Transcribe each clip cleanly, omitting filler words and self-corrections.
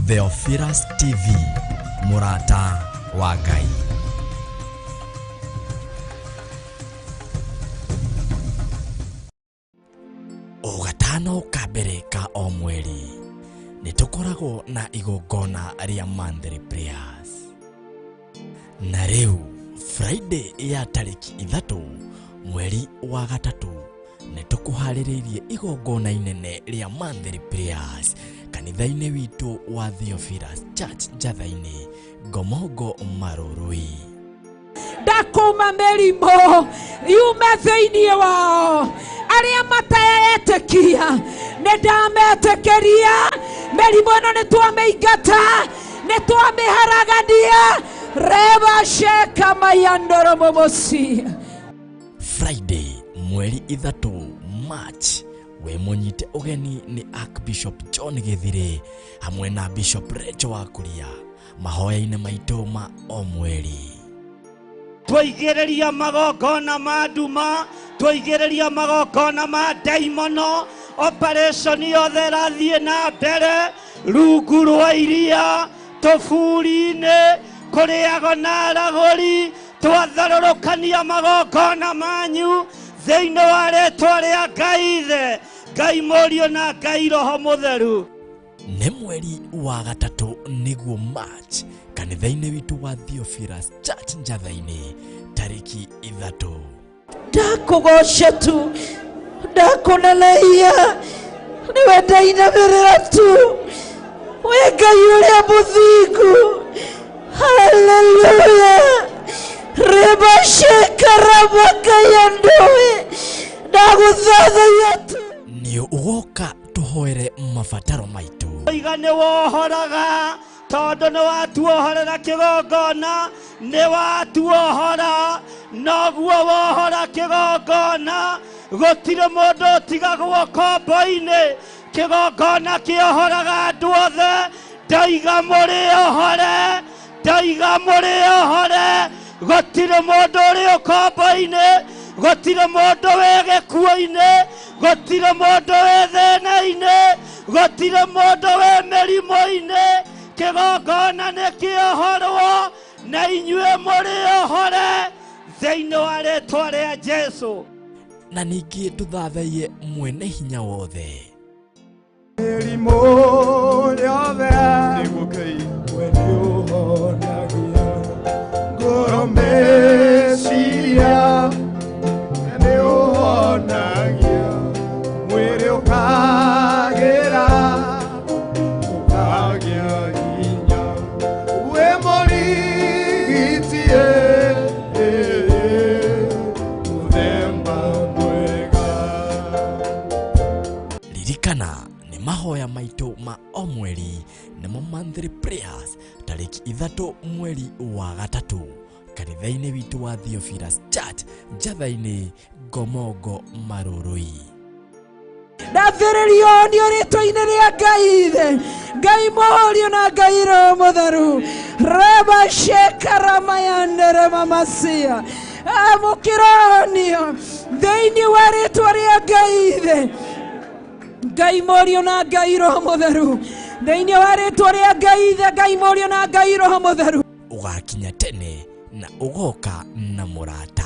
Theophilus TV, mũrata wa Ngai. O gatano ka mbere ka o mweri nĩ tũkoragwo na igongona rĩa monthly prayers. Na rĩu Friday ya tarĩki 3 mweri wa 3 nĩ tũkũharĩrĩirie igongona inene rĩa monthly prayers kanitha-inĩ witũ wa Theophilus Church Njatha-inĩ, Ngomongo Marurui. Ndakuma mĩrimũ yume thĩinĩ wao, arĩa mateetĩkia nĩ ndametĩkĩria. Mĩrimũ ĩno nĩ twamĩingata, nĩ twamĩharagania. Reba sheka mayandoro momosi. Friday mweri 3 March we mũnyite ũgeni nĩ Archbishop John Gĩthire hamwe na Bishop Rachel Wakuria mahoya-inĩ maitũ ma o mweri. Twaigĩrĩria magongona ma nduma, twaigĩrĩria magongona ma ndaimono, operation yothe ĩrathiĩ na mbere rungu rwa iria, tũburi-inĩ, kũrĩago na aragũri, twatharũrũkania magongona manyu thĩinĩ wa rĩtwa rĩa Ngai Ithe, Ngai Mũriũ na Ngai Roho Mũtheru. Nĩ mweri wa 3 nĩguo March kanitha-inĩ witũ wa Theophilus Church Njatha-inĩ tarĩki 3. Ndakũgoca tu, ndakũneneia, nĩwe ndainamĩrĩra tu, wĩ Ngai ũrĩa mũthingu. Haleluya. Reba sheka rabakayandoe, ndagũthathaiya tu. Nĩ ũgoka tũhoere mabataro maitũ. Iga nĩ wohoraga tondũ nĩ watuohorera kĩgongona, nĩ watuohora, noguo wohora kĩgongona, gũtirĩ mũndũ ũtigagwo kombo-inĩ. Kĩgongona kĩohoraga andũ othe. Ndaiga mũrĩ ohore, ndaiga mũrĩ ohore, gũtirĩ mũndũ ũrĩ ũkombo-inĩ, gũtirĩ mũndũ wĩ gĩkuũ-inĩ, gũtirĩ mũndũ wĩ thĩna-inĩ, gũtirĩ mũndũ wĩ mĩrimũ-inĩ. Kĩgongona nĩ kĩohorwo na inyuĩ mũrĩ ohore thĩinĩ wa rĩtwa rĩa Jesũ. Na ningĩ tũthathaiye mwene hinya wothe. Mĩrimũ yothe we nĩũhonagia, ngoro meciria nĩũhonagia, mwĩrĩ ũkagĩra, ũkagĩa hinya, wĩ mũrigiti mũthemba mwega. Ririkana nĩ mahoya maitũ ma o mweri nĩmo monthly prayers tarĩki 3 mweri wa 3 kanitha-inĩ witũ wa Theophilus Church Njatha-inĩ, Ngomongo Marurui. Ndathĩrĩrio nĩ rĩtwa-inĩ rĩa Ngai Ithe, Ngai Mũriũ na Ngai Roho Mũtheru. Reba sheka ramayandere mamasia. Amũkĩronio thĩinĩ wa rĩtwa rĩa Ngai Ithe, Ngai Mũriũ na Ngai Roho Mũtheru. Thĩinĩ wa rĩtwa rĩa Ngai Ithe, Ngai Mũriũ na Ngai Roho Mũtheru. Ũgakinya tene na ũgoka na mũrata.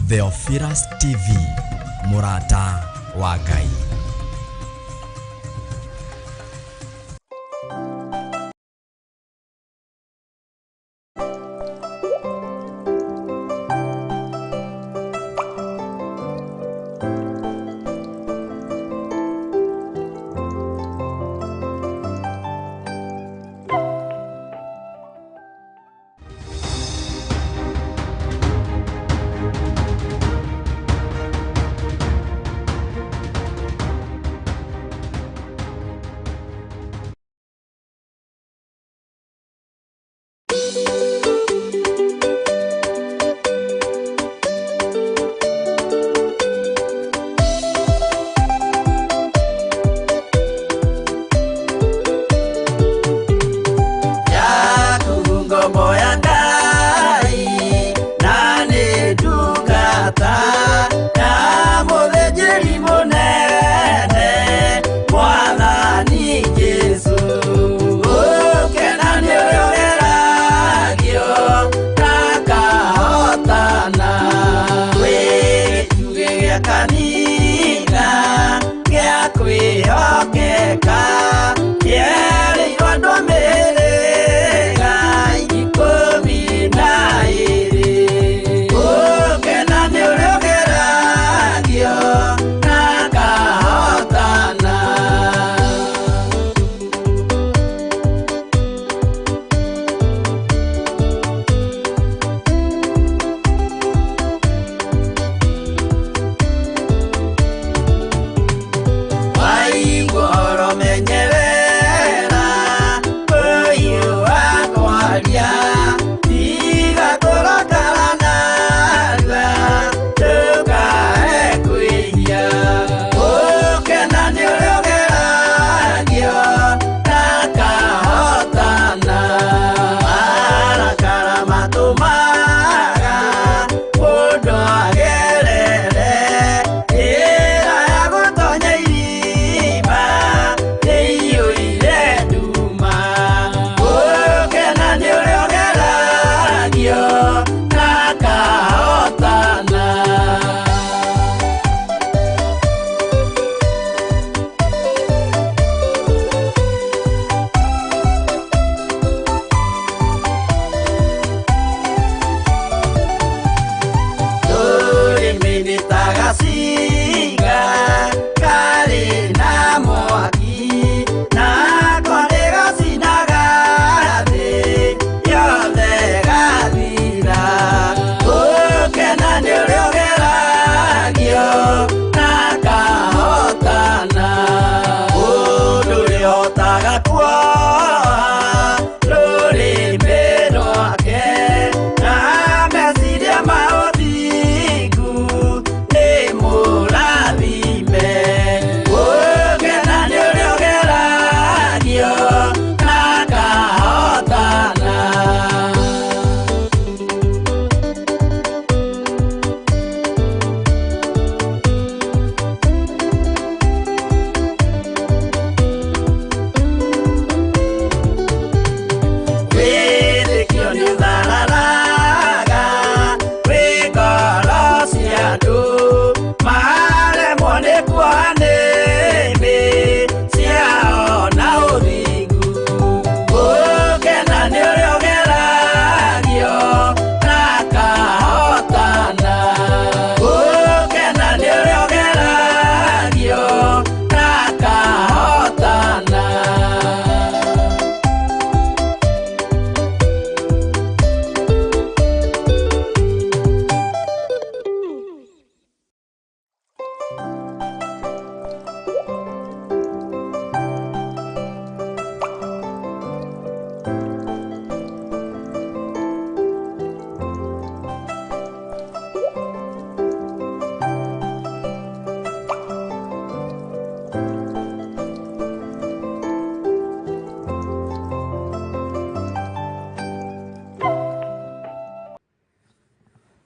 Theophilus TV, mũrata wa Ngai.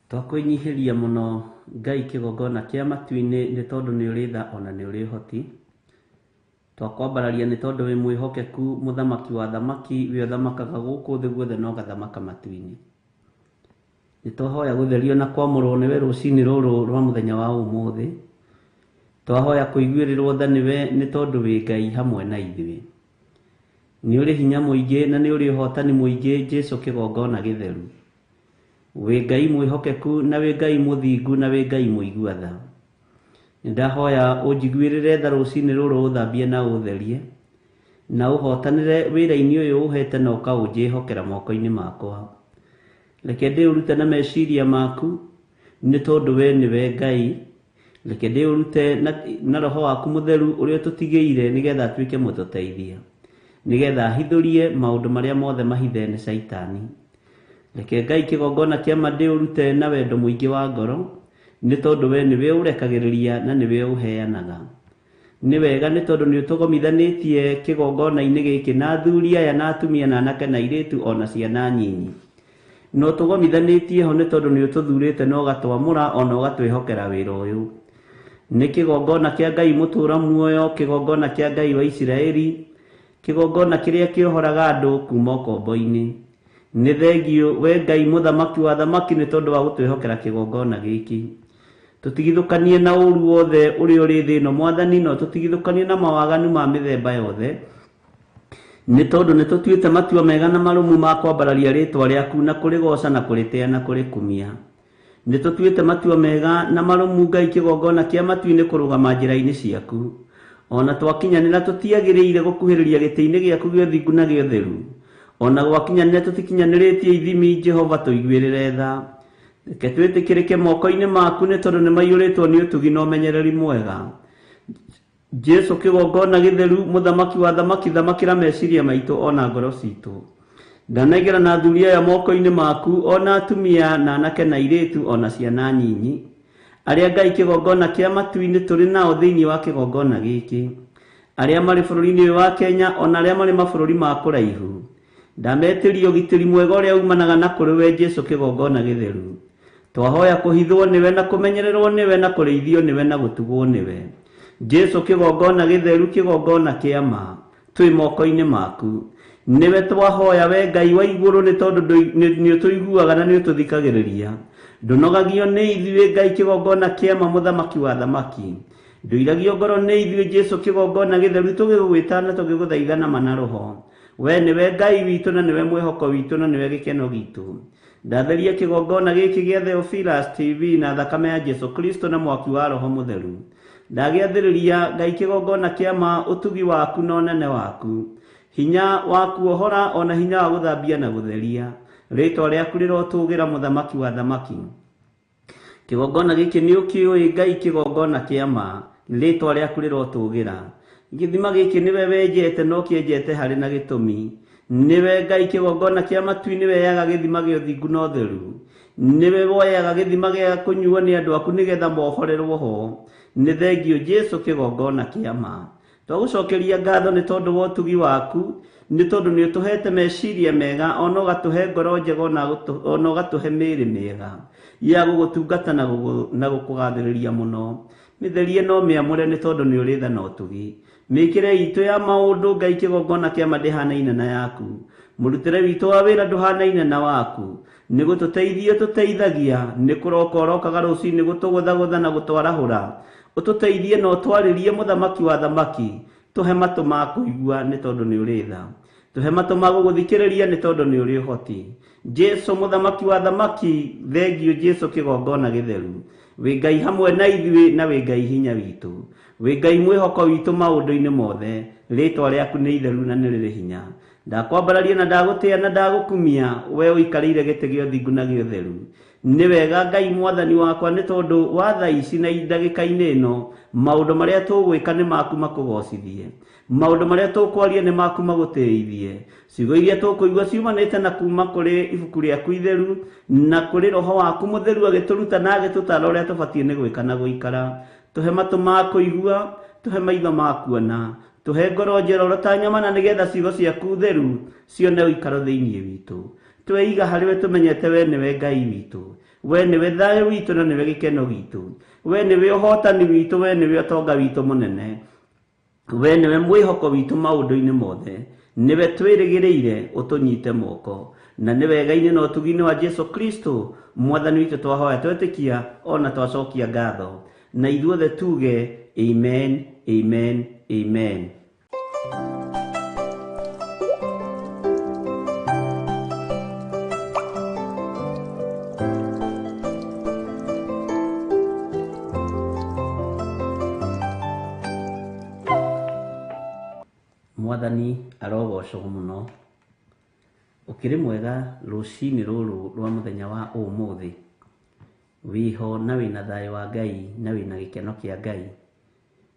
Twakwĩnyihĩria mũno Ngai kĩgongona kĩa matu-inĩ nĩ tondũ nĩ ũrĩ tha ona nĩ ũrĩ ũhoti. Twakwambararia nĩ tondũ wĩ mwĩhokeku mũthamaki wa thamaki we ũthamakaga gũkũ thĩ guothe na ũgathamaka matu-inĩ. Nĩ twahoya gũtherio na kwamũrwo nĩwe rũcinĩ rũrũ rwa mũthenya wa ũmũthĩ. Twahoya kũiguĩrĩrwo tha nĩwe nĩ tondũ wĩ Ngai hamwe na ithuĩ. Nĩ ũrĩ hinya mũingĩ na nĩ ũrĩ ũhotani mũingĩ Jesu kĩgongona gĩtheru. Wĩ Ngai mwĩhokeku na wĩ Ngai mũthingu na wĩ Ngai mũigua tha. Nĩ ndahoya ũnjiguĩrĩre tha rũcinĩ rũrũ ũthambie na ũtherie na ũhotanĩre wĩra-inĩ ũyũ ũhete na ũkaũnjĩhokera moko-inĩ makwa. Reke ndĩũrute na meciria maku nĩ tondũ we nĩwe Ngai. Reke ndĩũrute na roho waku mũtheru ũrĩa ũtũtigĩire nĩgetha atuĩke mũtũteithia, nĩgetha ahithũrie maũndũ marĩa mothe mahithe nĩ Caitani. Reke Ngai kĩgongona kĩa ma ndĩũrute na wendo mũingĩ wa ngoro nĩ tondũ we nĩwe ũrekagĩrĩria na nĩwe ũheanaga. Nĩ wega nĩ tondũ nĩ ũtũgomithanĩtie kĩgongona-inĩ gĩkĩ na athuri aya na atumia na anake na airĩtu ona ciana nyinyi. Na ũtũgomithanĩtie ho nĩ tondũ nĩ ũtũthurĩte na ũgatwamũra ona ũgatwĩhokera wĩra ũyũ. Nĩ kĩgongona kĩa Ngai mũtũũra muoyo, kĩgongona kĩa Ngai wa Isiraeli, kĩgongona kĩrĩa kĩohoraga andũ kuma ũkombo-inĩ. Nĩ thengiũ we Ngai mũthamaki wa thamaki nĩ tondũ wa gũtwĩhokera kĩgongona gĩkĩ. Tũtigithũkanie na ũru wothe ũrĩa ũrĩ thĩ ĩno Mwathani, no tũtigithũkanie na mawaganu ma mĩthemba yothe. Nĩ tondũ nĩ tũtuĩte matua mega na marũmu ma kwambararia rĩtwa rĩaku na kũrĩgoca na kũrĩtĩa na kũrĩkumia. Nĩ tũtuĩte matua mega na marũmu Ngai kĩgongona kĩa matu-inĩ kũrũgama njĩra-inĩ ciaku. Ona twakinyanĩra tũtiagĩrĩire gũkuhĩrĩria gĩtĩ-inĩ gĩaku gĩa ũthingu na gĩa ũtheru. Ona gwakinyanĩra tũtikinyanĩrĩtie ithimi Jehova tũiguĩrĩre tha. Reke twĩtĩkĩrĩke moko-inĩ maku nĩ tondũ nĩ maiyũrĩtwo nĩ ũtugi na ũmenyereri mwega. Jesu kĩgongona gĩtheru mũthamaki wa thamaki thamakĩra meciria maitũ ona ngoro citũ. Ndanengera na athuri aya moko-inĩ maku ona atumia na anake na airĩtu ona ciana nyinyi. Arĩa Ngai kĩgongona kĩa matu-inĩ tũrĩ nao thĩinĩ wa kĩgongona gĩkĩ. Arĩa marĩ bũrũri-inĩ ũyũ wa Kenya ona arĩa marĩ mabũrũri ma kũraihu. Ndametĩria ũgitĩri mwega ũrĩa umanaga na kũrĩ we Jesu kĩgongona gĩtheru. Twahoya kũhithwo nĩwe na kũmenyererwo nĩwe na kũrĩithio nĩwe na gũtugwo nĩwe. Jesu kĩgongona gĩtheru kĩgongona kĩa ma twĩ moko-inĩ maku. Nĩwe twahoya we Ngai wa igũrũ nĩ tondũ nĩ ũtũiguaga na nĩ ũtũthikagĩrĩria. Ndũnogagio nĩ ithuĩ Ngai kĩgongona kĩa ma mũthamaki wa thamaki. Ndũiragio ngoro nĩ ithuĩ Jesu kĩgongona gĩtheru tũgĩgwĩta na tũgĩgũthaitha na ma na roho. We nĩwe Ngai witũ na nĩwe mwĩhoko witũ na nĩwe gĩkeno gitũ. Ndatheria kĩgongona gĩkĩ gĩa Theophilus TV na thakame ya Jesu Kristo na mwaki wa Roho Mũtheru. Ndagĩathĩrĩria Ngai kĩgongona kĩa ma ũtugi waku na ũnene waku. Hinya wa kuohora ona hinya wa gũthambia na gũtheria. Rĩtwa rĩaku rĩrotũgĩra mũthamaki wa thamaki. Kĩgongona gĩkĩ nĩ ũkĩũĩ Ngai kĩgongona kĩa ma, rĩtwa rĩaku rĩrotũgĩra. Gĩthima gĩkĩ nĩwe wenjete na ũkĩenjete harĩ na gĩtũmi. Nĩwe Ngai kĩgongona kĩa matu-inĩ weyaga gĩthima gĩa ũthingu na ũtheru. Nĩwe woyaga gĩthima gĩa kũnyuo nĩ andũ aku nĩgetha mohorerwo ho. Nĩ thengiũ Jesu kĩgongona kĩa ma. Twagũcokeria ngatho nĩ tondũ wa ũtugi waku, nĩ tondũ nĩ ũtũhete meciria mega ona ũgatũhe ngoro njega ona ũgatũhe mĩĩrĩ mĩega ya gũgũtungata na gũkũgathĩrĩria mũno. Mĩtherie no mĩamũre nĩ tondũ nĩ ũrĩ tha na ũtugi. Mĩkĩre itũ ya maũndũ Ngai kĩgongona kĩa ma ndĩhanaine na yaku. Mũrutĩre witũ wa wĩra ndũhanaine na waku. Nĩ gũtũteithia ũtũteithagia, nĩ kũroka ũrokaga rũcinĩ gũtũgũthagũtha na gũtwarahũra. Ũtũteithie na ũtwarĩrie mũthamaki wa thamaki. Tũhe matũ ma kũigua nĩ tondũ nĩ ũrĩ tha. Tũhe matũ ma gũgũthikĩrĩria nĩ tondũ nĩ ũrĩ ũhoti. Jesu mũthamaki wa thamaki, thengiũ Jesu kĩgongona gĩtheru. Wĩ Ngai hamwe na ithuĩ na wĩ Ngai hinya witũ. Wĩ Ngai mwĩhoko witũ maũndũ-inĩ mothe. Rĩtwa rĩaku nĩ itheru na nĩ rĩrĩ hinya. Ndakwambararia na ndagũtĩa na ndagũkumia, we ũikarĩire gĩtĩ gĩa ũthingu na gĩa ũtheru. Nĩ wega Ngai mwathani wakwa nĩ tondũ wa thaa ici na ndagĩka-inĩ ĩno, maũndũ marĩa tũgwĩka nĩ maku makũgocithie. Maũndũ marĩa tũkwaria nĩ maku magũtĩithie. Ciugo iria tũkũigua ciumanĩte na kuma kũrĩ ibuku rĩaku itheru na kũrĩ roho waku mũtheru agĩtũruta na agĩtũtara ũrĩa tũbatiĩ nĩ gwĩka na gũikara. Tũhe matũ ma kũigua, tũhe maitho ma kuona, tũhe ngoro njororo ta nyama na nĩgetha ciugo ciaku theru cione ũikaro thĩinĩ witũ. Tweiga harĩ we tũmenyete we nĩwe Ngai witũ, we nĩwe thayũ witũ na nĩwe gĩkeno gitũ, we nĩwe ũhotani witũ, we nĩwe ũtonga witũ mũnene, we nĩwe mwĩhoko witũ maũndũ-inĩ mothe, nĩwe twĩrĩgĩrĩire ũtũnyite moko, na nĩ wega-inĩ na ũtugi-inĩ wa Jesu Kristo mwathani witũ twahoya twetĩkia ona twacokia ngatho, na ithuothe tuge amen, amen, amen. Mwathani arogocwo mũno. Ũkĩrĩ mwega rũcinĩ rũrũ rwa mũthenya wa ũmũthĩ, wĩho na wĩna thayũ wa Ngai na wĩna gĩkeno kĩa Ngai.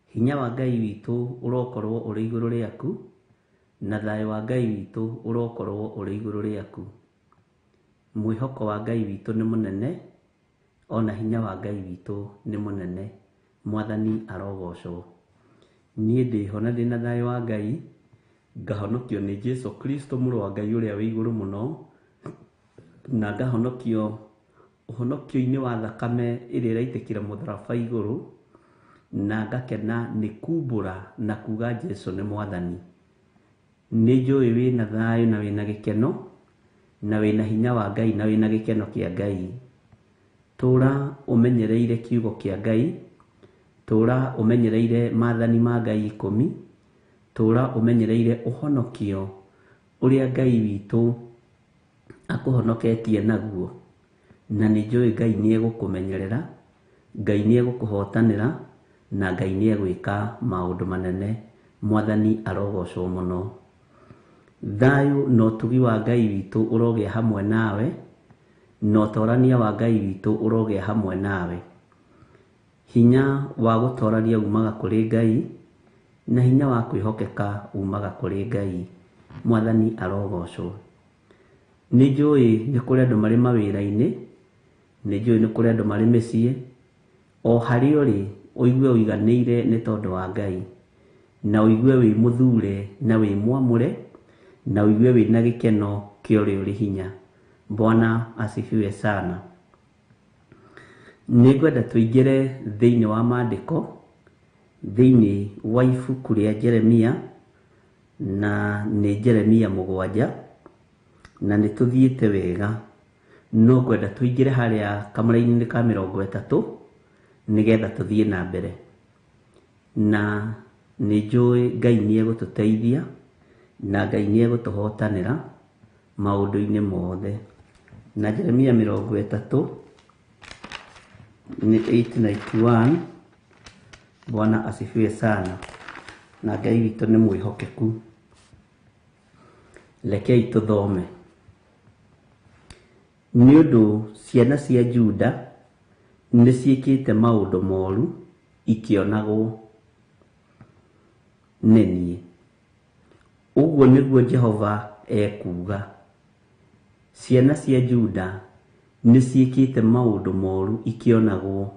Hinya wa Ngai witũ ũrokorwo ũrĩ igũrũ rĩaku, na thayũ wa Ngai witũ ũrokorwo ũrĩ igũrũ rĩaku. Mwĩhoko wa Ngai witũ nĩ mũnene, ona hinya wa Ngai witũ nĩ mũnene. Mwathani arogocwo. Niĩ ndĩho na ndĩna thayũ wa Ngai, ngahonokio nĩ Jesu Kristo mũrũ wa Ngai ũrĩa wĩ igũrũ mũno, na ngahonokio ũhonokio-inĩ wa thakame ĩrĩa ĩraitĩkĩra mũtharaba igũrũ, na ngakena nĩ kumbũra na kuga Jesu nĩ mwathani. Nĩ njũĩ wĩna thayũ na wĩna gĩkeno, na wĩna hinya wa Ngai na wĩna gĩkeno kĩa Ngai. Tũra ũmenyereire kiugo kĩa Ngai, tũra ũmenyereire maathani ma Ngai 10, tũra ũmenyereire ũhonokio ũrĩa Ngai witũ akũhonoketie naguo. Na nĩ njũĩ Ngai nĩ egũkũmenyerera, Ngai nĩ egũkũhotanĩra, na Ngai nĩ egwĩka maũndũ manene. Mwathani arogocwo mũno. Thayũ na ũtugi wa Ngai witũ ũrogĩa hamwe nawe, na ũtorania wa Ngai witũ ũrogĩa hamwe nawe. Hinya wa gũtorania umaga kũrĩ Ngai, na hinya wa kwĩhokeka umaga kũrĩ Ngai. Mwathani arogocwo. Nĩ njũĩ nĩ kũrĩ andũ marĩ mawĩra-inĩ, nĩ njũĩ nĩ kũrĩ andũ marĩ mĩciĩ, o harĩa ũrĩ ũigue ũiganĩire nĩ tondũ wa Ngai, na ũigue wĩ mũthure na wĩ mwamũre, na ũigue wĩna gĩkeno kĩa ũrĩa ũrĩ hinya. Bwana asifiwe sana. Nĩ ngwenda tũingĩre thĩinĩ wa maandĩko, thĩinĩ wa ibuku rĩa Jeremia, na nĩ Jeremia 7, na nĩ tũthiĩte wega. No ngwenda tũingĩre harĩa kamũra-inĩ ka 30 nĩgetha tũthiĩ na mbere. Na nĩ njũĩ Ngai nĩ egũtũteithia, na Ngai nĩ egũtũhotanĩra maũndũ-inĩ mothe. Na Jeremia 30 nĩ 891. Bwana asifiwe sana. Na Ngai witũ nĩ mwĩhokeku. Rekei tũthome. Nĩ ũndũ ciana cia Juda nĩ ciĩkĩte maũndũ moru ikĩonagwo nĩ niĩ, ũguo nĩguo Jehova ekuuga. Ciana cia Juda nĩ ciĩkĩte maũndũ moru ikĩonagwo.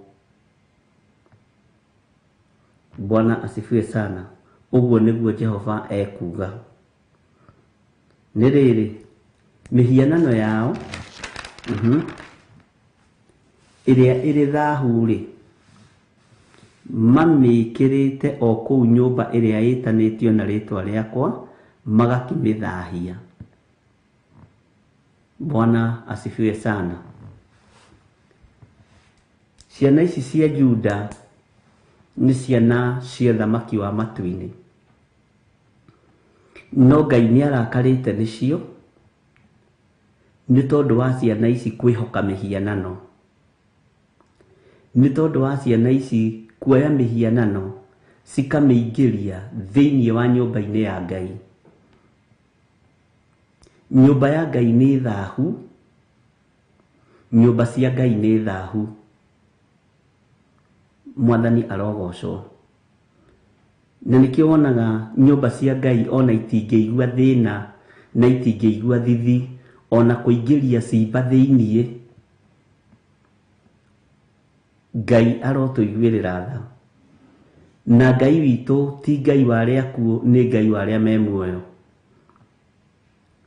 Bwana asifiwe sana. Ũguo nĩguo Jehova ekuuga. Nĩ rĩrĩ, mĩhianano yao ĩrĩa ĩrĩ thahu-rĩ, mamĩĩkĩrĩte o kũu nyũmba ĩrĩa ĩtanĩtio na rĩĩtwa rĩakwa, magakĩmĩthahia. Bwana asifiwe sana. Ciana ici cia Juda nĩ ciana cia thamaki wa matu-inĩ, no Ngai nĩ arakarĩte nĩcio nĩ tondũ wa ciana ici kwĩhoka mĩhianano, nĩ tondũ wa ciana ici kuoya mĩhianano cikamĩingĩria thĩinĩ wa nyũmba-inĩ ya Ngai. Nyũmba ya Ngai nĩ thahu, nyũmba cia Ngai nĩ thahu. Mwathani arogocwo. Na nĩkĩo wonaga nyũmba cia Ngai ona itingĩigua thĩna na itingĩigua thithi, ona kũingĩria cimba thĩiniĩ. Ngai arotũiguĩrĩra tha. Na Ngai witũ ti Ngai wa arĩa akuũ, nĩ Ngai wa arĩa me muoyo.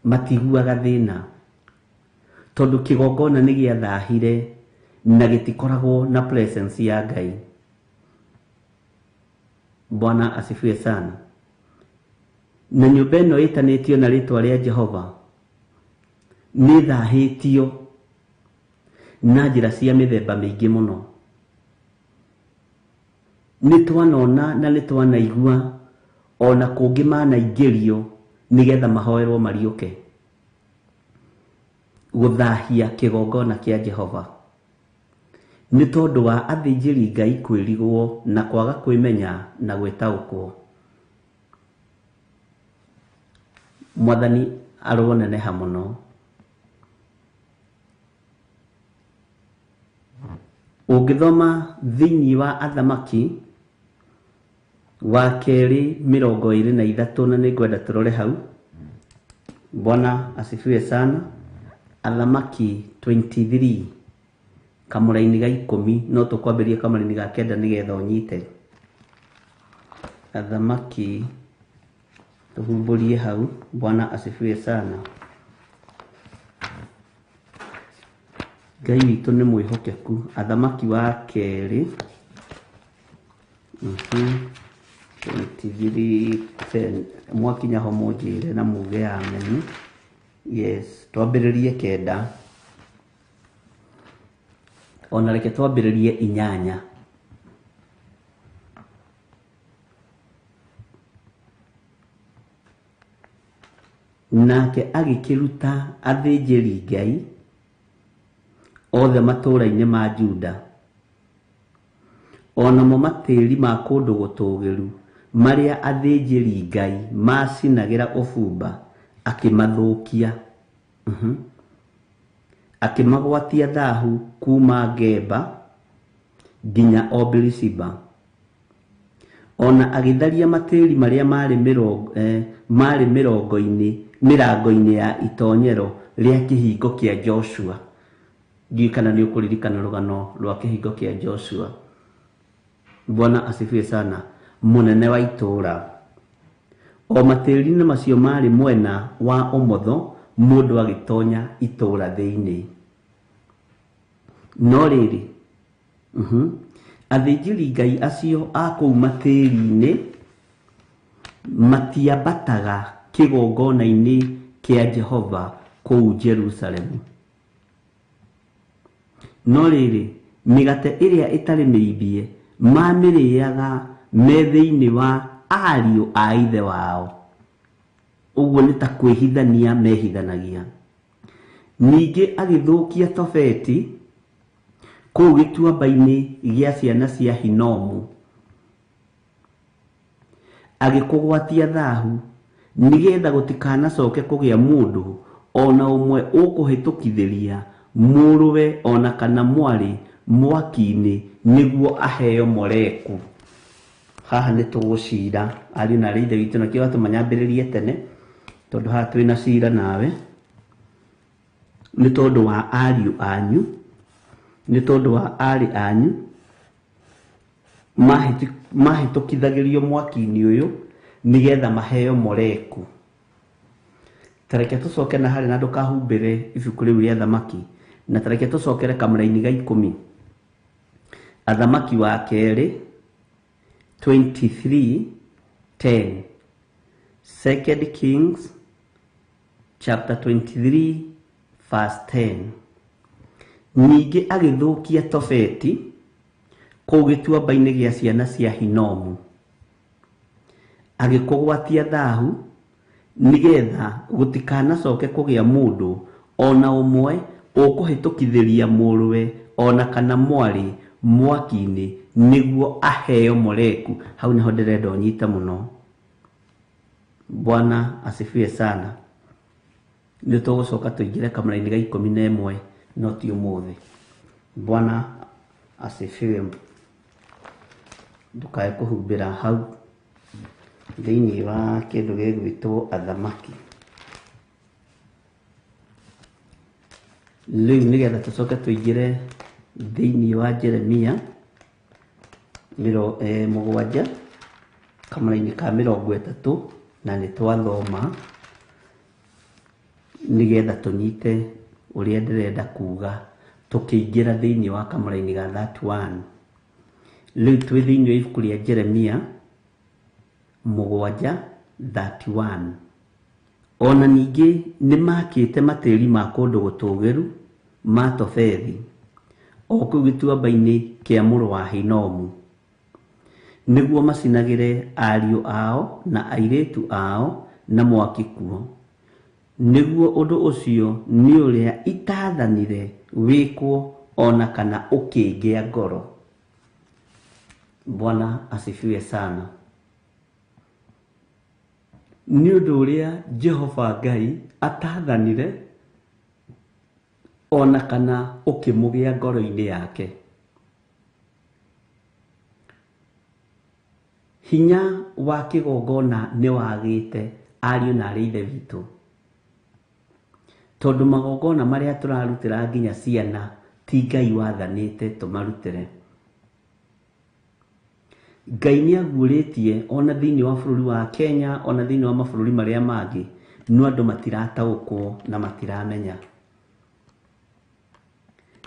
Matiguaga thĩna. Tondũ kĩgongona nĩ gĩathahire na gĩtikoragwo na presence ya Ngai. Bwana asifiwe sana. Na nyũmba ĩno ĩtanĩtio na rĩtwa rĩa Jehova nĩ thahĩtio na njĩra cia mĩthemba mĩingĩ mũno. Nĩ twanona na nĩ twanaigua ona kũngĩ manaingĩrio nĩgetha mahoerwo mariũke. Gũthahia kĩgongona kĩa Jehova nĩ tondũ wa athĩnjĩri Ngai kwĩrigwo na kwaga kwĩmenya na gwĩtaũkwo. Mwathani aroneneha mũno. Ũngĩthoma thĩinĩ wa Athamaki wa kerĩ 23 na nĩngwenda tũrore hau. Bwana asifiwe sana. Athamaki 23 kamũraini ga 10, no tũkwambĩrĩrie kamũraini ga 9 nĩgetha ũnyite. Athamaki tũhumbũrie hau. Bwana asifiwe sana. Ngai witũ nĩ mwĩhokeku. Athamaki wa kerĩ 23:10. Mwakinya ho mũnjĩre na muge amen. Yes, twambĩrĩrie 9. Ona reke twambĩrĩrie 8. Nake agĩkĩruta athĩnjĩri Ngai othe matũũra-inĩ ma Juda, onamo matĩri ma kũndũ gũtũũgĩru marĩa athĩnjĩri Ngai macinagĩra ũbumba akĩmathũkia. Akĩmagwatia thahu kuma Geba nginya o Beersheba. Ona agĩtharia matĩri marĩa marĩ mĩrango-inĩ ya itonyero rĩa kĩhingo kĩa Joshua. Ndiũĩ kana nĩ ũkũririkana rũgano rwa kĩhingo kĩa Joshua. Bwana asifiwe sana. Mũnene wa itũũra. O matĩri-inĩ macio marĩ mwena wa ũmotho mũndũ agĩtonya itũũra thĩinĩ. No rĩrĩ, athĩnjĩri Ngai acio a kũu matĩri-inĩ matiambataga kĩgongona-inĩ kĩa Jehova kũu Jerusalemu. No rĩrĩ, mĩgate ĩrĩa ĩtarĩ mĩimbie mamĩrĩaga me thĩinĩ wa ariũ a ithe wao. Ũguo nĩ ta kwĩhithania mehithanagia. Ningĩ agĩthũkia Tofeti kũu gĩtuamba-inĩ gĩa ciana cia Hinomu, agĩkũgwatia thahu nĩgetha gũtikanacoke kũgĩa mũndũ ona ũmwe ũkũhĩtũkithĩria mũrũwe ona kana mwarĩ mwaki-inĩ nĩguo aheo Moleku. Haha nĩ tũgũcira ariũ na arĩ ithe witũ, nakĩo gatũma nyambĩrĩrie tene tondũ haha twĩna cira nawe nĩ tondũ wa ariũ anyu, nĩ tondũ wa arĩ anyu mahĩtũkithagĩrio mwaki-inĩ ũyũ nĩgetha maheo Moleku. Tareke tũcoke na harĩ na ndũkahumbĩre ibuku rĩu rĩa Athamaki, na tareke tũcokere kamũraini ga 10. Athamaki wa kerĩ 23:10. Second Kings chapter 23 verse 10. Ningĩ agĩthũkia Tofeti kũu gĩtuamba-inĩ gĩa ciana cia Hinomu, agĩkũgwatia thahu nĩgetha gũtikanacoke kũgĩa mũndũ ona ũmwe ũkũhĩtũkithĩria mũrũwe ona kana mwarĩ mwaki-inĩ nĩguo aheo Moleku. Hau nĩho ndĩrenda ũnyite mũno. Bwana asifiwe sana. Nĩ tũgũcoka tũingĩre kamũraini ga 11 no ti ũmũthĩ. Bwana asifiwe. Ndũkae kũhumbĩra hau thĩinĩ wa kĩndũ gĩgwĩtwo Athamaki. Rĩu nĩgetha tũcoke tũingĩre thĩinĩ wa Jeremia 7 kamũraini ka 30 na nĩ twathoma nĩgetha tũnyite Ũrĩa ndĩrenda kuga tũkĩingĩra thĩinĩ wa kamũraini ga 31. Rĩu twĩ thĩinĩ wa ibuku rĩa Jeremia 7:31. Ona ningĩ nĩmakĩte matĩri ma kũndũ gũtũũgĩru ma Tofethi, o kũu gĩtuamba-inĩ kĩa mũrũ wa Hinomu, nĩguo macinagĩre ariũ ao na airĩtu ao na mwaki kuo, nĩguo ũndũ ũcio nĩ ũrĩa itaathanire wĩkwo ona kana ũkĩngĩa ngoro. Bwana asifiwe sana. Nĩ ũndũ ũrĩa Jehova Ngai ataathanire ona kana ũkĩmũgĩa ngoro-inĩ yake. Hinya wa kĩgongona nĩ wagĩte ariũ na arĩ ithe witũ, tondũ magongona marĩa tũrarutĩra nginya ciana ti Ngai wathanĩte tũmarutĩre. Ngai nĩ aguũrĩtie ona thĩinĩ wa bũrũri wa Kenya, ona thĩinĩ wa mabũrũri marĩa mangĩ, no andũ matirataũkwo na matiramenya.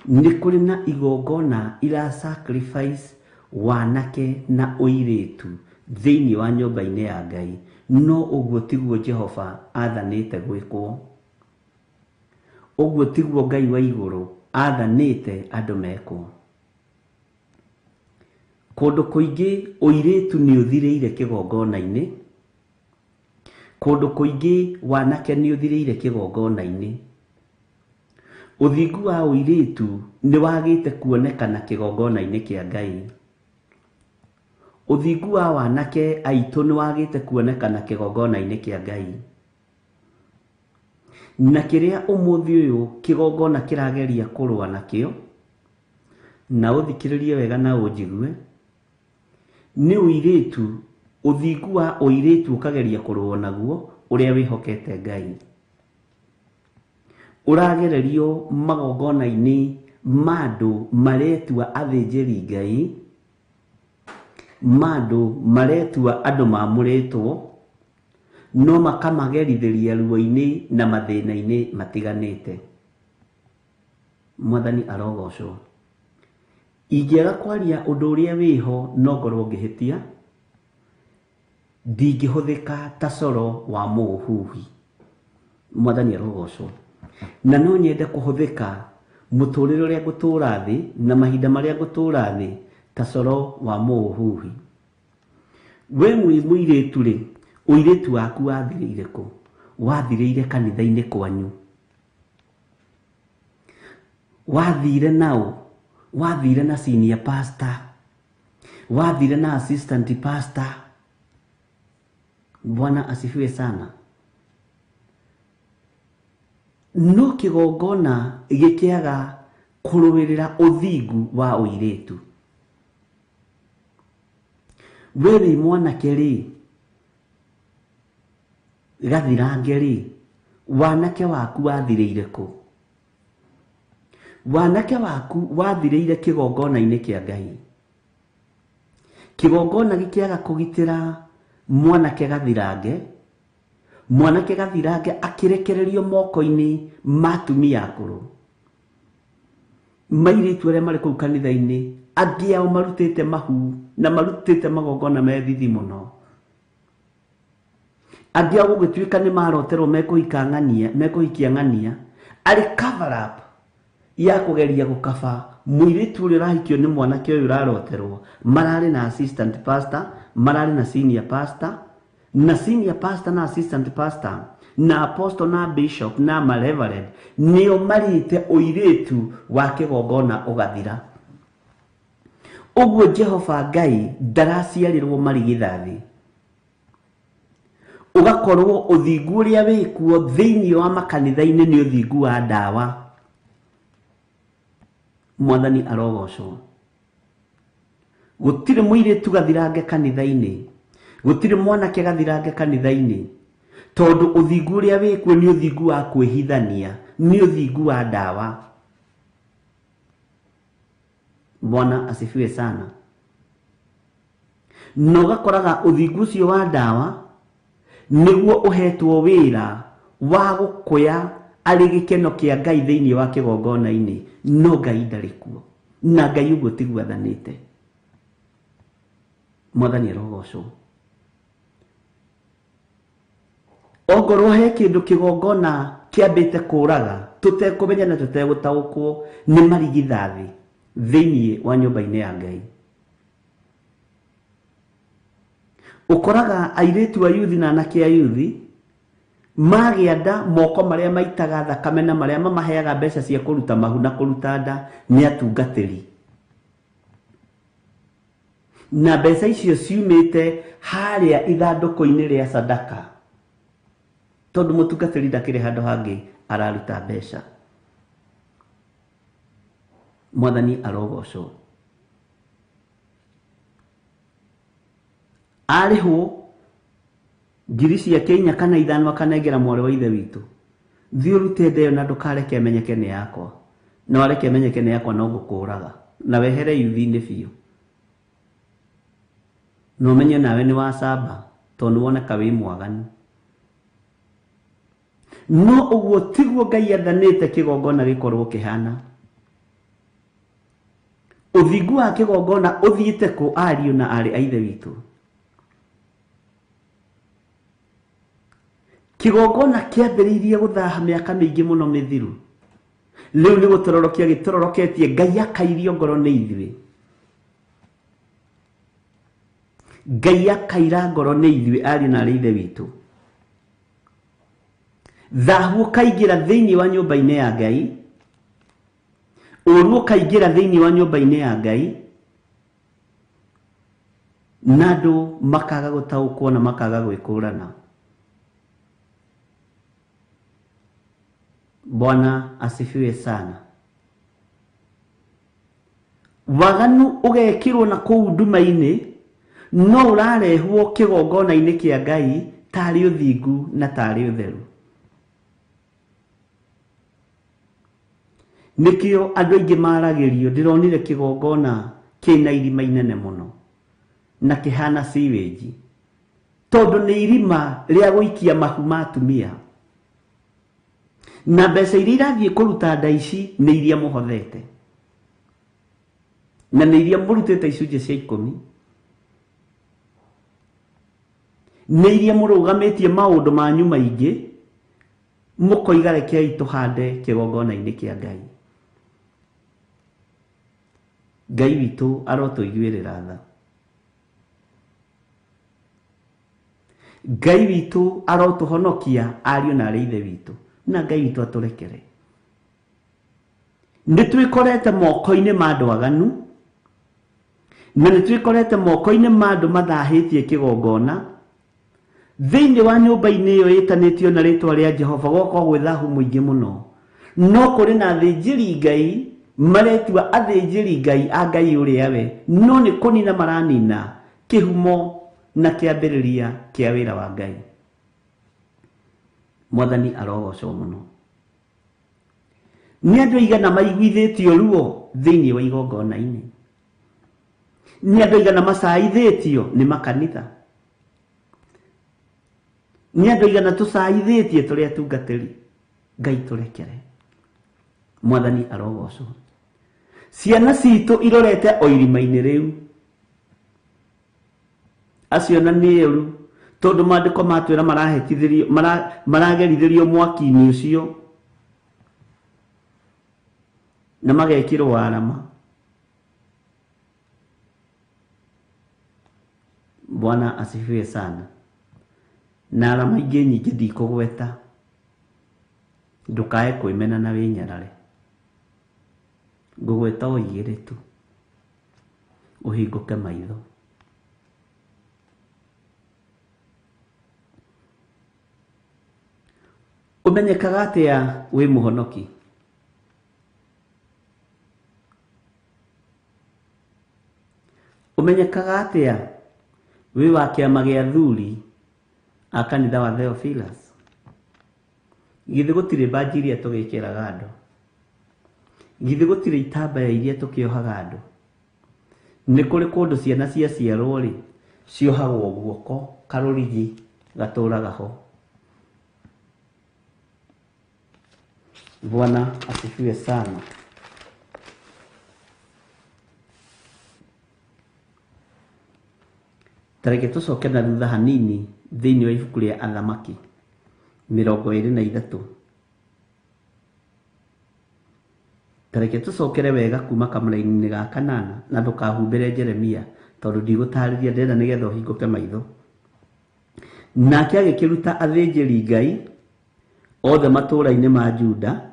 Nĩ kũrĩ na igongona ira sacrifice wanake na ũirĩtu thĩinĩ wa nyũmba-inĩ ya Ngai, no ũguo tiguo Jehova athanĩte gwĩkwo. Ũguo tiguo Ngai wa igũrũ athanĩte andũ mekwo. Kũndũ kũingĩ ũirĩtu nĩ ũthirĩire kĩgongona-inĩ, kũndũ kũingĩ wanake nĩ ũthirĩire kĩgongona-inĩ. Ũthingu wa ũirĩtu nĩ wagĩte kuonekana kĩgongona-inĩ kĩa Ngai. Ũthingu wa wanake aitũ nĩ wagĩte kuonekana kĩgongona-inĩ kĩa Ngai. Na kĩrĩa ũmũthĩ ũyũ kĩgongona kĩrageria kũrũa nakĩo, na ũthikĩrĩrie wega na ũnjigue, nĩ ũirĩtu, ũthingu wa ũirĩtu ũkageria kũrũa naguo ũrĩa wĩhokete Ngai. Ũragererio magongona-inĩ ma andũ maretua athĩnjĩri Ngai, ma andũ maretua andũ mamũrĩtwo, no makamagerithĩria ruo-inĩ na mathĩna-inĩ matiganĩte. Mwathani arogocwo. Ingĩaga kwaria ũndũ ũrĩa wĩho no ngorwo ngĩhĩtia, ndingĩhũthĩka ta coro wa mũũhuhi. Mwathani arogocwo. Na no nyende kũhũthĩka mũtũrĩre ũrĩa ngũtũra thĩ na mahinda marĩa ngũtũra thĩ ta coro wa mũũhuhi. We mwĩ mũirĩtu rĩ, ũirĩtu waku wathirĩire kũ? Wathirĩire kanitha-inĩ kwanyu. Wathire nao, wathire na senior pastor, wathire na assistant pastor. Bwana asifiwe sana. No kĩgongona gĩkĩaga kũrũĩrĩra ũthingu wa ũirĩtu. We wĩ mwanake rĩ, gathirange rĩ, wanake waku wathirĩire kũ? Wanake waku wathirĩire kĩgongona-inĩ kĩa Ngai. Kĩgongona gĩkĩaga kũgitĩra mwanake gathirange, mwanake gathirange akĩrekererio moko-inĩ ma atumia akũrũ. Mairĩtu arĩa marĩ kũu kanitha-inĩ, angĩ ao marutĩte mahu na marutĩte magongona me thithi mũno. Angĩ ao gũgĩtuĩka nĩ maroterwo mekũhika ng'ania, mekũhikia ng'ania, arĩ cover up ya kũgeria gũkaba mũirĩtu ũrĩa ũrahikio nĩ mwanake ũyũ ũraroterwo. Mararĩ na assistant pastor, mararĩ na senior pastor, na senior pastor na assistant pastor na apostle na bishop na mareverend nĩo marĩte ũirĩtu wa kĩgongona ũgathira. Ũguo Jehova Ngai ndaraciarĩrwo marigithathi. Ũgakorwo ũthingu ũrĩa wĩkuo thĩinĩ wa makanitha-inĩ nĩ ũthingu wa ndawa. Mwathani arogocwo. Gũtirĩ mũirĩtu gathirange kanitha-inĩ, gũtirĩ mwanake gathirange kanitha-inĩ, tondũ ũthingu ũrĩa wĩkuo nĩ ũthingu wa kwĩhithania, nĩ ũthingu wa ndawa. Bwana asifiwe sana. Na ũgakoraga ũthingu ũcio wa ndawa nĩguo ũhetwo wĩra wa gũkũya arĩ gĩkeno kĩa Ngai thĩinĩ wa kĩgongona-inĩ, no Ngai ndarĩ kuo, na Ngai ũguo tiguo athanĩte. Mwathani arogocwo. Ongorwo he kĩndũ kĩgongona kĩambĩte kũraga tũtekũmenya na tũtegũtaũkwo nĩ marigithathi thĩinĩ wa nyũmba-inĩ ya Ngai. Ũkoraga airĩtu a yuthi na anake a yuthi magĩa nda, moko marĩa maitaga thakame na marĩa mamaheaga mbeca cia kũruta mahu na kũruta nda nĩ atungatĩri, na mbeca icio ciumĩte harĩa ithandũkũ-inĩ rĩa sadaka, tondũ mũtungatĩri ndakĩrĩ handũ hangĩ araruta mbeca. Mwathani arogocwo. Arĩhwo ngiri ciake 4 kana 5 akanengera mwarĩ wa ithe witũ, thiĩ ũrute nda ĩyo na ndũkareke ĩmenyeke nĩ yakwa, na wareke ĩmenyeke nĩ yakwa no ngũkũraga na wehere yuthi-inĩ biũ, na ũmenye nawe nĩ wacamba tondũ nĩwoneka wĩ mwaganu. No ũguo tiguo Ngai athanĩte kĩgongona gĩkorwo kĩhana. Ũthingu wa kĩgongona ũthiĩte kũ, ariũ na aarĩ a ithe witũ? Kĩgongona kĩambĩrĩirie gũthaha mĩaka mĩingĩ mũno mĩthiru, rĩu nĩ gũtororokia gĩtororoketie. Ngai akairio ngoro nĩ ithuĩ, Ngai akaira ngoro nĩ ithuĩ ariũ na aarĩ ithe witũ. Thahu ũkaingĩra thĩinĩ wa nyũmba-inĩ ya Ngai, ũũru ũkaingĩra thĩinĩ wa nyũmba-inĩ ya Ngai, na andũ makaga gũtaũkwo na makaga gwĩkũrana. Bwana asifiwe sana. Waganu ũgekĩrwo na kũu nduma-inĩ, no ũrarehwo kĩgongona-inĩ kĩa Ngai tarĩ ũthingu na tarĩ ũtheru. Nĩkĩo andũ aingĩ maragĩrio, ndĩronire kĩgongona kĩna irima inene mũno na kĩhana sewage, tondũ nĩ irima rĩa gũikia mahu ma atumia, na mbeca iria irathiĩ kũruta nda ici nĩ iria mũhothete na nĩ iria mũrutĩte icunjĩ cia 10, nĩ iria mũrũgamĩtie maũndũ manyu maingĩ, mũkoiga rekei tũhande kĩgongona-inĩ kĩa Ngai. Ngai witũ arotũiguĩrĩra tha. Ngai witũ arotũhonokia ariũ na aarĩ ithe witũ, na Ngai witũ atũrekere. Nĩ twĩkorete moko-inĩ ma andũ aganu, na nĩ twĩkorete moko-inĩ ma andũ mathahĩtie kĩgongona. Thĩinĩ wa nyũmba-inĩ ĩyo ĩtanĩtio na rĩtwa rĩa Jehova gũgakorwo gwĩ thahu mũingĩ mũno, no kũrĩ na athĩnjĩri Ngai maretua athĩnjĩri Ngai a Ngai ũrĩa we, no nĩ kũnina maranina kĩhumo na kĩambĩrĩria kĩa wĩra wa Ngai. Mwathani arogocwo mũno. Nĩ andũ aigana maiguithĩtio ruo thĩinĩ wa igongona-inĩ? Nĩ andũ aigana macaithĩtio nĩ makanitha? Nĩ andũ aigana tũcaithĩtie tũrĩ atungatĩri? Ngai tũrekere. Mwathani arogocwo. Ciana citũ irorete o irima-inĩ rĩu. Acio na nĩ ũru, tondũ maandĩko matwĩra marahĩtithĩrio, maragerithĩrio mwaki-inĩ ũcio na magekĩrwo arama. Bwana asifiwe sana. Na arama ingĩ nyingĩ ndikũgweta, ndũkae kwĩmena na wĩnyarare. Ngũgweta o igĩrĩ tu, ũhingũke maitho. Ũmenyekaga atĩa wĩ mũhonoki? Ũmenyekaga atĩa wĩ wa kĩama gĩa athuri a kanitha wa Theophilus? Githĩ gũtirĩ mbanji iria tũgĩkĩraga andũ? Githĩ gũtirĩ itambaya iria tũkĩohaga andũ? Nĩ kũrĩ kũndũ ciana ciaciarwo rĩ, ciohagwo guoko karũrigi gatũraga ho. Bwana asifiwe sana. Tareke tũcoke na thutha hanini thĩinĩ wa ibuku rĩa Athamaki 23. Tareke tũcokere wega kuma kamũraini ga kanana na ndũkahumbĩre Jeremia tondũ ndigũtarĩria, ndĩrenda nĩgetha ũhingũke maitho. Nake agĩkĩruta athĩnjĩri Ngai othe matũũra-inĩ ma Juda,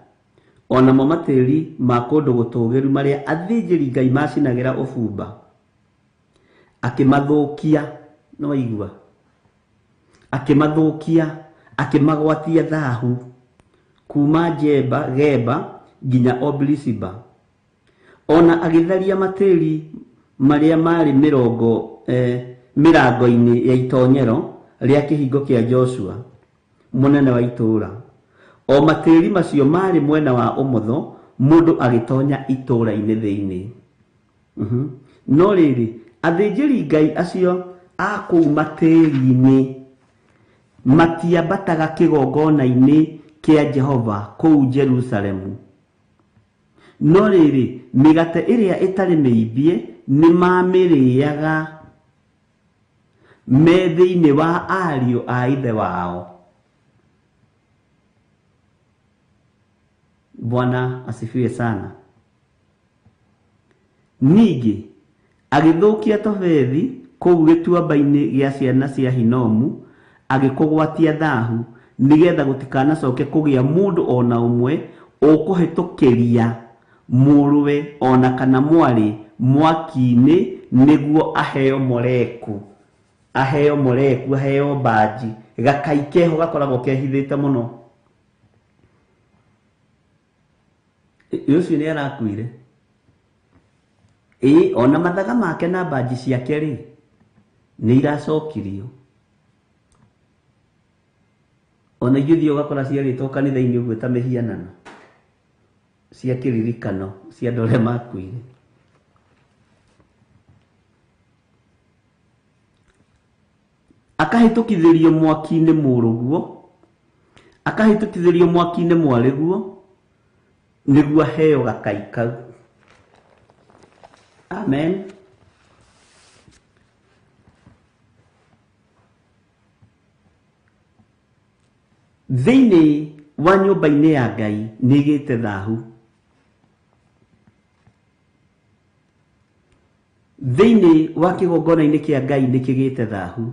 o namo matĩri ma kũndũ gũtũũgĩru marĩa athĩnjĩri Ngai macinagĩra ũbumba, akĩmathũkia. Nĩ waigua? Akĩmathũkia, akĩmagwatia thahu kuma Jeba Geba nginya Obilisiba. Ona agĩtharia matĩri marĩa marĩ mĩrongo mĩrango-inĩ ya itonyero rĩa kĩhingo kĩa Joshua mũnene wa itũũra. O matĩri macio marĩ mwena wa ũmotho mũndũ agĩtonya itũũra-inĩ thĩinĩ. No rĩrĩ, athĩnjĩri Ngai acio a kũu matĩri-inĩ matiambataga kĩgongona-inĩ kĩa Jehova kũu Jerusalemu. No rĩrĩ, mĩgate ĩrĩa ĩtarĩ mĩimbie nĩmamĩrĩaga me thĩinĩ wa ariũ a ithe wao. Bwana asifiwe sana. Ningĩ agĩthũkia Tofethi kũu gĩtuamba-inĩ gĩa ciana cia Hinomu, agĩkũgwatia thahu, nĩgetha gũtikanacoke kũgĩa mũndũ ona ũmwe ũkũhĩtũkĩria mũrũwe ona kana mwarĩ mwaki-inĩ nĩguo aheo Moleku, aheo Moleku, aheo mbanji. Gakai keho gakoragwo kehithĩte mũno. Ũcio nĩ arakuire. Ĩĩ, ona mathaga make na mbanji ciake rĩ, nĩ iracokirio. Ona ingĩ ũthiĩ ũgakora ciarĩtwo kanitha-inĩ ũguo ta mĩhianano cia kĩririkano cia andũ arĩa makuire. Akahĩtũkithĩrio mwaki-inĩ mũrũguo, akahĩtũkithĩrio mwaki-inĩ mwarĩguo, nĩguo aheo gakai kau. Amen. Thĩinĩ wa nyũmba-inĩ ya Ngai nĩ ĩgĩte thahu. Thĩinĩ wa kĩgongona-inĩ kĩa Ngai nĩ kĩgĩte thahu.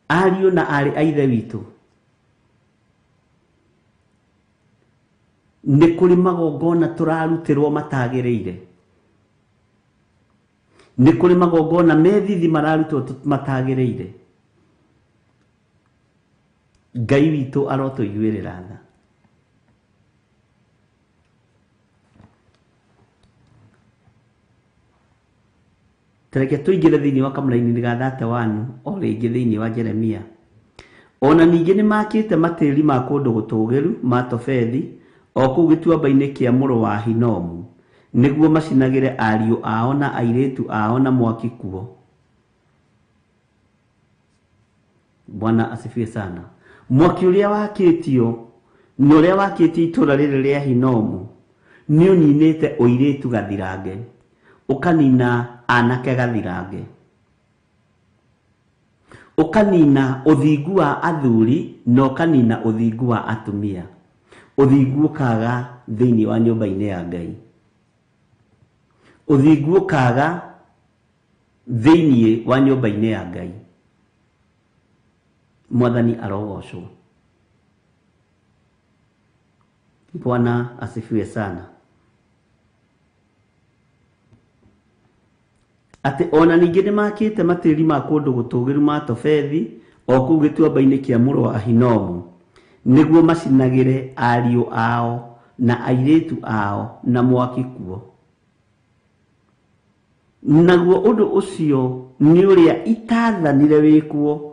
Ariũ na aarĩ a Ithe witũ, nĩ kũrĩ magongona tũrarutĩrwo matagĩrĩire. Nĩ kũrĩ magongona methithi mararutwo matagĩrĩire. Ngai witũ arotũiguĩrĩra tha. Tareke tũingĩre thĩinĩ wa kamũraini ga 31 o rĩngĩ thĩinĩ wa Jeremia. Ona ningĩ nĩmakĩte matĩri ma kũndũ gũtũũgĩru ma Tofethi o kũu gĩtuamba-inĩ kĩa mũrũ wa Hinomu, nĩguo macinagĩre ariũ ao na airĩtu ao na mwaki kuo. Bwana asifiwe sana. Mwaki ũrĩa wakĩtio na ũrĩa wakĩtio itũũra rĩrĩ rĩa Hinomu nĩ ũninĩte ũirĩtu gathirange, ũkanina anake gathirange, ũkanina ũthingu wa athuri na ũkanina ũthingu wa atumia. Ũthingu ũkaga thĩinĩ wa nyũmba-inĩ ya Ngai. Ũthingu ũkaga thĩinĩ wa nyũmba-inĩ ya Ngai. Mwathani arogocwo. Bwana asifiwe sana. Atĩ ona ningĩ nĩmakĩte matĩri ma kũndũ gũtũũgĩru ma Tofethi o kũu gĩtuamba-inĩ kĩa mũrũ wa Hinomu, nĩguo macinagĩre ariũ ao na airĩtu ao na mwaki kuo. Naguo ũndũ ũcio nĩ ũrĩa itaathanire wĩkwo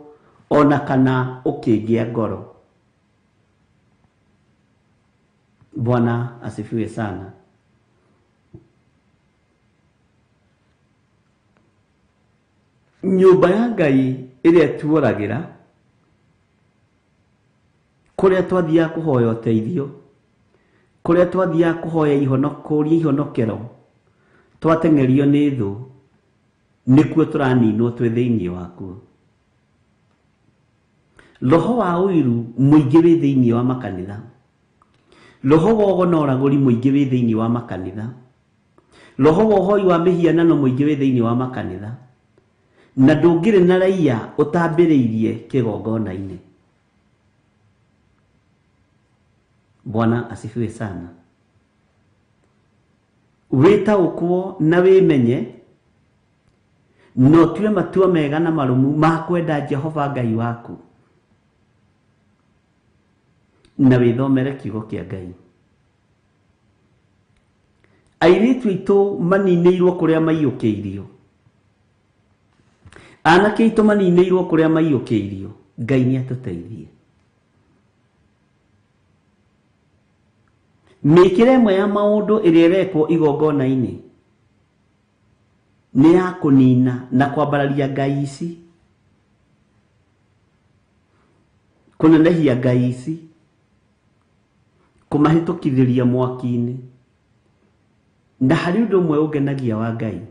ona kana ũkĩngĩa ngoro. Bwana asifiwe sana. Nyũmba ya Ngai ĩrĩa tuoragĩra Kũrĩa twathiaga kũhoya ũteithio, kũrĩa twathiaga kũhoya kũria ihonokero, twateng'erio nĩ thũ, nĩkuo tũraninwo twĩ thĩinĩ wakuo. Roho wa ũiru mũingĩ wĩ thĩinĩ wa makanitha. Roho wa ũgo na ũragũri mũingĩ wĩ thĩinĩ wa makanitha. Roho wa ũhoi wa mĩhianano mũingĩ wĩ thĩinĩ wa makanitha. Na ndũngĩrĩ na raiya ũtambĩrĩirie kĩgongona-inĩ. Bwana asifiwe sana. Wĩtaũkwo na wĩmenye na ũtue matua mega na marũmu ma kwenda Jehova Ngai waku, na wĩthomere kiugo kĩa Ngai. Airĩtu aitũ maninĩirwo kũrĩa maiyũkĩirio, anake aitũ maninĩirwo kũrĩa maiyũkĩirio. Ngai nĩ atũteithie. Mĩkĩre ĩmwe ya maũndũ ĩrĩa ĩrekwo igongona-inĩ nĩ ya kũnina na kwambararia ngai ici, kũnenehia ngai ici, kũmahĩtũkithĩria mwaki-inĩ. Na harĩ ũndũ ũmwe ũngenagia wa Ngai,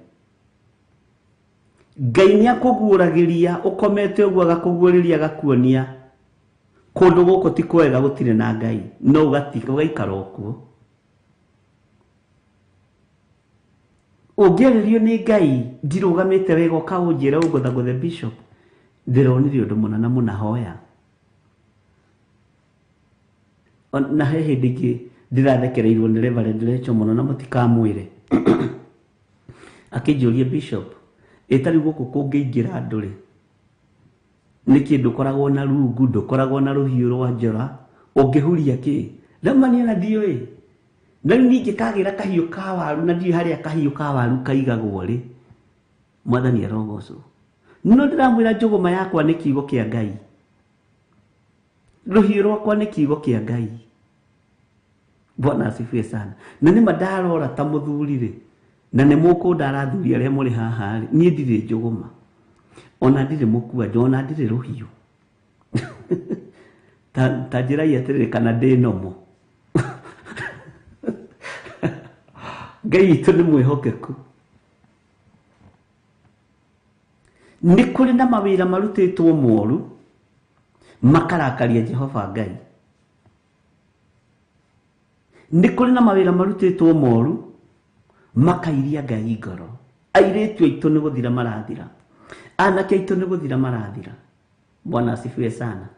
Ngai nĩ akũguũragĩria ũkomete ũguo, agakũguũrĩria agakuonia kũndũ gũkũ ti kwega, gũtirĩ na Ngai, no ũgaikara o kuo. Ũngĩarĩrio nĩ Ngai ndirũgamĩte wega, ũkaũnjĩra ũngũthagũthe bishop, ndĩronire ũndũ mũna na mũna, hoya. Na he hĩndĩ ĩngĩ ndĩrathekereirwo nĩ Reverend Rachel mũno, na mũtikamwĩre. Akĩnjũria, bishop, ĩ ta rĩu gũkũ kũngĩingĩra andũ rĩ, nĩkĩ ndũkoragwo na rungu, ndũkoragwo na rũhiũ rwa njora, ũngĩhuria kĩ? Ndamania na ndiũĩ. Na rĩu ningĩ kagĩra kahiũ ka waru, na ndiũĩ harĩa kahiũ ka waru kaigagwo rĩ. Mwathani arogocwo. No ndĩramwĩra njũgũma yakwa nĩ kiugo kĩa Ngai, rũhiũ rwakwa nĩ kiugo kĩa Ngai. Bwana asifiwe sana. Na nĩma ndarora ta mũthuri rĩ, na nĩ mũkũndara athuri arĩa mũrĩ haha rĩ, niĩ ndirĩ njũgũma, ona ndirĩ mũkwanjũ, ona ndirĩ rũhiũ. Ta njĩrai atĩrĩrĩ, kana ndĩ nomo. Ngai witũ nĩ mwĩhokeku. Nĩ kũrĩ na mawĩra marutĩtwo moru makarakaria Jehova Ngai. Nĩ kũrĩ na mawĩra marutĩtwo moru makairia Ngai ngoro. Airĩtu aitũ nĩ gũthira marathira, anake aitũ nĩ gũthira marathira. Bwana asifiwe sana.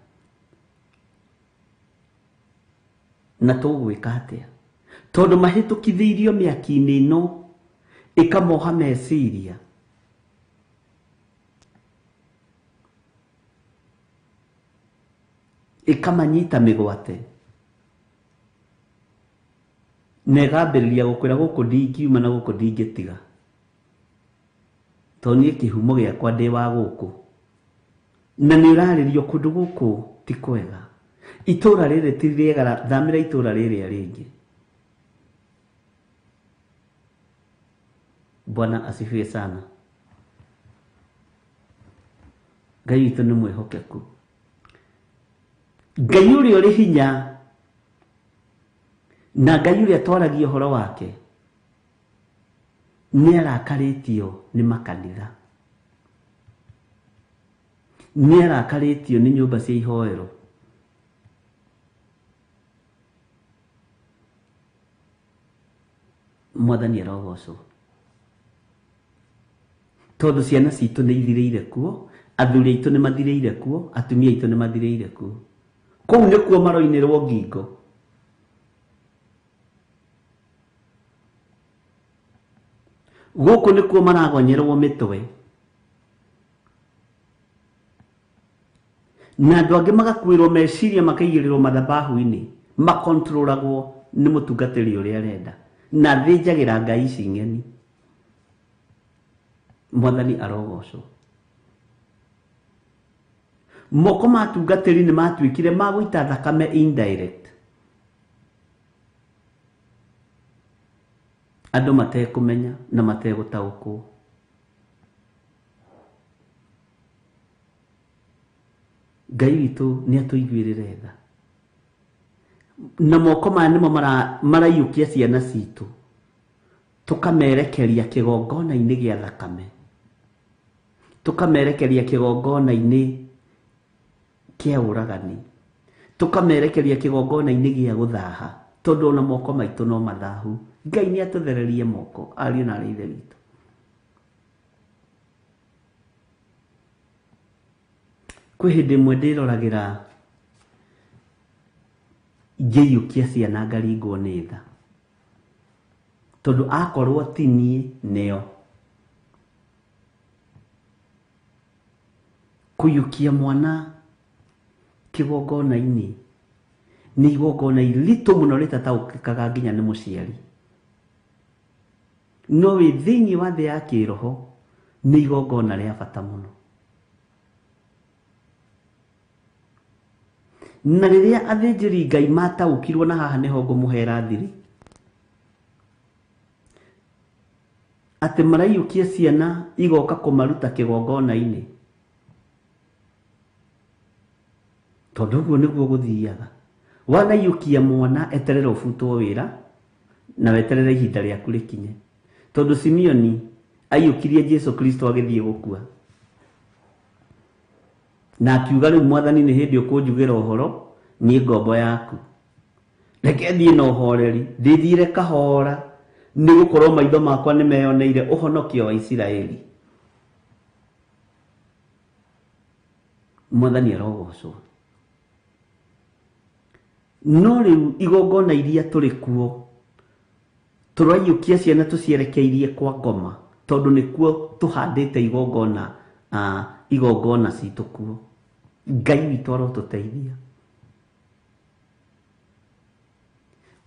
Na tũgwĩka atĩa? Tondũ mahĩtũkithĩirio mĩaki-inĩ ĩno ĩkamoha meciria. Ĩkamanyita mĩgwate. Na ĩgambĩrĩria gũkwĩra gũkũ ndingiuma na gũkũ ndingĩtiga. Tondũ niĩ kĩhumo gĩakwa ndĩ wa gũkũ. Na nĩ ũrarĩrio kũndũ gũkũ ti kwega. Itũra rĩrĩ ti rĩega, thamĩra itũra rĩrĩa rĩngĩ. Bwana asifiwe sana. Ngai witũ nĩ mwĩhokeku. Ngai ũrĩa ũrĩ hinya na Ngai ũrĩa twaragia ũhoro wake nĩ arakarĩtio nĩ makanitha, nĩ arakarĩtio nĩ nyũmba cia ihoero. Mwathani arogocwo. Tondũ ciana citũ nĩ ithirĩire kuo, athuri aitũ nĩ mathirĩire kuo, atumia aitũ nĩ mathirĩire kuo. Kũu nĩkuo maroinĩrwo ngingo. Gũkũ nĩkuo maragonyerwo mĩtwe. Na andũ angĩ magakuĩrwo meciria makaigĩrĩrwo mathabahu-inĩ, makontrolagwo nĩ mũtungatĩri ũrĩa arenda. Na thĩnjagĩra ngai ici ng'eni. Mwathani arogocwo. Moko ma atungatĩri nĩ matuĩkire ma gũita thakame indirect. Andũ matekũmenya na mategũtaũkwo. Ngai witũ nĩ atũiguĩrĩre tha. Na moko maya nĩmo maraiyũkia ciana citũ, tũkamerekeria kĩgongona-inĩ gĩa thakame, tũkamerekeria kĩgongona-inĩ kĩa ũragani, tũkamerekeria kĩgongona-inĩ gĩa gũthaha, tondũ ona moko maitũ no mathahu. Ngai nĩ atũthererie moko, ariũ na aarĩ a Ithe witũ. Kwĩ hĩndĩ ĩmwe ndĩroragĩra ngĩiyũkia ciana ngaringwo nĩ tha, tondũ akorwo ti niĩ nĩo. Kũiyũkia mwana kĩgongona-inĩ nĩ igongona iritũ mũno rĩtataũkĩkaga nginya nĩ mũciari, no wĩ thĩinĩ wa thĩ ya kĩroho nĩ igongona rĩa bata mũno. Na rĩrĩa athĩnjĩri Ngai mataũkirwo, na haha nĩho ngũmũhera thiri, atĩ maraiyũkia ciana igoka kũmaruta kĩgongona-inĩ, tondũ ũguo nĩguo gũthiaga. Wanaiyũkia mwana, eterera ũbutwo wĩra na weterere ihinda rĩaku rĩkinye, tondũ Simeoni aiyũkirie Jesu Kristo agĩthiĩ gũkua, na akiuga rĩu Mwathani nĩ hĩndĩ ũkũnjugĩra ũhoro, niĩ ngombo yaku, reke thiĩ na ũhoreri, ndĩthiĩre kahora, nĩ gũkorwo maitho makwa nĩ meyoneire ũhonokio wa Isiraeli. Mwathani arogocwo. No rĩu igongona iria tũrĩ kuo, tũraiyũkia ciana tũcierekeirie kwa ngoma, tondũ nĩkuo tũhandĩte igongona, igongona citũ kuo. Ngai witũ arotũteithia.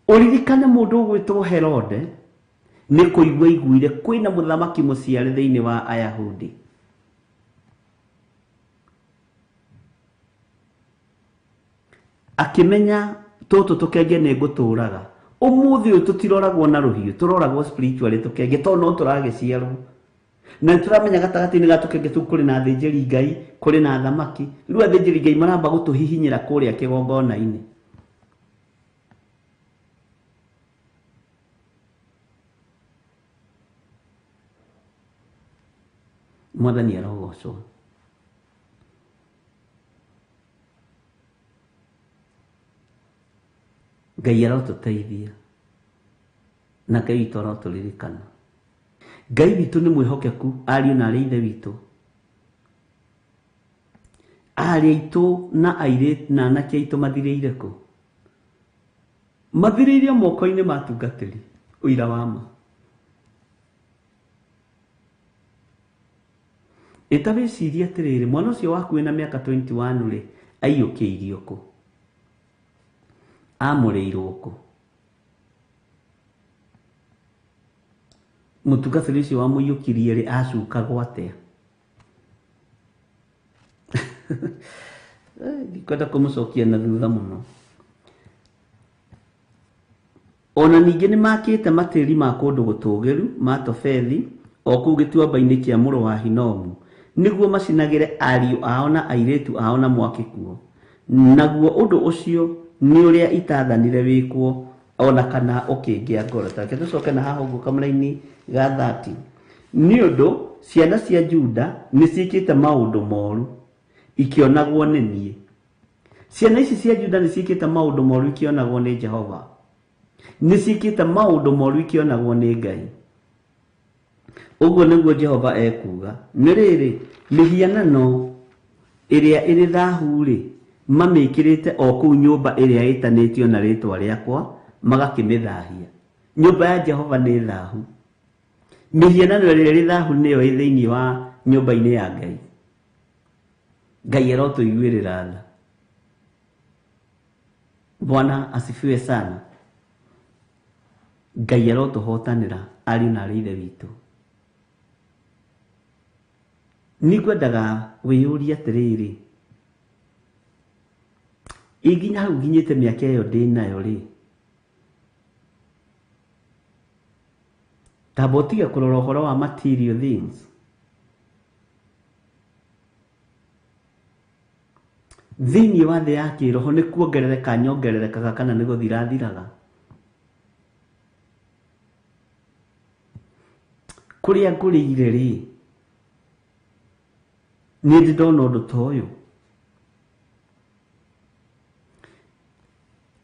Ũririkane mũndũ ũgwĩtwo Herode nĩ kũigua aiguire kwĩna mũthamaki mũciare thĩinĩ wa Ayahudi. Akĩmenya tũtũ tũkenge nĩ ngũtũraga. Ũmũthĩ ũyũ tũtiroragwo na rũhiũ, tũroragwo spiritually tũkenge, tondũ no tũragĩciarwo. Na nĩtũramenya gatagatĩ-inĩ ga tũkenge tũu kũrĩ na athĩnjĩri Ngai, kũrĩ na athamaki. Rĩu athĩnjĩri Ngai maramba gũtũhihinyĩra kũrĩa kĩgongona-inĩ. Mwathani arogocwo. Ngai arotũteithia na Ngai witũ arotũririkana. Ngai witũ nĩ mwĩhokeku, ariũ na aarĩ a Ithe witũ. Aarĩ aitũ na airĩtu na anake aitũ mathirĩire kũ? Mathirĩire moko-inĩ ma atungatĩri, ũira wa ma. Ĩta wĩcirie atĩrĩrĩ, mwana ũcio waku wĩna mĩaka 21 rĩ, aiyũkĩirio kũ? Amũrĩirwo kũ? Mũtungatĩri ũcio wamũiyũkirie rĩ, acukagwo atĩa? Ndikwenda kũmũcokia na thutha mũno. Ona ningĩ nĩ makĩte matĩri ma kũndũ gũtũũgĩru ma Tofethi o kũu gĩtuamba-inĩ kĩa mũrũ wa Hinomu, nĩguo macinagĩre ariũ ao na airĩtu ao na mwaki kuo. Naguo ũndũ ũcio nĩ ũrĩa itaathanire wĩkwo ona kana ũkĩngĩa ngoro. Ta reke tũcoke na haha ũguo kamũraini ga 30. Nĩ ũndũ ciana cia Juda nĩ ciĩkĩte maũndũ moru ikĩonagwo nĩ niĩ. Ciana ici cia Juda nĩ ciĩkĩte maũndũ moru ikĩonagwo nĩ Jehova. Nĩ ciĩkĩte maũndũ moru ikĩonagwo nĩ Ngai. Ũguo nĩguo Jehova ekuuga. Nĩ rĩrĩ, mĩhianano ĩrĩa ĩrĩ thahu-rĩ, mamĩkĩrĩte o kũu nyũmba ĩrĩa ĩtanĩtio na rĩĩtwa rĩakwa, magakĩmĩthahia. Nyũmba ya Jehova nĩ thahu. Mĩhianano ĩrĩa ĩrĩ thahu nĩyo ĩ thĩinĩ wa nyũmba-inĩ ya Ngai. Ngai arotũiguĩrĩra tha. Bwana asifiwe sana. Ngai arotũhotanĩra ariũ na aarĩ a Ithe witũ. Nĩngwendaga wĩyũrie atĩrĩrĩ, ĩ nginya hau nginyĩte mĩaka ĩyo ndĩnayo rĩ, tamba ũtige kũrora ũhoro wa material things. Thĩinĩ wa thĩ ya kĩroho nĩ kuongerereka nyongererekaga kana nĩ gũthirathiraga? Kũrĩa ngũrĩire rĩ, niĩ ndĩ ndona ũndũ ta ũyũ?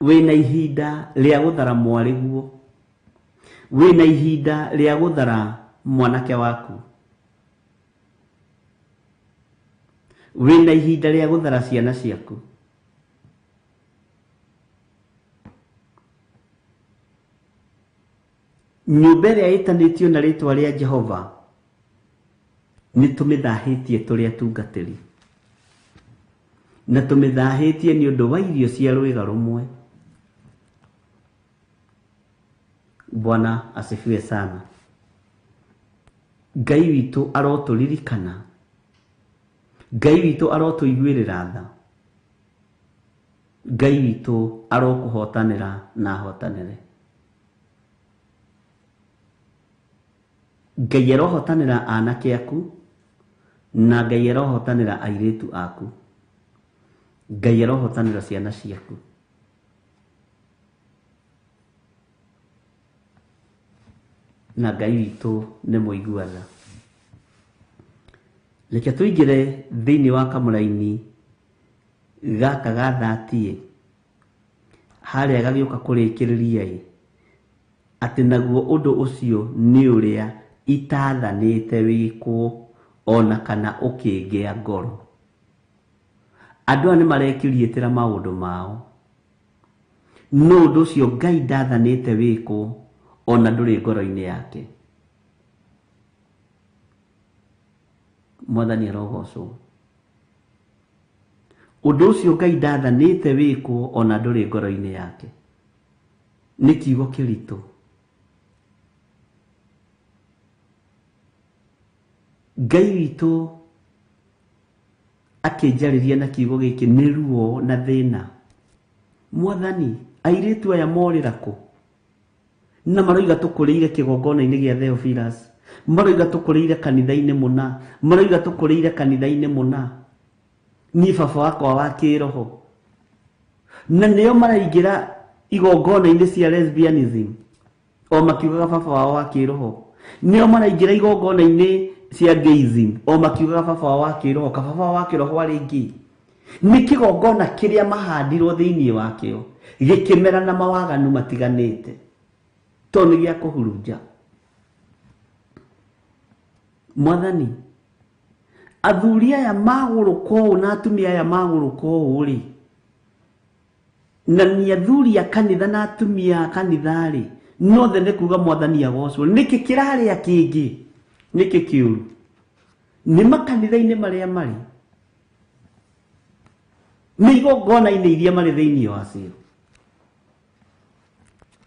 Wĩna ihinda rĩa gũthara mwarĩguo, wĩna ihinda rĩa gũthara mwanake waku, wĩna ihinda rĩa gũthara ciana ciaku. Nyũmba ĩrĩa ĩtanĩtio na rĩtwa rĩa Jehova nĩ tũmĩthahĩtie tũrĩ atungatĩri, na tũmĩthahĩtie nĩ ũndũ wa irio cia rwĩga rũmwe. Bwana asifiwe sana. Ngai witũ arotũririkana, Ngai witũ arotũiguĩrĩra tha, Ngai witũ arokũhotanĩra na ahotanĩre. Ngai arohotanĩra anake aku, na Ngai arohotanĩra airĩtu aku, Ngai arohotanĩra ciana ciaku. Na Ngai witũ nĩ mũigua tha. Reke tũingĩre thĩinĩ wa kamũraini gaka ga 30 harĩa gagĩũka kũrĩkĩrĩria ĩ, atĩ naguo ũndũ ũcio nĩ ũrĩa itathanĩte wĩkwo ona kana ũkĩngĩa ngoro. Andũ aya nĩ marekiriĩtĩra maũndũ mao, no ũndũ ũcio Ngai ndathanĩte wĩkwo ona ndũrĩ ngoro-inĩ yake. Mwathani arogocwo. Ũndũ ũcio Ngai ndathanĩte wĩkwo ona ndũrĩ ngoro-inĩ yake. Nĩ kiugo kĩritũ. Ngai witũ akĩnjarĩria na kiugo gĩkĩ nĩ ruo na thĩna. Mwathani, airĩtu aya morĩra kũ? Na maroiga tũkũrĩire kĩgongona-inĩ gĩa Theophilus, maroiga tũkũrĩire kanitha-inĩ mũna, maroiga tũkũrĩire kanitha-inĩ mũna. Niĩ baba wakwa wa kĩroho. Na nĩo maraingĩra igongona-inĩ cia lesbianism o makiugaga baba wao wa kĩroho. Nĩo maraingĩra igongona-inĩ cia gayism o makiugaga baba wao wa kĩroho. Kababa wao wa kĩroho arĩ ngĩ. Nĩ kĩgongona kĩrĩa mahandirwo thĩinĩ wakĩo gĩkĩmera na mawaganu matiganĩte, tondũ nĩ gĩa kũhurunja. Mwathani, athuri aya magũrũka ũũ na atumia aya magũrũka ũũ rĩ, na nĩ athuri a kanitha na atumia a kanitha rĩ, nothe nĩ kuga Mwathani agocwo. Nĩkĩ kĩrarĩa kĩngĩ? Nĩkĩ kĩũru? Nĩ makanitha-inĩ marĩa marĩ, nĩ igongona-inĩ iria marĩ thĩinĩ wacio,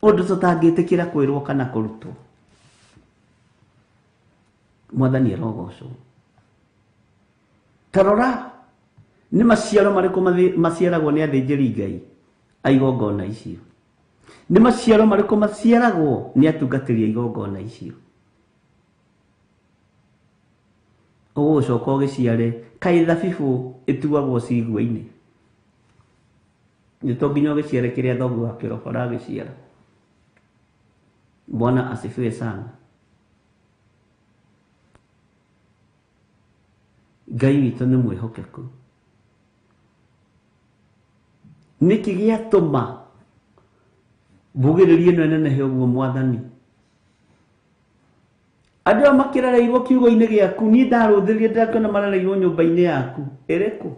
ũndũ tũtangĩtĩkĩra kwĩrwo kana kũrutwo. Mwathani arogocwo. Ta rora nĩ maciaro marĩkũ maciaragwo nĩ athĩnjĩri Ngai a igongona icio, nĩ maciaro marĩkũ maciaragwo nĩ atungatĩri a igongona icio. Ũgũcoka ũgĩciare kaĩ thabibũ ĩtuagwo cigua-inĩ, nĩ to nginya ũgĩciare kĩrĩa thoguo wa kĩroho aragĩciara. Bwana asifiwe sana. Ngai witũ nĩ mwĩhokeku. Nĩkĩ gĩatũma mbugĩrĩrie ĩno ĩnenehe ũguo Mwathani? Andũ aya makĩrereirwo kiugo-inĩ gĩaku, niĩ ndarũthĩrĩria ndĩrakĩona marereirwo nyũmba-inĩ yaku. Ĩrĩkũ?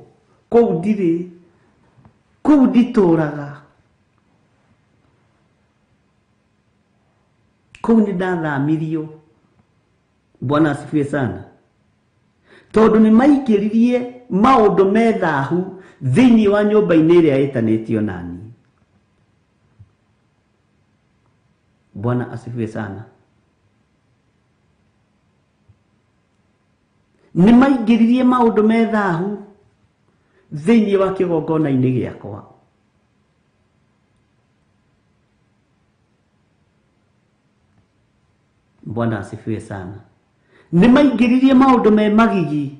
Kũu ndirĩ, kũu nditũraga, kũu nĩ ndathamirio. Bwana asifiwe sana. Tondũ nĩ maingĩririe maũndũ me thahu thĩinĩ wa nyũmba-inĩ ĩrĩa ĩtanĩtio nani. Bwana asifiwe sana. Nĩ maingĩririe maũndũ me thahu thĩinĩ wa kĩgongona-inĩ gĩakwa. Bwana asifiwe sana. Nĩ maingĩririe maũndũ me magigi.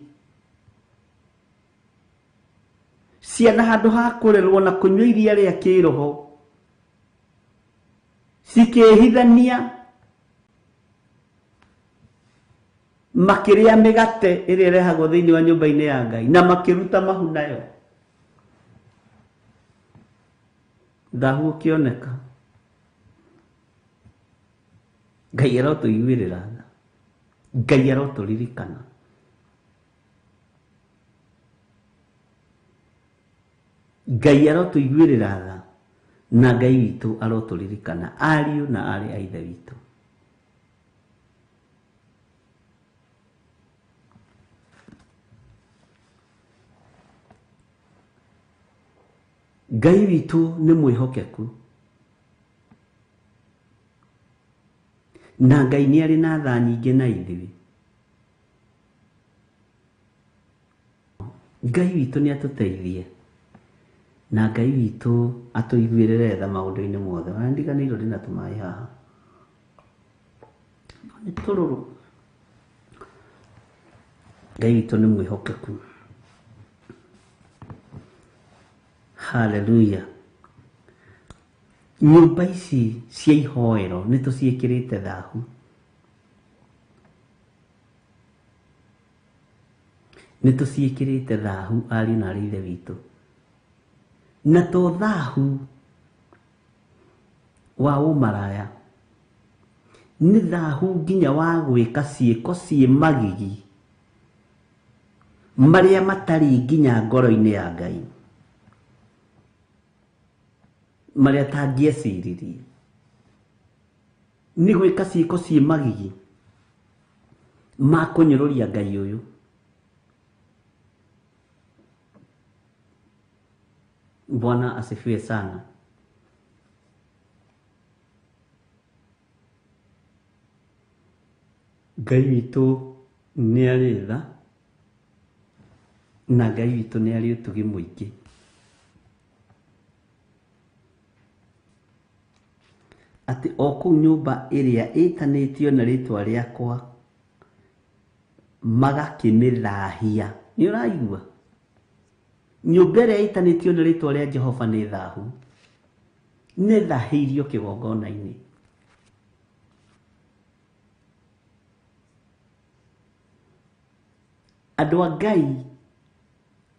Ciana handũ ha kũrerwo na kũnyua iria rĩa kĩroho cikĩhithania makĩrĩa mĩgate ĩrĩa ĩrehagwo thĩinĩ wa nyũmba-inĩ ya Ngai na makĩruta mahu nayo. Thahu ũkĩoneka. Ngai arotũiguĩrĩra tha. Ngai arotũririkana. Ngai arotũiguĩrĩra tha na Ngai witũ arotũririkana ariũ na aarĩ a Ithe witũ. Ngai witũ nĩ mwĩhokeku na Ngai nĩ arĩ na tha nyingĩ na ithuĩ. Ngai witũ nĩ atũteithie na Ngai witũ atũiguĩrĩre tha maũndũ-inĩ mothe. Ona ndiganĩirwo ndĩna tũmaĩ haha. No nĩ tũrũrũ. Ngai witũ nĩ mwĩhokeku. Haleluya. Nyũmba ici cia ihoero nĩ tũciĩkĩrĩte thahu. Nĩ tũciĩkĩrĩte thahu ariũ na aarĩ a Ithe witũ. Na to thahu wa ũmaraya, nĩ thahu nginya wa gwĩka ciĩko ciĩ magigi marĩa matarĩ nginya ngoro-inĩ ya Ngai, marĩa atangĩeciririe. Nĩ gwĩka ciĩko ciĩ magigi ma kũnyũrũria Ngai ũyũ. Bwana asifiwe sana. Ngai witũ nĩ arĩ tha na Ngai witũ nĩ arĩ ũtugi mũingĩ. Atĩ o kũu nyũmba ĩrĩa ĩtanĩtio na rĩtwa rĩakwa magakĩmĩthahia. Nĩ ũraigua? Nyũmba ĩrĩa ĩtanĩtio na rĩtwa rĩa Jehova nĩ thahu. Nĩ thahĩirio kĩgongona-inĩ. Andũ a Ngai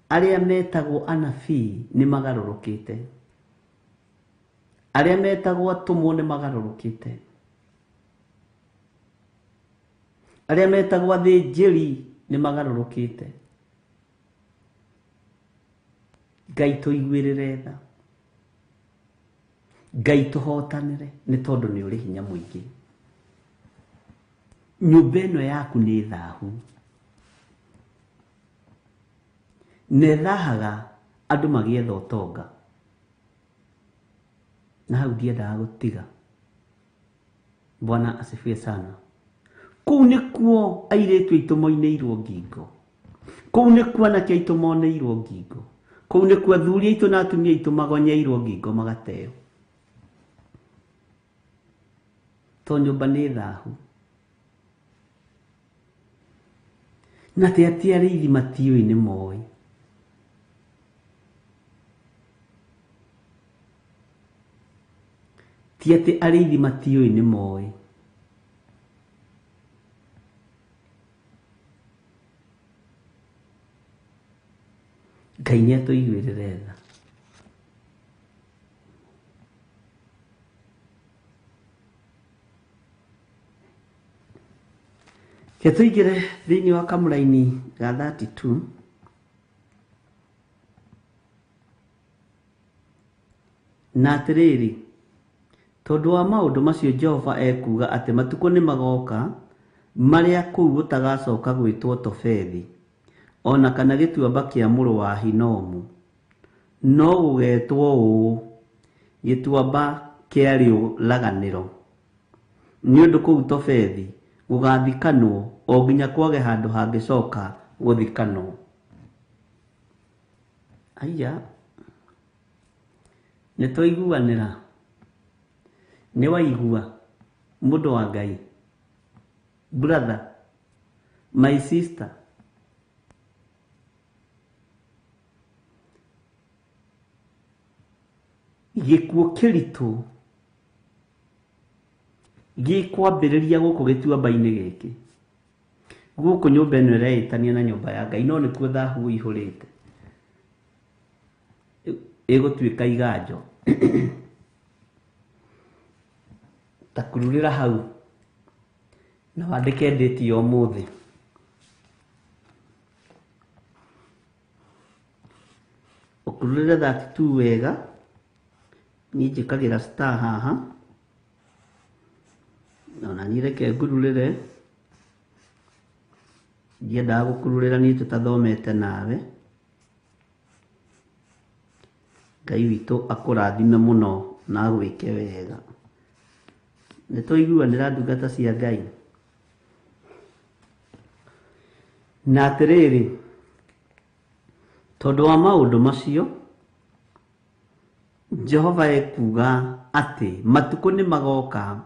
arĩa metagwo anabii nĩ magarũrũkĩte. Arĩa metagwo atũmwo nĩ magarũrũkĩte. Arĩa metagwo athĩnjĩri nĩ magarũrũkĩte. Ngai tũiguĩrĩre tha. Ngai tũhotanĩre nĩ tondũ nĩ ũrĩ hinya mũingĩ. Nyũmba ĩno yaku nĩ thahu. Na ĩthahaga andũ magĩetha ũtonga. Na hau ndiendaga gũtiga. Bwana asifiwe sana. Kũu nĩkuo airĩtu aitũ moinĩirwo ngingo. Kũu nĩkuo anake aitũ monĩirwo ngingo. Kũu nĩkuo athuri aitũ na atumia aitũ magonyeirwo ngingo magateo. To nyũmba nĩ thahu. Na ti atĩ arĩithi matiũĩ nĩ moĩ. Ti atĩ arĩithi matiũĩ nĩ moĩ. Ngai nĩ atũiguĩrĩre tha. Reke tũingĩre thĩinĩ wa kamũraini ga 32. Na atĩrĩrĩ, tondũ wa maũndũ macio Jehova ekuuga atĩ matukũ nĩmagoka marĩa kũu gũtagacoka gwĩtwo Tofethi, o na kana gĩtuamba kĩa mũrũ wa Hinomu, no gũgetwo ũũ, Gĩtuamba kĩa Rĩũraganĩro. Nĩ ũndũ kũu Tofethi gũgathikanwo o nginya kwage handũ hangĩcoka gũthikanwo. Aya, nĩ twaiguanĩra? Nĩ waigua mũndũ wa Ngai? Brother, my sister. Gĩkuũ kĩritũ gĩkwambĩrĩria gũkũ gĩtuamba-inĩ gĩkĩ. Gũkũ nyũmba ĩno ĩreĩtania na nyũmba ya Ngai, no nĩkuo thahu ũihũrĩte. Ĩgũtuĩka iganjo. Ta kururĩra hau na wandĩke ndĩti ya ũmũthĩ. Ũkururĩre 32 wega. Niĩ njĩkagĩra star haha. Ona niĩ reke ngururĩre. Ndiendaga gũkururĩra niĩ tũtathomete nawe. Ngai witũ akũrathime mũno na agwĩke wega. Nĩ twaiguanĩra ndungata cia Ngai. Na atĩrĩrĩ, tondũ wa maũndũ macio, Jehova ekuuga atĩ matukũ nĩ magoka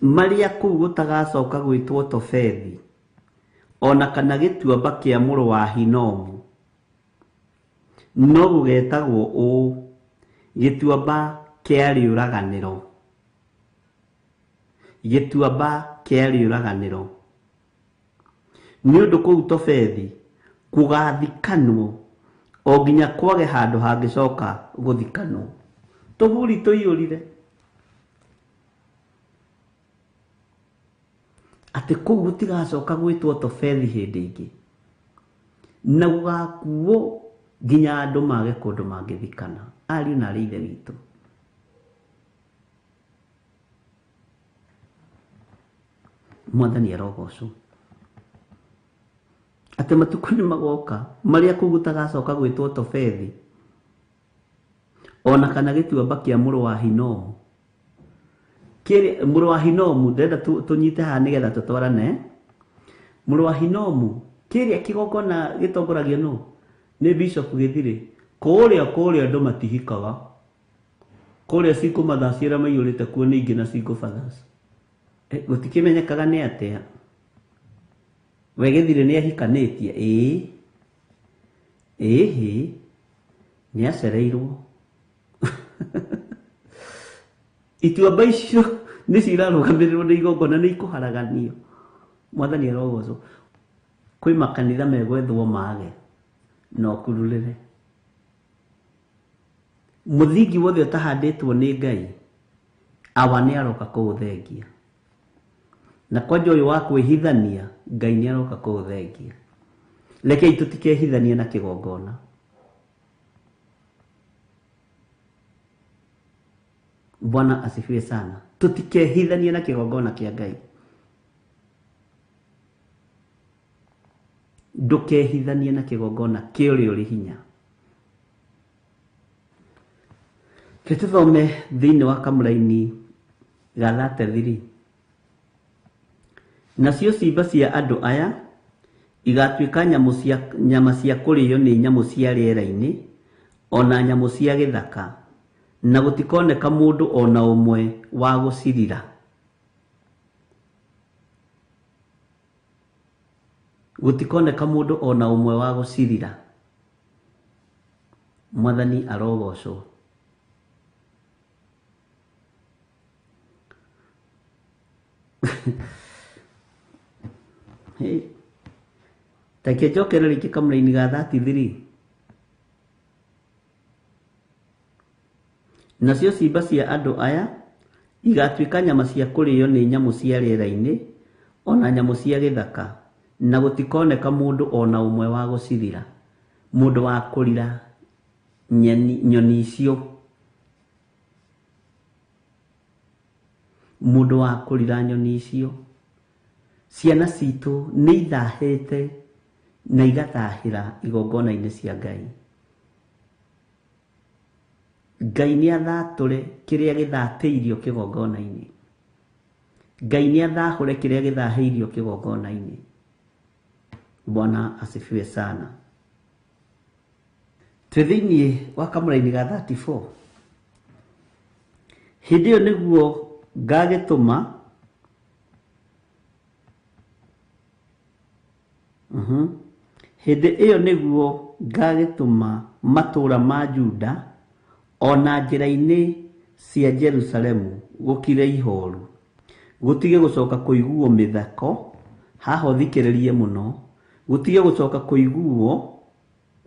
marĩa kũu gũtagacoka gwĩtwo Tofethi, ona kana gĩtuamba kĩa mũrũ wa Hinomu, no gũgetagwo ũũ, gĩtuamba kĩa rĩũraganĩro. Gĩtuamba kĩa rĩũraganĩro. Nĩ ũndũ kũu Tofethi gũgathikanwo o nginya kwage handũ hangĩcoka gũthikanwo. Tũburi tũiyũrire. Atĩ kũu gũtigacoka gwĩtwo Tofethi hĩndĩ ĩngĩ. Na gũgakuo nginya andũ mage kũndũ mangĩthikana. Ariũ na arĩ ithe witũ. Mwathani arogocwo. Atĩ matukũ nĩ magoka marĩa kũu gũtagacoka gwĩtwo Tofethi, ona kana gĩtuamba kĩa mũrũ wa Hinomu. Kĩrĩa mũrũ wa Hinomu, ndĩrenda tũnyite haha nĩgetha tũtwarane. Mũrũ wa Hinomu, kĩrĩa kĩgongona gĩtongoragio nũ? Nĩ Bishop Gĩthirĩ. Kũrĩa kũrĩa andũ matihikaga. Kũrĩa single mothers arĩa maiyũrĩte kuo nĩ ingĩ na single fathers. Gũtikĩmenyekaga nĩ atĩa. We Gĩthirĩ nĩ ahikanĩtie? Ĩĩ. Ĩhĩ. Nĩ acereirwo. Ituamba icio nĩ cirarũgamĩrĩrwo nĩ igongona, nĩ ikũharaganio. Mwathani arogocwo. Kwĩ makanitha megwethwo mage na ũkururĩre. Mũthingi wothe ũtahandĩtwo nĩ Ngai, awa nĩ aroka kũũthengia. Na kwanja ũyũ wa kwĩhithania, Ngai nĩ aroka kũũthengia. Rekei tũtikehithanie na kĩgongona. Bwana asifiwe sana. Tũtikehithanie na kĩgongona kĩa Ngai. Ndũkehithanie na kĩgongona kĩa ũrĩa ũrĩ hinya. Reke tũthome thĩinĩ wa kamũraini ga 33. Nacio ciimba cia andũ aya igatuĩka nyama cia kũrĩo nĩ nyamũ cia rĩera-inĩ, ona nyamũ cia gĩthaka, na gũtikoneka mũndũ ona ũmwe wa gũcirira. Gũtikoneka mũndũ ona ũmwe wa gũcirira. Mwathani arogocwo. Reke njokere rĩngĩ kamũraini ga 33. Nacio ciimba cia andũ aya igatuĩka nyama cia kũrĩo nĩ nyamũ cia rĩera-inĩ, ona nyamũ cia gĩthaka, na gũtikoneka mũndũ ona ũmwe wa gũcirira. Mũndũ wa kũrira nyoni icio. Mũndũ wa kũrira nyoni icio. Ciana citũ nĩ ithahĩte na igathahĩra igongona-inĩ cia Ngai. Ngai nĩ athatũre kĩrĩa gĩthatĩirio kĩgongona-inĩ. Ngai nĩ athahũre kĩrĩa gĩthahĩirio kĩgongona-inĩ. Bwana asifiwe sana. Twĩ thĩinĩ wa kamũraini ga 34. Hĩndĩ ĩyo nĩguo ngagĩtũma Hĩndĩ ĩyo nĩguo ngagĩtũma matũũra ma Juda O na njĩra-inĩ cia Jerusalemu gũkire ihooru, gũtige gũcoka kũiguo mĩtheko, haha ũthikĩrĩrie mũno, gũtige gũcoka kũiguo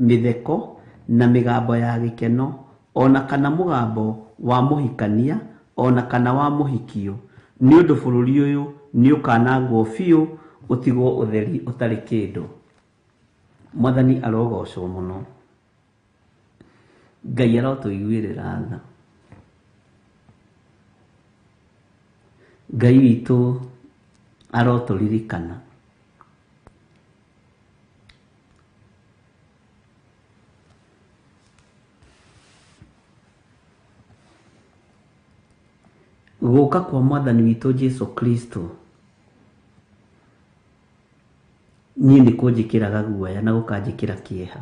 mĩtheko na mĩgambo ya gĩkeno, o na kana mũgambo wa mũhikania, o na kana wa mũhikio, nĩ ũndũ bũrũri ũyũ nĩũkanangwo biũ, ũtigwo ũtheri ũtarĩ kĩndũ. Mwathani arogocwo mũno. Ngai arotũiguĩrĩra tha. Ngai witũ arotũririkana. Gũka kwa Mwathani witũ Jesu Kristo niĩ nĩ kũnjĩkĩraga guoya na gũkanjĩkĩra kĩeha,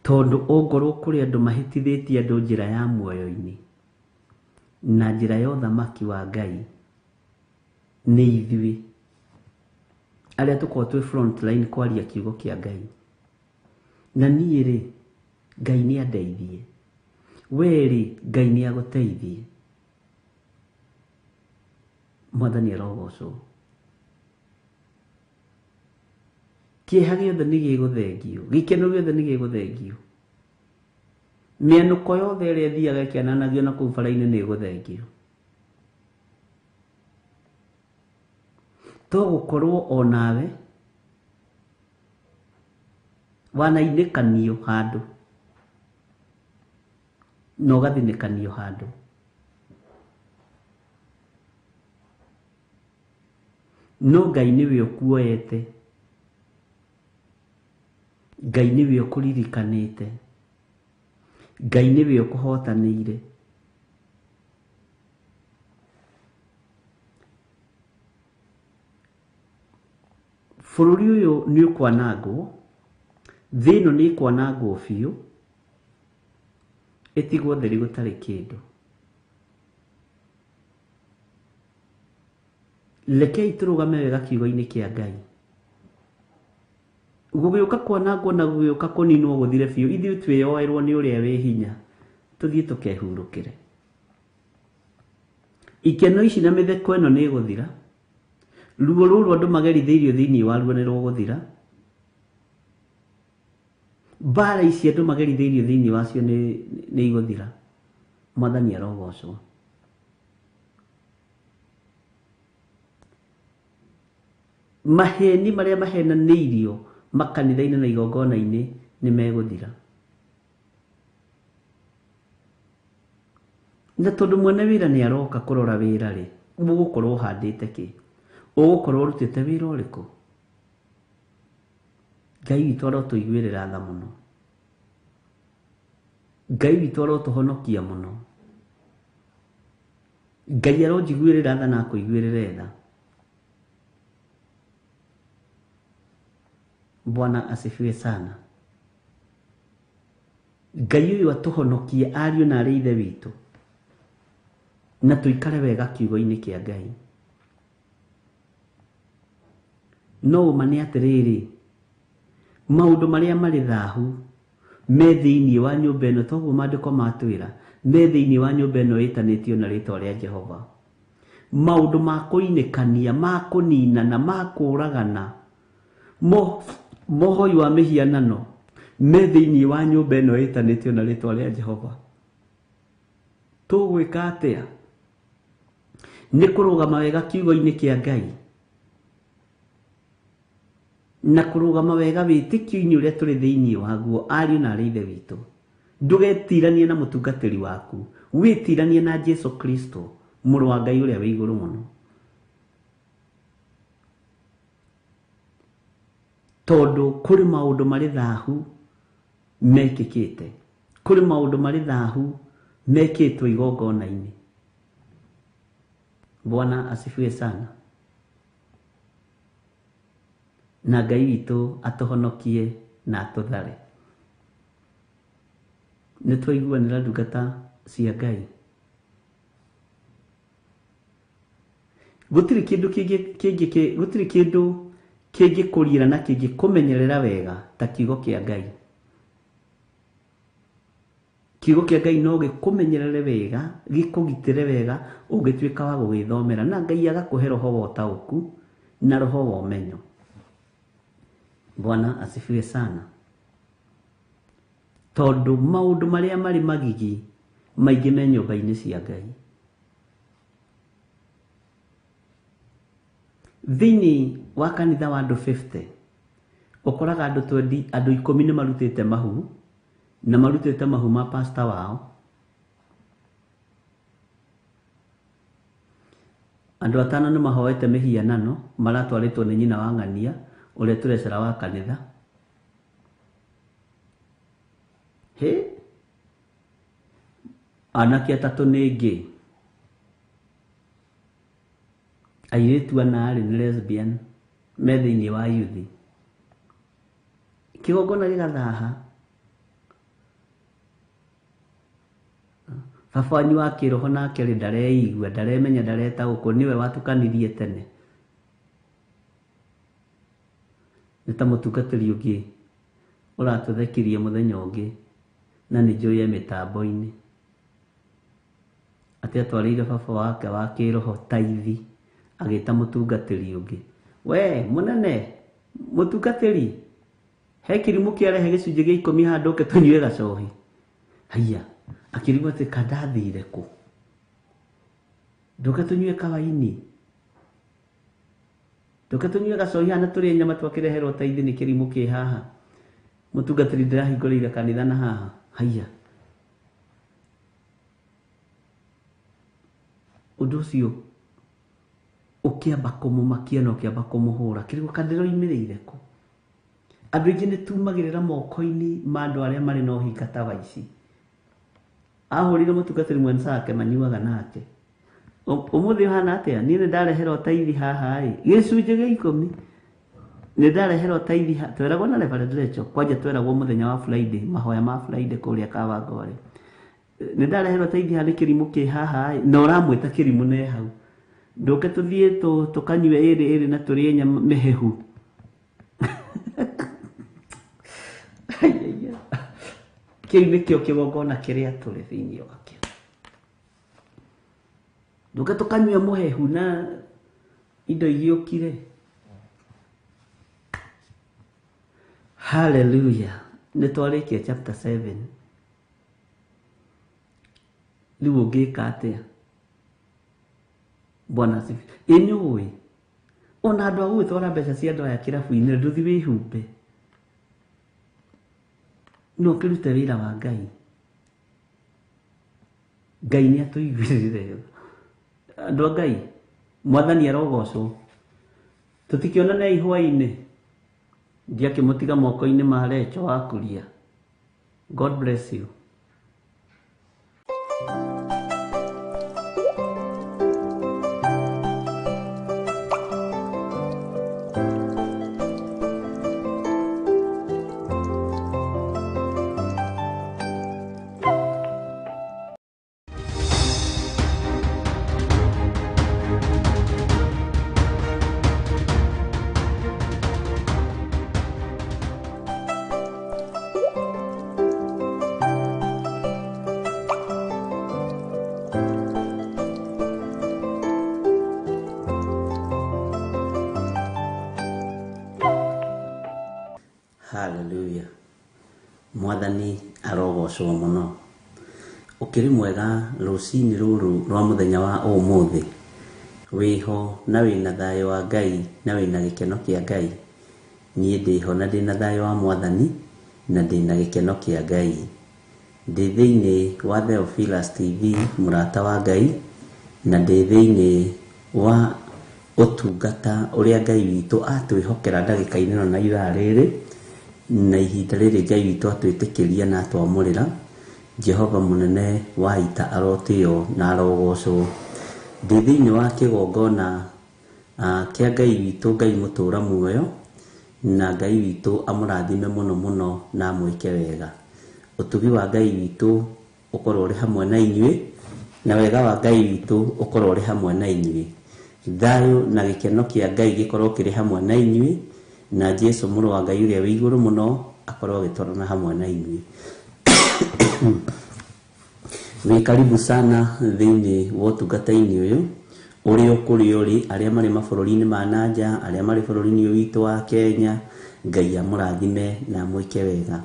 tondũ ongorwo kũrĩ andũ mahĩtithĩtie andũ njĩra ya muoyo-inĩ na njĩra ya ũthamaki wa Ngai, nĩ ithuĩ arĩa tũkoragwo twĩ front line kwaria kiugo kĩa Ngai. Na niĩ rĩ, Ngai nĩ andeithie, we rĩ, Ngai nĩ agũteithie. Mwathani arogocwo. Kĩeha gĩothe nĩ gĩgũthengio, gĩkeno gĩothe nĩ gĩgũthengio, mĩanũko yothe ĩrĩa ĩthiaga ĩkĩananagio na kũu bara-inĩ nĩ ĩgũthengio. To gũkorwo o nawe wanainĩkanio handũ na ũgathinĩkanio handũ. No Ngai nĩwe ũkuoete, Ngai nĩwe ũkũririkanĩte, Ngai nĩwe ũkũhotanĩire. Bũrũri ũyũ nĩ ũkwanangwo, thĩ ĩno nĩ ĩkwanangwo biũ, ĩtigwo theri gũtarĩ kĩndũ. Rekei tũrũgame wega kiugo-inĩ kĩa Ngai. Gũgĩũka kwanangwo na gũgĩũka kũninwo gũthire biũ, ithuĩ twĩyoerwo nĩ ũrĩa wĩ hinya, tũthiĩ tũkehurũkĩre. Ikeno ici na mĩtheko ĩno nĩ ĩgũthira, ruo rũrũ andũ magerithĩirio thĩinĩ waruo nĩ rũgũthira, mbara ici andũ magerithĩirio thĩinĩ wacio nĩ igũthira. Mwathani arogocwo. Maheni marĩa mahenanĩirio makanitha-inĩ na igongona-inĩ nĩ megũthira. Na tondũ mwene wĩra nĩ aroka kũrora wĩra rĩ, ũgũkorwo ũhandĩte kĩ? Ũgũkorwo ũrutĩte wĩra ũrĩkũ? Ngai witũ arotũiguĩrĩra tha mũno. Ngai witũ arotũhonokia mũno. Ngai aronjiguĩrĩra tha na akũiguĩrĩre tha. Bwana asifiwe sana. Ngai ũyũ atũhonokie ariũ na arĩ ithe witũ, na tũikare wega kiugo-inĩ kĩa Ngai. No ũma nĩ atĩrĩrĩ, maũndũ marĩa marĩ thahu me thĩinĩ wa nyũmba ĩno, toguo maandĩko matwĩra, me thĩinĩ wa nyũmba ĩno ĩtanĩtio na rĩtwa rĩa Jehova. Maũndũ ma kũinĩkania, ma kũninana, ma kũũragana, mohoi wa mĩhianano me thĩinĩ wa nyũmba ĩno ĩtanĩtio na rĩtwa rĩa Jehova. Tũgwĩka atĩa? Nĩ kũrũgama wega kiugo-inĩ kĩa Ngai na kũrũgama wega wĩtĩkio-inĩ ũrĩa tũrĩ thĩinĩ waguo, ariũ na arĩ ithe witũ. Ndũgetiranie na mũtungatĩri waku, wĩtiranie na Jesu Kristo, mũrũ wa Ngai ũrĩa wĩ igũrũ mũno. Tondũ kũrĩ maũndũ marĩ thahu mekĩkĩte, kũrĩ maũndũ marĩ thahu mekĩtwo igongona-inĩ. Bwana asifiwe sana. Na Ngai witũ atũhonokie na atũthare. Nĩ twaiguanĩra ndungata cia Ngai. Gũtirĩ kĩndũ kĩngĩ, gũtirĩ kĩndũ kĩngĩkũriĩra na kĩngĩkũmenyerera wega ta kiugo kĩa Ngai. Kiugo kĩa Ngai no gĩkũmenyerere wega, gĩkũgitĩre wega, ũngĩtuĩka wa gũgĩthomera, na Ngai agakũhe roho wa ũtaũku na roho wa ũmenyo. Bwana asifiwe sana. Tondũ maũndũ marĩa marĩ magigi maingĩ me nyũmba-inĩ cia Ngai. Thĩinĩ wa kanitha wa andũ 50 ũkoraga andũ 20, andũ 10 nĩ marutĩte mahu, na marutĩte mahu ma pastor wao. Andũ 5 nĩ mahoete mĩhianano maratwarĩtwo nĩ nyina wa ng'ania ũrĩa tũrecera wa kanitha. Hĩ, anake 3 nĩ gay, airĩtu 4 nĩ lesbian me thĩinĩ wa youth. Kĩgongona gĩgathaha. Baba wanyu wa kĩroho nake rĩ ndareigua, ndaremenya, ndaretaũkwo, nĩwe watukanirie tene. Nĩ ta mũtungatĩri ũngĩ ũratũthekirie mũthenya ũngĩ na nĩ njũĩ e mĩtambo-inĩ, atĩ atwarĩire baba wake wa kĩroho taithi, agĩta mũtungatĩri ũngĩ, we mũnene mũtungatĩri, he kĩrimũ kĩarehe gĩcunjĩ gĩa 10 handũ ũke tũnyue gacohi. Haiya, akĩrigwo atĩ kandathire kũ, ndũke tũnyue kawaini, ndũke tũnyue gacohi haha na tũrĩe nyama twakĩreherwo taithi nĩ kĩrimũ kĩ haha, mũtungatĩri ndĩrahingũrĩire kanitha na haha. Haiya, ũndũ ũcio ũkĩamba kũmũmakia na ũkĩamba kũmũhũra, kĩrigwo kandĩroimĩrĩire kũ. Andũ aingĩ nĩ tumagĩrĩra moko-inĩ ma andũ arĩa marĩ na ũhinga ta wa ici. Ahũrire mũtungatĩri mwenzake manyuaga nake. Ũmũthĩ ũhana atĩa? Niĩ nĩ ndareherwo taithi haha ĩ, gĩcunjĩ gĩa 10 nĩ ndareherwo taithi tweragwo na Reverend Rachel, kwanja tweragwo mũthenya wa Friday, mahoya ma Friday kũrĩa Kawangware. Nĩ ndareherwo taithi haha nĩ kĩrimũ kĩ haha ĩ, na ũramwĩta kĩrimũ ne hau. Ndũke tũthiĩ tũkanyue ĩrĩ ĩrĩ na tũrĩe nyama mĩhehu. Kĩu nĩkĩo kĩgongona kĩrĩa tũrĩ thĩinĩ wakĩo. Ndũke tũkanyue mũhehu na indo igĩũkire. Hallelujah. Nĩ twarĩkia chapter 7. Rĩu ũngĩka atĩa? Bwana asifiwe. Ĩ nĩ ũĩ ona andũ a gũgĩtwara mbeca cia andũ aya kĩrabu-inĩ ndũthi wĩhumbe, no ũkĩrute wĩra wa Ngai. Ngai nĩ atũiguĩrĩire. Andũ a Ngai, Mwathani arogocwo. Tũtikĩonane hwaĩ-inĩ. Ndiakĩmũtiga moko-inĩ ma Rachel wa Kuria. God bless you. Hallelujah. Mwathani arogocwo mũno. Ũkĩrĩ mwega rũcinĩ rũrũ rwa mũthenya wa ũmũthĩ. Wĩho na wĩna thayũ wa Ngai na wĩna gĩkeno kĩa Ngai. Niĩ ndĩho na ndĩna thayũ wa Mwathani na ndĩna gĩkeno kĩa Ngai. Ndĩ thĩinĩ wa Theophilus TV mũrata wa Ngai, na ndĩ thĩinĩ wa ũtungata ũrĩa Ngai witũ atwĩhokera ndagĩka-inĩ ĩno na ithaa rĩrĩ, na ihinda rĩrĩ Ngai witũ atwĩtĩkĩria na atwamũrĩra. Jehova mũnene wa ita arotĩo na arogocwo. Ndĩ thĩinĩ wa kĩgongona kĩa Ngai witũ, Ngai mũtũra muoyo, na Ngai witũ amũrathime mũno mũno na amwĩke wega. Ũtugi wa Ngai witũ ũkorwo ũrĩ hamwe na inyuĩ, na wega wa Ngai witũ ũkorwo ũrĩ hamwe na inyuĩ. Thayũ na gĩkeno kĩa Ngai gĩkorwo kĩrĩ hamwe na inyuĩ, na Jesu mũrũ wa Ngai ũrĩa wĩ igũrũ mũno akorwo agĩtwarana hamwe na inyuĩ. Wĩ karibu sana thĩinĩ wa ũtungata-inĩ ũyũ ũrĩa ũkũrĩa ũrĩ, arĩa marĩ mabũrũri-inĩ ma nanja, arĩa marĩ bũrũri-inĩ ũyũ witũ wa Kenya, Ngai amũrathime na amwĩke wega.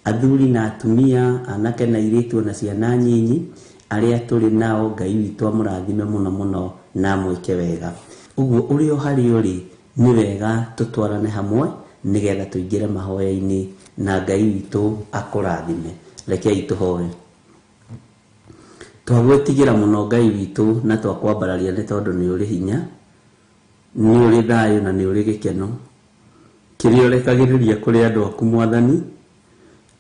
Athuri na atumia, anake na airĩtu ona ciana nyinyi, arĩa tũrĩ nao, Ngai witũ amũrathime mũno mũno na amwĩke wega. Ũguo ũrĩa o harĩa ũrĩ, nĩ wega tũtwarane hamwe nĩgetha tũingĩre mahoya-inĩ na Ngai witũ akũrathime. Rekei tũhoe. Twagwĩtigĩra mũno Ngai witũ na twakwambararia nĩ tondũ nĩ ũrĩ hinya, nĩ ũrĩ thayũ na nĩ ũrĩ gĩkeno. Kĩrĩa ũrekagĩrĩria kũrĩ andũ aku Mwathani,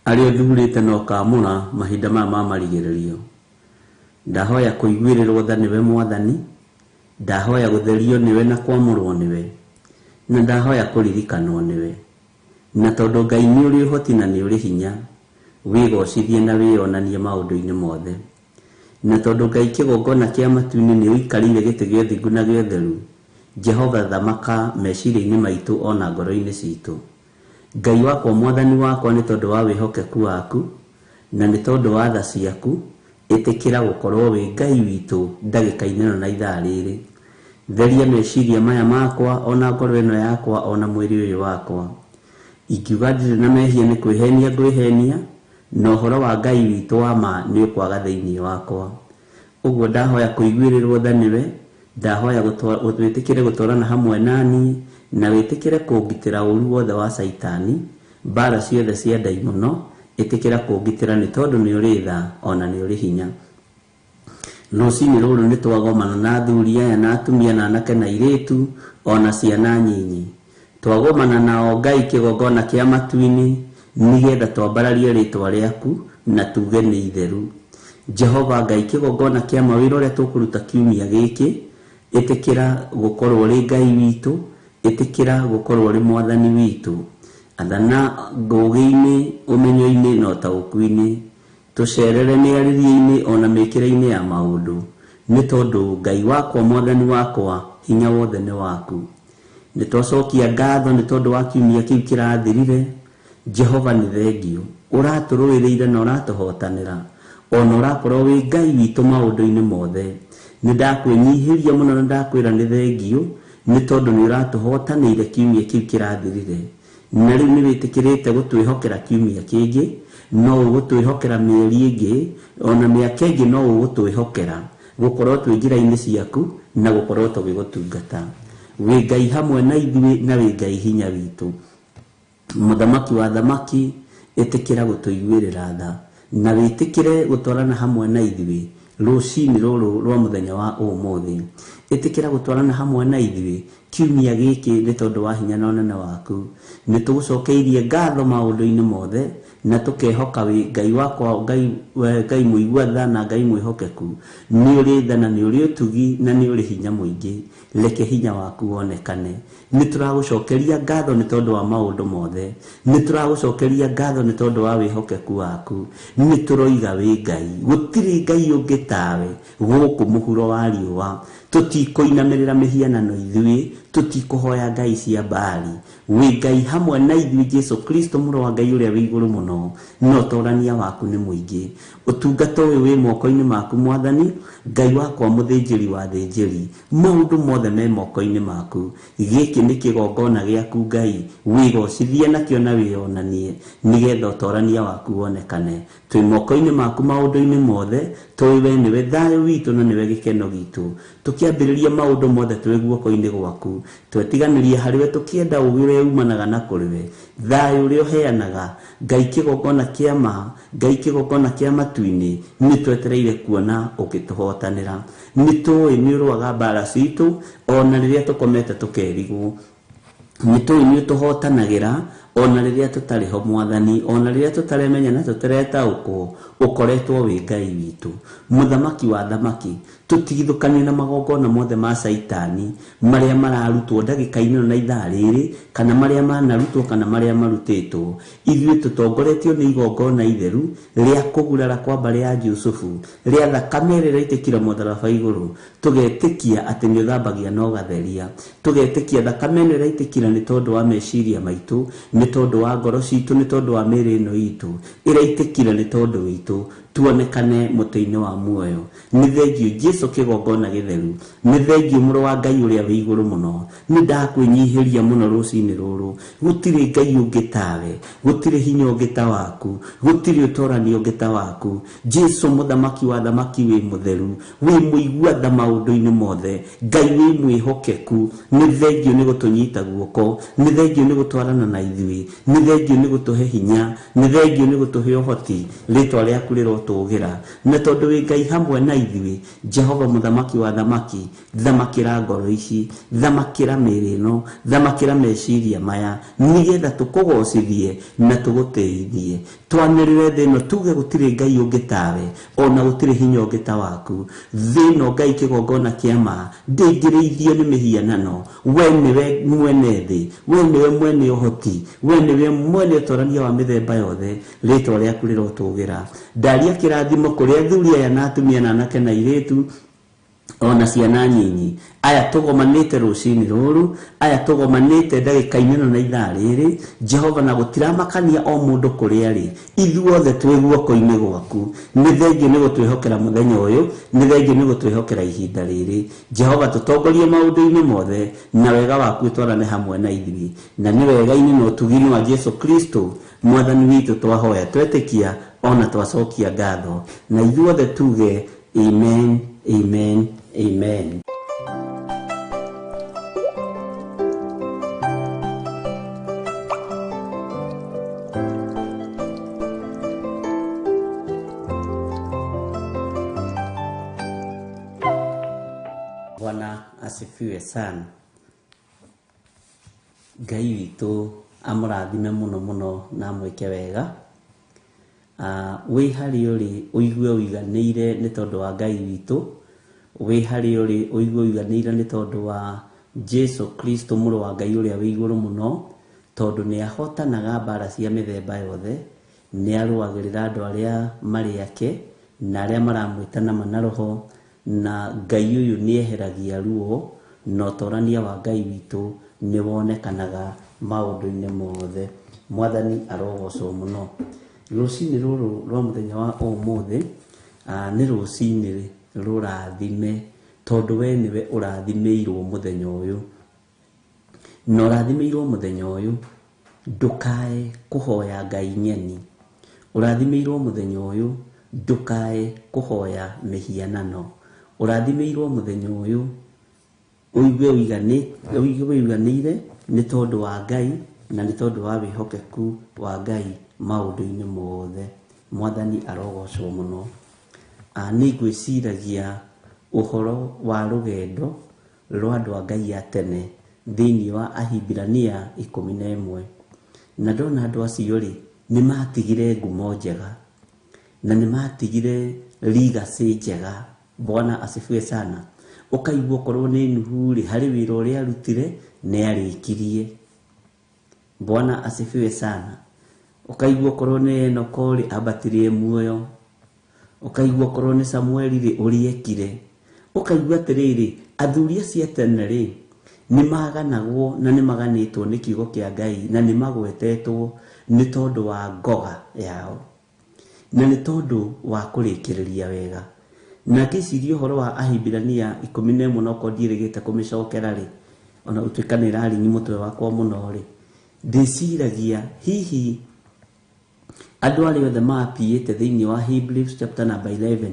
arĩa ũthurĩte na ũkaamũra mahinda maya ma marigĩrĩrio. Ndahoya kũiguĩrĩrwo tha nĩwe Mwathani, ndahoya gũtherio nĩwe na kwamũrwo nĩwe, na ndahoya kũririkanwo nĩwe. Na tondũ Ngai nĩ ũrĩ ũhoti na nĩ ũrĩ hinya, wĩgocithie na wĩyonanie maũndũ-inĩ mothe. Na tondũ Ngai kĩgongona kĩa matu-inĩ nĩ ũikarĩire gĩtĩ gĩa ũthingu na gĩa ũtheru, Jehova thamaka meciria-inĩ maitũ ona ngoro-inĩ citũ. Ngai wakwa Mwathani wakwa, nĩ tondũ wa wĩhokeku waku na nĩ tondũ wa tha ciaku, ĩtĩkĩra gũkorwo wĩ Ngai witũ ndagĩka-inĩ ĩno na ithaa rĩrĩ. Theria meciria maya makwa ona ngoro ĩno yakwa ona mwĩrĩ ũyũ wakwa. Ingiuga ndirĩ na mehia nĩ kwĩhenia ngwĩhenia, na ũhoro wa Ngai witũ wa ma nĩ ũkwaga thĩinĩ wakwa. Ũguo ndahoya kũiguĩrĩrwo tha nĩwe, ndahoya wĩtĩkĩre gũtwarana hamwe naniĩ, na wĩtĩkĩre kũngitĩra ũru wothe wa Caitani, mbara ciothe cia ndaimono, ĩtĩkĩra kũngitĩra nĩ tondũ nĩ ũrĩ tha ona nĩ ũrĩ hinya. Rũcinĩ rũrũ nĩ twagomana na athuri aya na atumia na anake na airĩtu ona ciana nyinyi. Twagomana nao Ngai kĩgongona kĩa matu-inĩ nĩgetha twambararie rĩtwa rĩaku na tuge nĩ itheru. Jehova Ngai kĩgongona kĩa mawĩra ũrĩa tũkũruta kiumia gĩkĩ, ĩtĩkĩra gũkorwo ũrĩ Ngai witũ, ĩtĩkĩra gũkorwo ũrĩ Mwathani witũ. Athana ngũgĩ-inĩ, ũmenyo-inĩ na ũtaũku-inĩ, tũcerere mĩarĩrie-inĩ ona mĩkĩre-inĩ ya maũndũ, nĩ tondũ Ngai wakwa Mwathani wakwa hinya wothe nĩ waku. Nĩ twacokia ngatho nĩ tondũ wa kiumia kĩu kĩrathirire. Jehova nĩ thengio, ũratũrũĩrĩire na ũratũhotanĩra, ona ũrakorwo wĩ Ngai witũ maũndũ-inĩ mothe. Nĩ ndakwĩnyihĩria mũno na ndakwĩra nĩ thengio, nĩ tondũ nĩ ũratũhotanĩire kiumia kĩu kĩrathirire. Na rĩu nĩ wĩtĩkĩrĩte gũtwĩhokera kiumia kĩngĩ, no ũgũtwĩhokera mĩeri ĩngĩ, ona mĩaka ĩngĩ no ũgũtwĩhokera gũkorwo twĩ njĩra-inĩ ciaku na gũkorwo tũgĩgũtungata. Wĩ Ngai hamwe na ithuĩ na wĩ Ngai hinya witũ. Mũthamaki wa thamaki, ĩtĩkĩra gũtũiguĩrĩra tha na wĩtĩkĩre gũtwarana hamwe na ithuĩ rũcinĩ rũrũ rwa mũthenya wa ũmũthĩ. Ĩtĩkĩra gũtwarana hamwe na ithuĩ kiumia gĩkĩ nĩ tondũ wa hinya na ũnene waku. Nĩ tũgũcokeirie ngatho maũndũ-inĩ mothe na tũkehoka wĩ Ngai wakwa, Ngai mũigua tha na Ngai mwĩhokeku. Nĩ ũrĩ tha na nĩ ũrĩ ũtugi na nĩ ũrĩ hinya mũingĩ. Reke hinya waku wonekane. Nĩ tũragũcokeria ngatho nĩ tondũ wa maũndũ mothe. Nĩ tũragũcokeria ngatho nĩ tondũ wa wĩhokeku waku. Nĩ tũroiga wĩ Ngai, gũtirĩ Ngai ũngĩ tawe gũkũ mũhuro wa riũa. Tũtikũinamĩrĩra mĩhianano ithuĩ, tũtikũhoya ngai cia Baali. Wĩ Ngai hamwe na ithuĩ Jesu Kristo mũrũ wa Ngai ũrĩa wĩ igũrũ mũno, na ũtorania waku nĩ mũingĩ. Ũtungata ũyũ wĩ moko-inĩ maku Mwathani, Ngai wakwa mũthĩnjĩri wa thĩnjĩri, maũndũ mothe me moko-inĩ maku. Gĩkĩ nĩ kĩgongona gĩaku Ngai, wĩgocithie nakĩo na wĩyonanie, nĩgetha ũtorania waku wonekane. Twĩ moko-inĩ maku maũndũ-inĩ mothe, tũĩ we nĩwe thayũ witũ na nĩwe gĩkeno gitũ. Tũkĩambĩrĩria maũndũ mothe twĩ guoko-inĩ gwaku, twetiganĩria harĩwe tũkĩenda ũũgĩ ũrĩa umanaga na kũrĩ we, thayũ ũrĩa ũheanaga. Ngai kĩgongona kĩa ma, Ngai kĩgongona kĩa matu-inĩ, nĩ twetereire kuona ũgĩtũhotanĩra. Nĩ tũĩ nĩ ũrũaga mbara citũ ona rĩrĩa tũkomete tũkerigwo. Nĩ tũĩ nĩ ũtũhotanagĩra ona rĩrĩa tũtarĩ ho Mwathani, ona rĩrĩa tũtaremenya na tũtaretaũkwo, ũkoretwo wĩ Ngai witũ, Mũthamaki wa thamaki. Tũtigithũkanie na magongona mothe ma Caitani marĩa mararutwo ndagĩka-inĩ ĩno na ithaa rĩrĩ, kana marĩa manarutwo kana marĩa marutĩtwo. Ithuĩ tũtongoretio nĩ igongona itheru rĩa kũgurara kwa mbarĩ ya Jusufu, rĩa thakame ĩrĩa ĩraitĩkire mũtharaba igũrũ. Tũgetĩkia atĩ nĩ ũthambagia na ũgatheria. Tũgetĩkia thakame ĩno ĩraitĩkire nĩ tondũ wa meciria maitũ, nĩ tondũ wa ngoro citũ, nĩ tondũ wa mĩĩrĩ ĩno itũ, ĩraitĩkire nĩ tondũ witũ. Tuonekane mũtĩ-inĩ wa muoyo. Nĩ thengio Jesu kĩgongona gĩtheru. Nĩ thengio mũrũ wa Ngai ũrĩa wĩ igũrũ mũno. Nĩ ndakwĩnyihĩria mũno rũcinĩ rũrũ. Gũtirĩ Ngai ũngĩ tawe, gũtirĩ hinya ũngĩ ta waku, gũtirĩ ũtorani ũngĩ ta waku. Jesu mũthamaki wa thamaki wĩ mũtheru, wĩ mũigua tha maũndũ-inĩ mothe. Ngai wĩ mwĩhokeku. Nĩ thengio nĩ gũtũnyita guoko, nĩ thengio nĩ gũtwarana na ithuĩ, nĩ thengio nĩ gũtũhe hinya, nĩ thengio nĩ gũtũhe ũhoti. Rĩtwa rĩaku rĩrotũgĩra. Na tondũ wĩ Ngai hamwe na ithuĩ, Jehova mũthamaki wa thamaki, thamakĩra ngoro ici, thamakĩra mĩĩrĩ ĩno, thamakĩra meciria maya, nĩgetha tũkũgocithie na tũgũtĩithie. Twanĩrĩre thĩ ĩno tuge gũtirĩ Ngai ũngĩ tawe, ona gũtirĩ hinya ũngĩ ta waku. Thĩ ĩno Ngai kĩgongona kĩa ma, ndĩngĩrĩithio nĩ mĩhianano. We nĩwe mwene thĩ, we nĩwe mwene ũhoti, we nĩwe mwene ũtorania wa mĩthemba yothe. Rĩtwa rĩaku rĩrotũgĩra. Ndaria kĩrathimo kũrĩ athuri aya na atumia na anake na airĩtu, ona ciana nyinyi. Aya tũgomanĩte rũcinĩ rũrũ, aya tũgomanĩte ndagĩka-inĩ ĩno na ithaa rĩrĩ, Jehova, na gũtiramakania o mũndũ kũrĩa arĩ, ithuothe twĩ guoko-inĩ gwaku. Nĩ thengio nĩ gũtwĩhokera mũthenya ũyũ, nĩ thengio nĩ gũtwĩhokera ihinda rĩrĩ. Jehova, tũtongorie maũndũ-inĩ mothe, na wega waku ũtwarane hamwe na ithuĩ. Na nĩ wega-inĩ na ũtugi-inĩ wa Jesu Kristo mwathani witũ twahoya, twetĩkia ona twacokia ngatho, na ithuothe tuge amen, amen, amen. Bwana asifiwe sana. Ngai witũ amũrathime mũno mũno na amwĩke wega. Wĩ harĩa ũrĩ ũigue ũiganĩire nĩ tondũ wa Ngai witũ, wĩ harĩa ũrĩ ũigue ũiganĩire nĩ tondũ wa Jesu Kristo mũrũ wa Ngai ũrĩa wĩ igũrũ mũno, tondũ nĩ ahotanaga mbara cia mĩthemba yothe, nĩ arũagĩrĩra andũ arĩa marĩ ake na arĩa maramwĩta na ma na roho, na Ngai ũyũ nĩ eheragia ruo, na ũtorania wa Ngai witũ nĩ wonekanaga maũndũ-inĩ mothe. Mwathani arogocwo mũno. Rũcinĩ rũrũ rwa mũthenya wa ũmũthĩ, nĩ rũcinĩ rũrathime, tondũ we nĩwe ũrathimĩirwo mũthenya ũyũ. Na ũrathimĩirwo mũthenya ũyũ, ndũkae kũhoya Ngai ng'eni. Ũrathimĩirwo mũthenya ũyũ, ndũkae kũhoya mĩhianano. Ũrathimĩirwo mũthenya ũyũ, ũigue ũiganĩire nĩ tondũ wa Ngai na nĩ tondũ wa wĩhokeku wa Ngai maũndũ-inĩ mothe. Mwathani arogocwo mũno. Nĩ ngwĩciragia ũhoro wa rũgendo rwa andũ a Ngai a tene thĩinĩ wa Ahibirania 11. Na ndona andũ acio rĩ, nĩ matigire ngumo njega na nĩ matigire legacy njega. Bwana asifiwe sana. Ũkaigua okorwo nĩ Nuhu rĩ, harĩ wĩra ũrĩa arutire nĩ arĩkirie. Bwana asifiwe sana. Ũkaigua okorwo nĩ Enoko rĩ, ambatirie muoyo. Ũkaigua okorwo nĩ Samueli rĩ, ũrĩa ekire. Ũkaigua atĩrĩrĩ, athuri acio a tene rĩ, nĩ maganagwo na nĩ maganĩtwo nĩ kiugo kĩa Ngai na nĩ magwetetwo nĩ tondũ wa ngoga yao na nĩ tondũ wa kũrĩkĩrĩria wega. Na ngĩciria ũhoro wa Ahibirania 11, na okorwo ndiĩrĩgĩte kũmĩcokera rĩ, ona gũtuĩka nĩ ĩraringi mũtwe wakwa mũno rĩ, ndĩciragia hihi andũ arĩa othe mapiĩte thĩinĩ wa Hebrews chapter number 11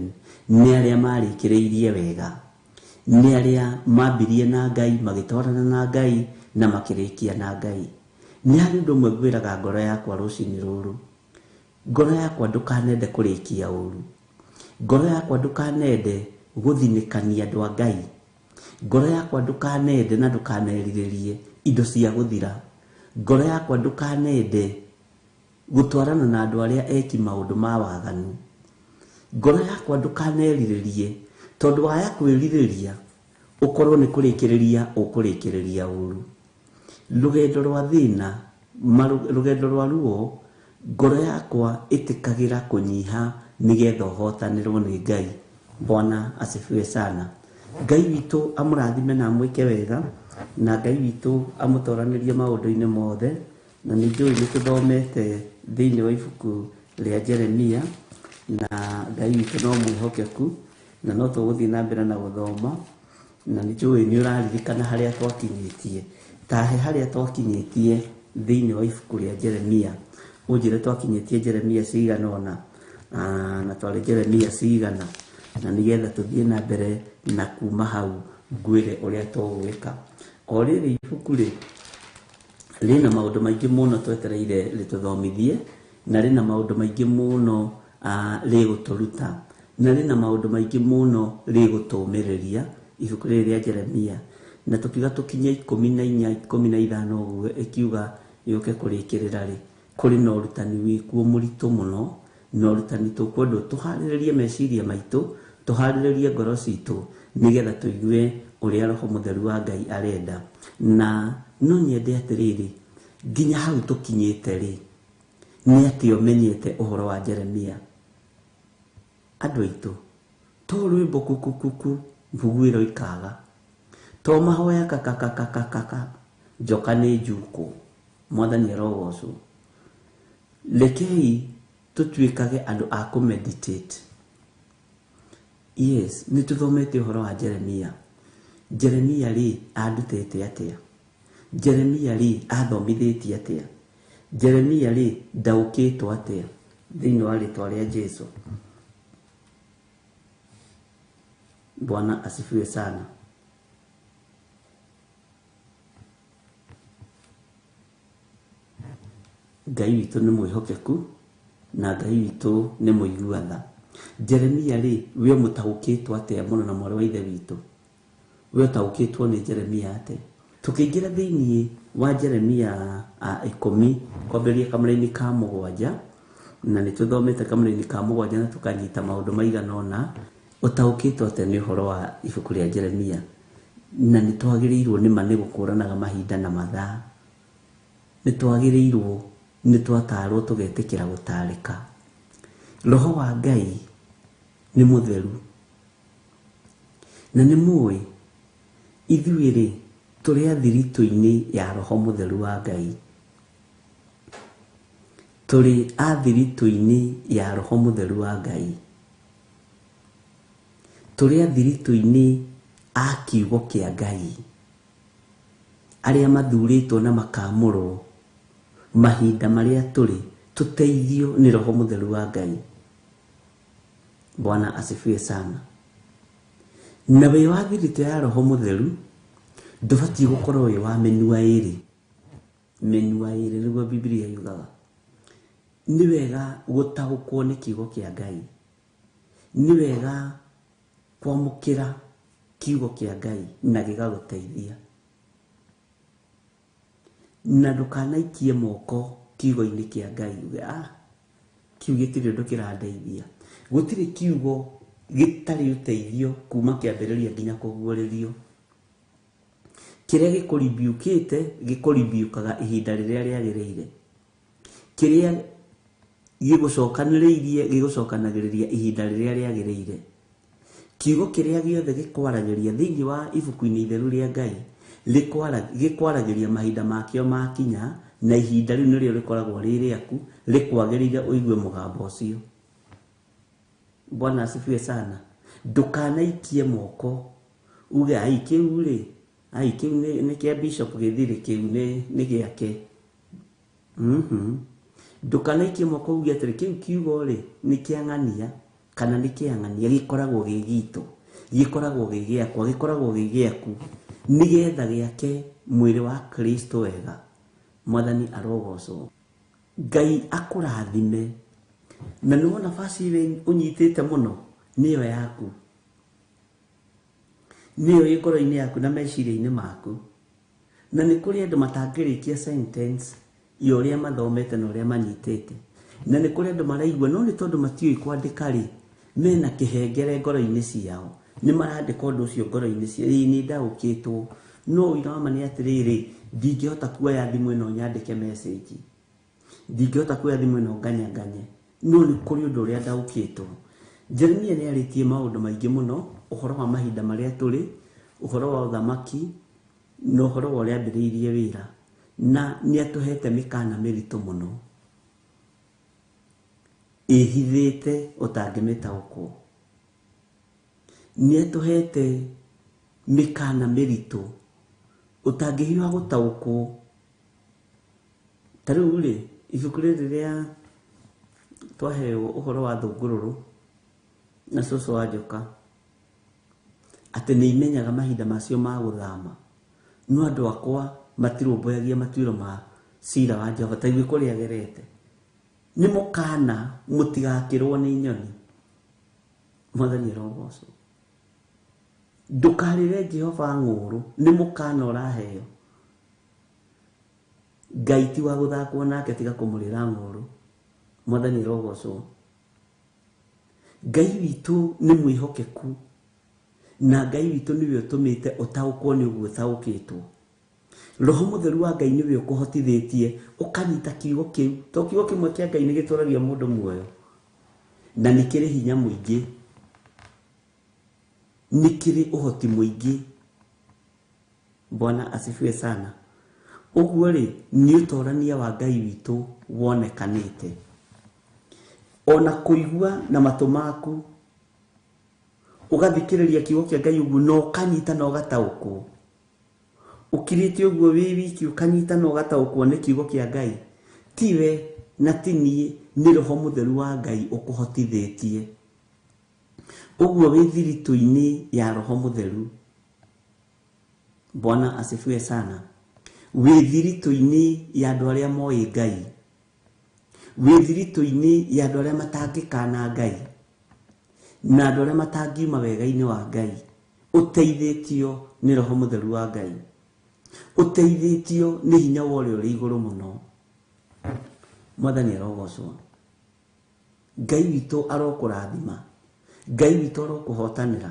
nĩ arĩa marĩkĩrĩirie wega, nĩ arĩa mambirie na Ngai, magĩtwarana na Ngai na makĩrĩkia na Ngai. Nĩ harĩ ũndũ ũmwe ngwĩraga ngoro yakwa rũcinĩ rũrũ, ngoro yakwa ndũkanende kũrĩkia ũru, ngoro yakwa ndũkanende gũthinĩkania andũ a Ngai, ngoro yakwa ndũkanende na ndũkanerirĩrie indo cia gũthira, ngoro yakwa ndũkanende gũtwarana na andũ arĩa eki maũndũ ma waganu, ngoro yakwa ndũkanerirĩrie, tondũ waya kwĩrirĩria ũkorwo nĩ kũrĩkĩrĩria ũkũrĩkĩrĩria ũru. Rũgendo rwa thĩna, rũgendo rwa ruo, ngoro yakwa ĩtĩkagĩra kũnyiha nĩgetha ũhotanĩrwo nĩ Ngai. Bwana asifiwe sana. Ngai witũ amũrathime na amwĩke wega, na Ngai witũ amũtoranĩrie maũndũ-inĩ mothe. Na nĩ njũĩ nĩ tũthomete thĩinĩ wa ibuku rĩa Jeremia, Na Ngai witũ no mwĩhokeku, na no tũgũthiĩ na mbere na gũthoma, na nĩ njũĩ nĩ ũraririkana harĩa twakinyĩtie. Tahe harĩa twakinyĩtie thĩinĩ wa ibuku rĩa Jeremia, ũnjĩre twakinyĩtie Jeremia cigana ũna, na twarĩ Jeremia cigana, na nĩgetha tũthiĩ na mbere na kuma hau ngwĩre ũrĩa tũgwĩka. O rĩrĩ ibuku rĩ rĩna maũndũ maingĩ mũno twetereire rĩtũthomithie, na rĩna maũndũ maingĩ mũno rĩgũtũruta, na rĩna maũndũ maingĩ mũno rĩgũtũmĩrĩria ibuku rĩrĩ rĩa Jeremia. Na tũkiuga tũkinye 14 15 ũguo, ĩkiuga yũke kũrĩkĩrĩra rĩ, kũrĩ na ũrutani wĩkuo mũritũ mũno, na ũrutani tũkwendwo tũharĩrĩrie meciria maitũ, tũharĩrĩrie ngoro citũ, nĩgetha tũigue ũrĩa Roho Mũtheru wa Ngai arenda. Na no nyende atĩrĩrĩ, nginya hau tũkinyĩte rĩ, nĩ atĩa ũmenyete ũhoro wa Jeremia? Andũ aitũ, to rwĩmbo kukukuku mbuguĩro ikaga, to mahoya kakakakakaka njoka nĩ njukũ. Mwathani arogocwo. Rekei tũtuĩkage andũ a kũmeditate. Yes, nĩ tũthomete ũhoro wa Jeremia. Jeremia rĩ andutĩte atĩa? Jeremia rĩ athomithĩtie atĩa? Jeremia rĩ ndaũkĩtwo atĩa thĩinĩ wa rĩtwa rĩa Jesu? Bwana asifiwe sana. Ngai witũ nĩ mwĩhokeku na Ngai witũ nĩ mũigua tha. Jeremia rĩ, we mũtaũkĩtwo atĩa mũno na mwarĩ wa ithe witũ? We ũtaũkĩtwo nĩ Jeremia atĩa? Tũkĩingĩra thĩinĩ wa Jeremia 10 kwambĩrĩria kamũra-inĩ ka 7, na nĩ tũthomete kamũra-inĩ ka 7 na tũkanyita maũndũ maigana ũna. Ũtaũkĩtwo atĩa nĩ ũhoro wa ibuku rĩa Jeremia? Na nĩ twagĩrĩirwo nĩ ma nĩ gũkũranaga mahinda na mathaa. Nĩ twagĩrĩirwo nĩ twatarwo tũgetĩkĩra gũtarĩka. Roho wa Ngai nĩ mũtheru, na nĩ mũĩ ithuĩ rĩ tũrĩ athiritũ-inĩ ya Roho Mũtheru wa Ngai. Tũrĩ athiritũ-inĩ ya Roho Mũtheru wa Ngai. Tũrĩ athiritũ-inĩ a kiugo kĩa Ngai, arĩa mathurĩtwo na makamũrwo mahinda marĩa tũrĩ tũteithio nĩ Roho Mũtheru wa Ngai. Bwana asifiwe sana. Na wĩ wa thiritũ ya Roho Mũtheru ndũbatiĩ gũkorwo wĩ wa mĩnua ĩrĩ. Mĩnua ĩrĩ nĩguo Biblia yugaga. Nĩ wega gũtaũkwo nĩ kiugo kĩa Ngai. Nĩ wega kwamũkĩra kiugo kĩa Ngai na gĩgagũteithia. Na ndũkanaikie moko kiugo-inĩ kĩa Ngai uge, kiu gĩtirĩ ũndũ kĩrandeithia. Gũtirĩ kiugo gĩtarĩ ũteithio kuma kĩambĩrĩria nginya kũguũrĩrio. Kĩrĩa gĩkũribiũkĩte gĩkũribiũkaga ihinda rĩrĩa rĩagĩrĩire. Kĩrĩa gĩgũcokanĩrĩirie gĩgũcokanagĩrĩria ihinda rĩrĩa rĩagĩrĩire. Kiugo kĩrĩa gĩothe gĩkwaragĩria thĩinĩ wa ibuku-inĩ itheru rĩa Ngai gĩkwaragĩria mahinda makĩo makinya, na ihinda rĩu nĩrĩo rĩkoragwo rĩ rĩaku, rĩkwagĩrĩire ũigue mũgambo ũcio. Bwana asifiwe sana. Ndũkanaikie moko uge ai kĩu rĩ, ai kĩu nĩ kĩa bishop gĩthirĩ, kĩu nĩ gĩake. Ndũkanaikie moko uge atĩrĩ kĩu kiugo rĩ nĩ kĩa ng'ania kana nĩ kĩa ng'ania, gĩkoragwo gĩ gitũ, gĩkoragwo gĩ gĩakwa, gĩkoragwo gĩ gĩaku, nĩgetha gĩake mwĩrĩ wa Kristo wega. Mwathani arogocwo. Ngai akũrathime. Na nĩ wona baci ĩrĩa ũnyitĩte mũno nĩyo yaku, nĩyo ĩ ngoro-inĩ yaku na meciria-inĩ maku. Na nĩ kũrĩ andũ matangĩrĩkia sentence ya ũrĩa mathomete na ũrĩa manyitĩte. Na nĩ kũrĩ andũ maraigua no nĩ tondũ matiũĩ kwandĩka rĩ, mena kĩhengere ngoro-inĩ ciao, nĩ marandĩka ũndũ ũcio ngoro-inĩ ciao, ĩĩ nĩ ndaũkĩtwo. No ũira wa ma nĩ atĩrĩrĩ, ndingĩhota kuoya thimũ ĩno nyandĩke message, ndingĩhota kuoya thimũ ĩno nganyanganye, no nĩ kũrĩ ũndũ ũrĩa ndaũkĩtwo. Jeremia nĩ arĩtie maũndũ maingĩ mũno, ũhoro wa mahinda marĩa tũrĩ, ũhoro wa ũthamaki, na ũhoro wa ũrĩa ambĩrĩirie wĩra, na nĩ atũhete mĩkana mĩritũ mũno. Ĩhithĩte ũtangĩmĩtaũkwo. Nĩ atũhete mĩkana mĩritũ ũtangĩhiũha gũtaũkwo. Ta rĩu rĩ, ibuku rĩrĩ rĩa twaheo ũhoro wa thũngũrũrũ na cũcũ wa njoka, atĩ nĩ imenyaga mahinda macio ma gũthama, no andũ akwa matirũmbũyagia matuĩro ma cira wa Jehova. Ta igue kũrĩa agerete, nĩ mũkana mũtigakĩrwo nĩ nyoni. Mwathani arogocwo. Ndũkarĩre Jehova ng'ũrũ, nĩ mũkana ũraheo. Ngai ti wa gũthakwo nake, tiga kũmũrĩra ng'ũrũ. Mwathani arogocwo. Ngai witũ nĩ mwĩhokeku, na Ngai witũ nĩwe ũtũmĩte ũtaũkwo nĩ ũguo ũtaũkĩtwo. Roho Mũtheru wa Ngai nĩwe ũkũhotithĩtie ũkanyita kiugo kĩu, to kiugo kĩmwe kĩa Ngai nĩ gĩtũragia mũndũ muoyo, na nĩ kĩrĩ hinya mũingĩ, nĩ kĩrĩ ũhoti mũingĩ. Bwana asifiwe sana. Ũguo rĩ, nĩ ũtorania wa Ngai witũ wonekanĩte. Ona kũigua na matũ maku, ũgathikĩrĩria kiugo kĩa Ngai ũguo na ũkanyita na ũgataũkwo. Ũkirĩte ũguo wĩ wiki ũkanyita na ũgataũkwo nĩ kiugo kĩa Ngai. Tiwe na ti niĩ, nĩ Roho Mũtheru wa Ngai ũkũhotithĩtie. Ũguo wĩ thiritũ-inĩ ya Roho Mũtheru. Bwana asifiwe sana. Wĩ thiritũ-inĩ ya andũ arĩa moĩ Ngai. Wĩ thiritũ-inĩ ya andũ arĩa matangĩkana Ngai, na andũ arĩa matangiuma wega-inĩ wa Ngai. Ũteithĩtio nĩ Roho Mũtheru wa Ngai. Ũteithĩtio nĩ hinya wa ũrĩa ũrĩ igũrũ mũno. Mwathani arogocwo. Ngai witũ arokũrathima. Ngai witũ arokũhotanĩra.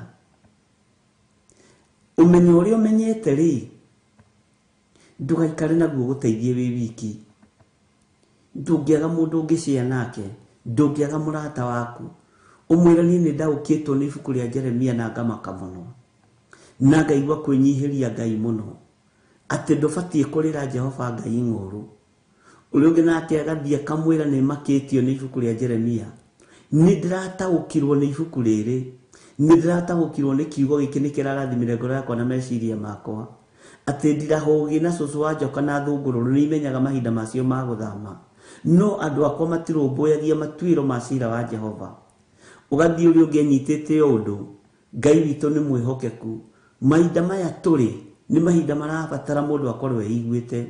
Ũmenyo ũrĩa ũmenyete rĩ, ndũgaikare naguo gũteithie wĩ wiki. Ndũngĩaga mũndũ ũngĩcĩa nake, ndũngĩaga mũrata waku. Ũmwĩre niĩ nĩ ndaũkĩtwo nĩ ibuku rĩa Jeremia na ngamaka mũno, na ngaigua kwĩnyihĩria Ngai mũno, atĩ ndũbatiĩ kũrĩra Jehova Ngai ng'ũrũ. Ũrĩa ũngĩ nake agathiĩ akamwĩra nĩ makĩtio nĩ ibuku rĩa Jeremia. Nĩ ndĩrataũkirwo nĩ ibuku rĩrĩ, nĩ ndĩrataũkirwo nĩ kiugo gĩkĩ, nĩ kĩrarathimire ngoro yakwa na meciria makwa, atĩ ndirahũgĩ na cũcũ wa njoka na thũngũrũrũ nĩ imenyaga mahinda macio ma gũthama, no andũ akwa matirũmbũyagia matuĩro ma cira wa Jehova. Ũgathiĩ ũrĩa ũngĩ anyitĩte ũndũ. Ngai witũ nĩ mwĩhokeku. Mahinda maya tũrĩ nĩ mahinda marabatara mũndũ akorwo eiguĩte,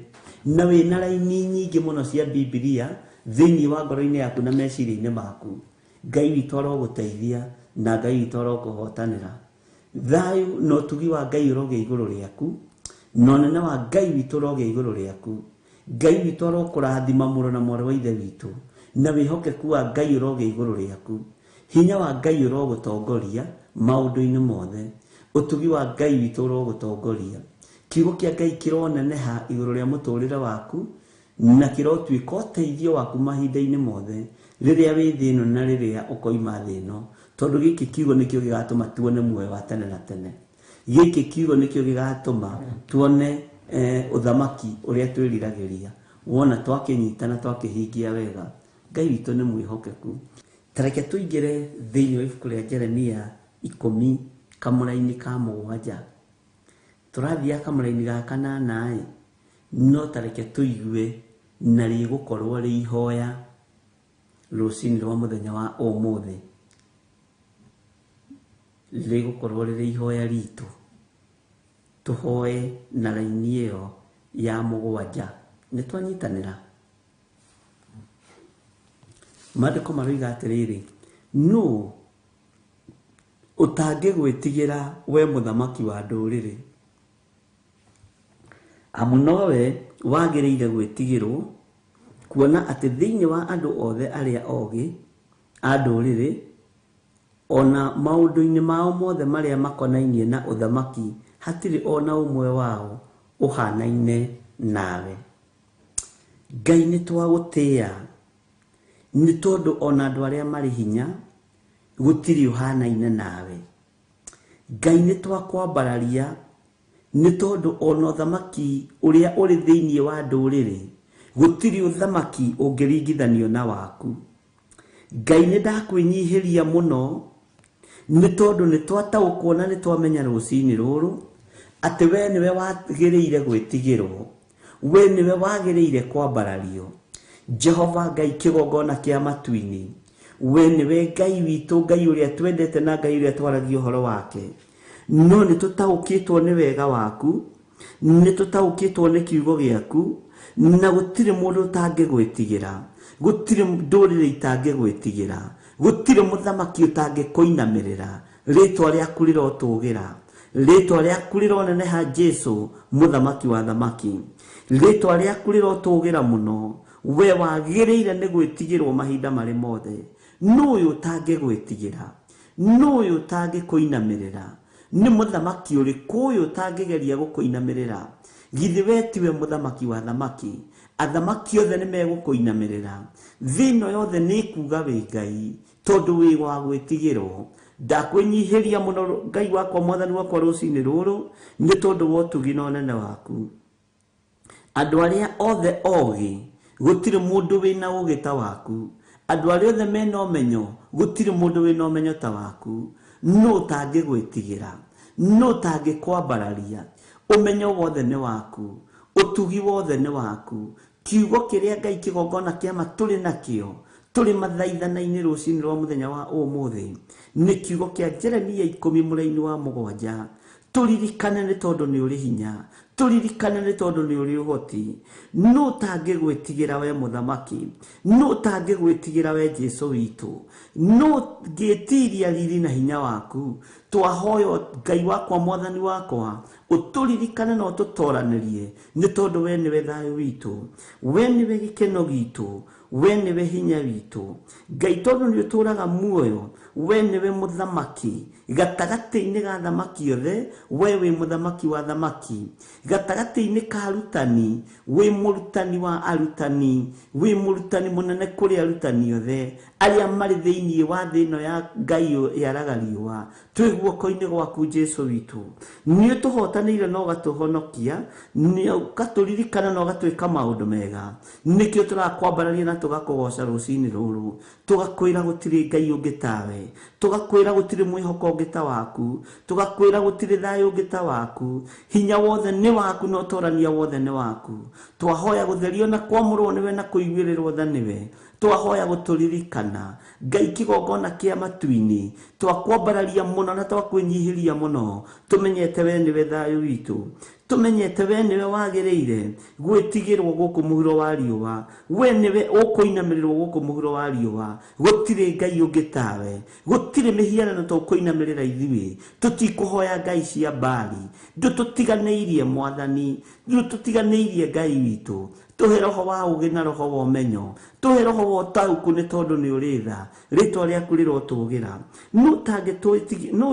na wĩna raini nyingĩ mũno cia Bibilia thĩinĩ wa ngoro-inĩ yaku na meciria-inĩ maku. Ngai witũ arogũteithia na Ngai witũ arokũhotanĩra. Thayũ na ũtugi wa Ngai ũrogĩa igũrũ rĩaku, na ũnene wa Ngai witũ ũrogĩa igũrũ rĩaku. Ngai witũ arokũrathima mũrũ na mwarĩ wa ithe witũ, na wĩhokeku wa Ngai ũrogĩa igũrũ rĩaku. Hinya wa Ngai ũrogũtongoria maũndũ-inĩ mothe. Ũtugi wa Ngai witũ ũrogũtongoria. Kiugo kĩa Ngai kĩroneneha igũrũ rĩa mũtũrĩre waku, na kĩrotuĩka ũteithio waku mahinda-inĩ mothe, rĩrĩa wĩ thĩ ĩno na rĩrĩa ũkoima thĩ ĩno, tondũ gĩkĩ kiugo nĩkĩo gĩgatũma tuone muoyo wa tene na tene. Gĩkĩ kiugo nĩkĩo gĩgatũma tuone ũthamaki ũrĩa twĩriragĩria. Wona twakĩnyita na twakĩhingia wega. Ngai witũ nĩ mwĩhokeku. Tareke tũingĩre thĩinĩ wa ibuku rĩa Jeremia 10 kamũraini ka 7. Tũrathiaga kamũraini ga 8 ĩ, no tareke tũigue na rĩgũkorwo rĩ ihoya rũcinĩ rwa mũthenya wa ũmũthĩ. Rĩgũkorwo rĩrĩ ihoya ritũ. Tũhoe na raini ĩyo ya 7. Nĩ twanyitanĩra. Maandĩko maroiga atĩrĩrĩ, nũ ũtangĩgwĩtigĩra we mũthamaki wa ndũrĩrĩ? Amu nowe wagĩrĩire gwĩtigĩrwo, kuona atĩ thĩinĩ wa andũ othe arĩa ogĩ a ndũrĩrĩ, ona maũndũ-inĩ mao mothe marĩa makonainie na ũthamaki, hatirĩ ona ũmwe wao ũhanaine nawe. Ngai nĩ twagũtĩĩa, nĩ tondũ ona andũ arĩa marĩ hinya gũtirĩ ũhanaine nawe. Ngai nĩ twakwambararia, nĩ tondũ ona ũthamaki ũrĩa ũrĩ thĩinĩ wa ndũrĩrĩ gũtirĩ ũthamaki ũngĩringithanio na waku. Ngai nĩ ndakwĩnyihĩria mũno nĩ tondũ nĩ twataũkwo na nĩ twamenya rũcinĩ rũrũ atĩ we nĩwe wagĩrĩire gwĩtigĩrwo, we nĩwe wagĩrĩire kwambarario. Jehova Ngai kĩgongona kĩa matu-inĩ, we nĩwe Ngai witũ, Ngai ũrĩa twendete na Ngai ũrĩa twaragia ũhoro wake. No nĩ tũtaũkĩtwo nĩ wega waku, nĩ tũtaũkĩtwo nĩ kiugo gĩaku, na gũtirĩ mũndũ ũtangĩgwĩtigĩra, gũtirĩ ndũrĩrĩ itangĩgwĩtigĩra, gũtirĩ mũthamaki ũtangĩkũinamĩrĩra. Rĩtwa rĩaku rĩrotũgĩra, rĩtwa rĩaku rĩroneneha, Jesu mũthamaki wa thamaki. Rĩtwa rĩaku rĩrotũgĩra mũno, we wagĩrĩire nĩ gwĩtigĩrwo mahinda marĩ mothe. Nũ ũyũ ũtangĩgwĩtigĩra? Nũ ũyũ ũtangĩkũinamĩrĩra? Nĩ mũthamaki ũrĩkũ ũyũ ũtangĩgeria gũkũinamĩrĩra? Githĩ we tiwe mũthamaki wa thamaki? Athamaki othe nĩ megũkũinamĩrĩra. Thĩ ĩno yothe nĩ ĩkuga wĩ Ngai, tondũ wĩ wa gwĩtigĩrwo. Ndakwĩnyihĩria mũno Ngai wakwa, mwathani wakwa, rũcinĩ rũrũ nĩ tondũ wa ũtugi na ũnene waku. Andũ arĩa othe ogĩ, gũtirĩ mũndũ wĩna ũgĩ ta waku. Andũ arĩa othe mena ũmenyo, gũtirĩ mũndũ wĩna ũmenyo ta waku. Nũ ũtangĩgwĩtigĩra? Nũ ũtangĩkwambararia? Ũmenyo wothe nĩ waku, ũtugi wothe nĩ waku. Kiugo kĩrĩa Ngai kĩgongona kĩa ma tũrĩ nakĩo tũrĩ mathaithana-inĩ rũcinĩ rwa mũthenya wa ũmũthĩ nĩ kiugo kĩa Jeremia 10 mũraini wa 7. Tũririkane nĩ tondũ nĩ ũrĩ hinya, tũririkane nĩ tondũ nĩ ũrĩ ũhoti. Nũ ũtangĩgwĩtigĩra we mũthamaki? Nũ ũtangĩgwĩtigĩra we Jesu witũ? Nũ ũngĩtiria riri na hinya waku? Twahoya Ngai wakwa, mwathani wakwa, ũtũririkane na ũtũtoranĩrie nĩ tondũ we nĩwe thayũ witũ, we nĩwe gĩkeno gitũ, we nĩwe hinya witũ. Ngai, tondũ nĩ ũtũraga muoyo, we nĩwe mũthamaki gatagatĩ-inĩ ga thamaki othe, we wĩ mũthamaki wa thamaki. Gatagatĩ-inĩ ka arutani, wĩ mũrutani wa arutani, wĩ mũrutani mũnene kũrĩ arutani othe arĩa marĩ thĩinĩ wa thĩ ĩno ya Ngai yaraga riũa. Twĩ guoko-inĩ gwaku Jesu witũ. Nĩ ũtũhotanĩire na ũgatũhonokia, nĩ ũgatũririkana na ũgatwĩka maũndũ mega. Nĩkĩo tũrakwambararia na tũgakũgoca rũcinĩ rũrũ. Tũgakwĩra gũtirĩ Ngai ũngĩ tawe, tũgakwĩra gũtirĩ mwĩhoko ũngĩ ta waku, tũgakwĩra gũtirĩ thayũ ũngĩ ta waku. Hinya wothe nĩ waku na ũtorania wothe nĩ waku. Twahoya gũtherio na kwamũrwo nĩwe na kũiguĩrĩrwo tha nĩwe. Twahoya gũtũririkana Ngai kĩgongona kĩa matu-inĩ. Twakwambararia mũno na twakwĩnyihĩria mũno, tũmenyete we nĩwe thayũ witũ, tũmenyete we nĩwe wagĩrĩire gwĩtigĩrwo gũkũ mũhuro wa riũa, we nĩwe ũkũinamĩrĩrwo gũkũ mũhuro wa riũa. Gũtirĩ Ngai ũngĩ tawe, gũtirĩ mĩhianano tũkũinamĩrĩra ithuĩ. Tũtikũhoya ngai cia Baali, ndũtũtiganĩirie mwathani, ndũtũtiganĩirie Ngai witũ. Tũhe roho wa ũgĩ na roho wa ũmenyo, tũhe roho wa ũtaũku nĩ tondũ nĩ ũrĩ tha. Rĩtwa rĩaku rĩrotũgĩra. Nũ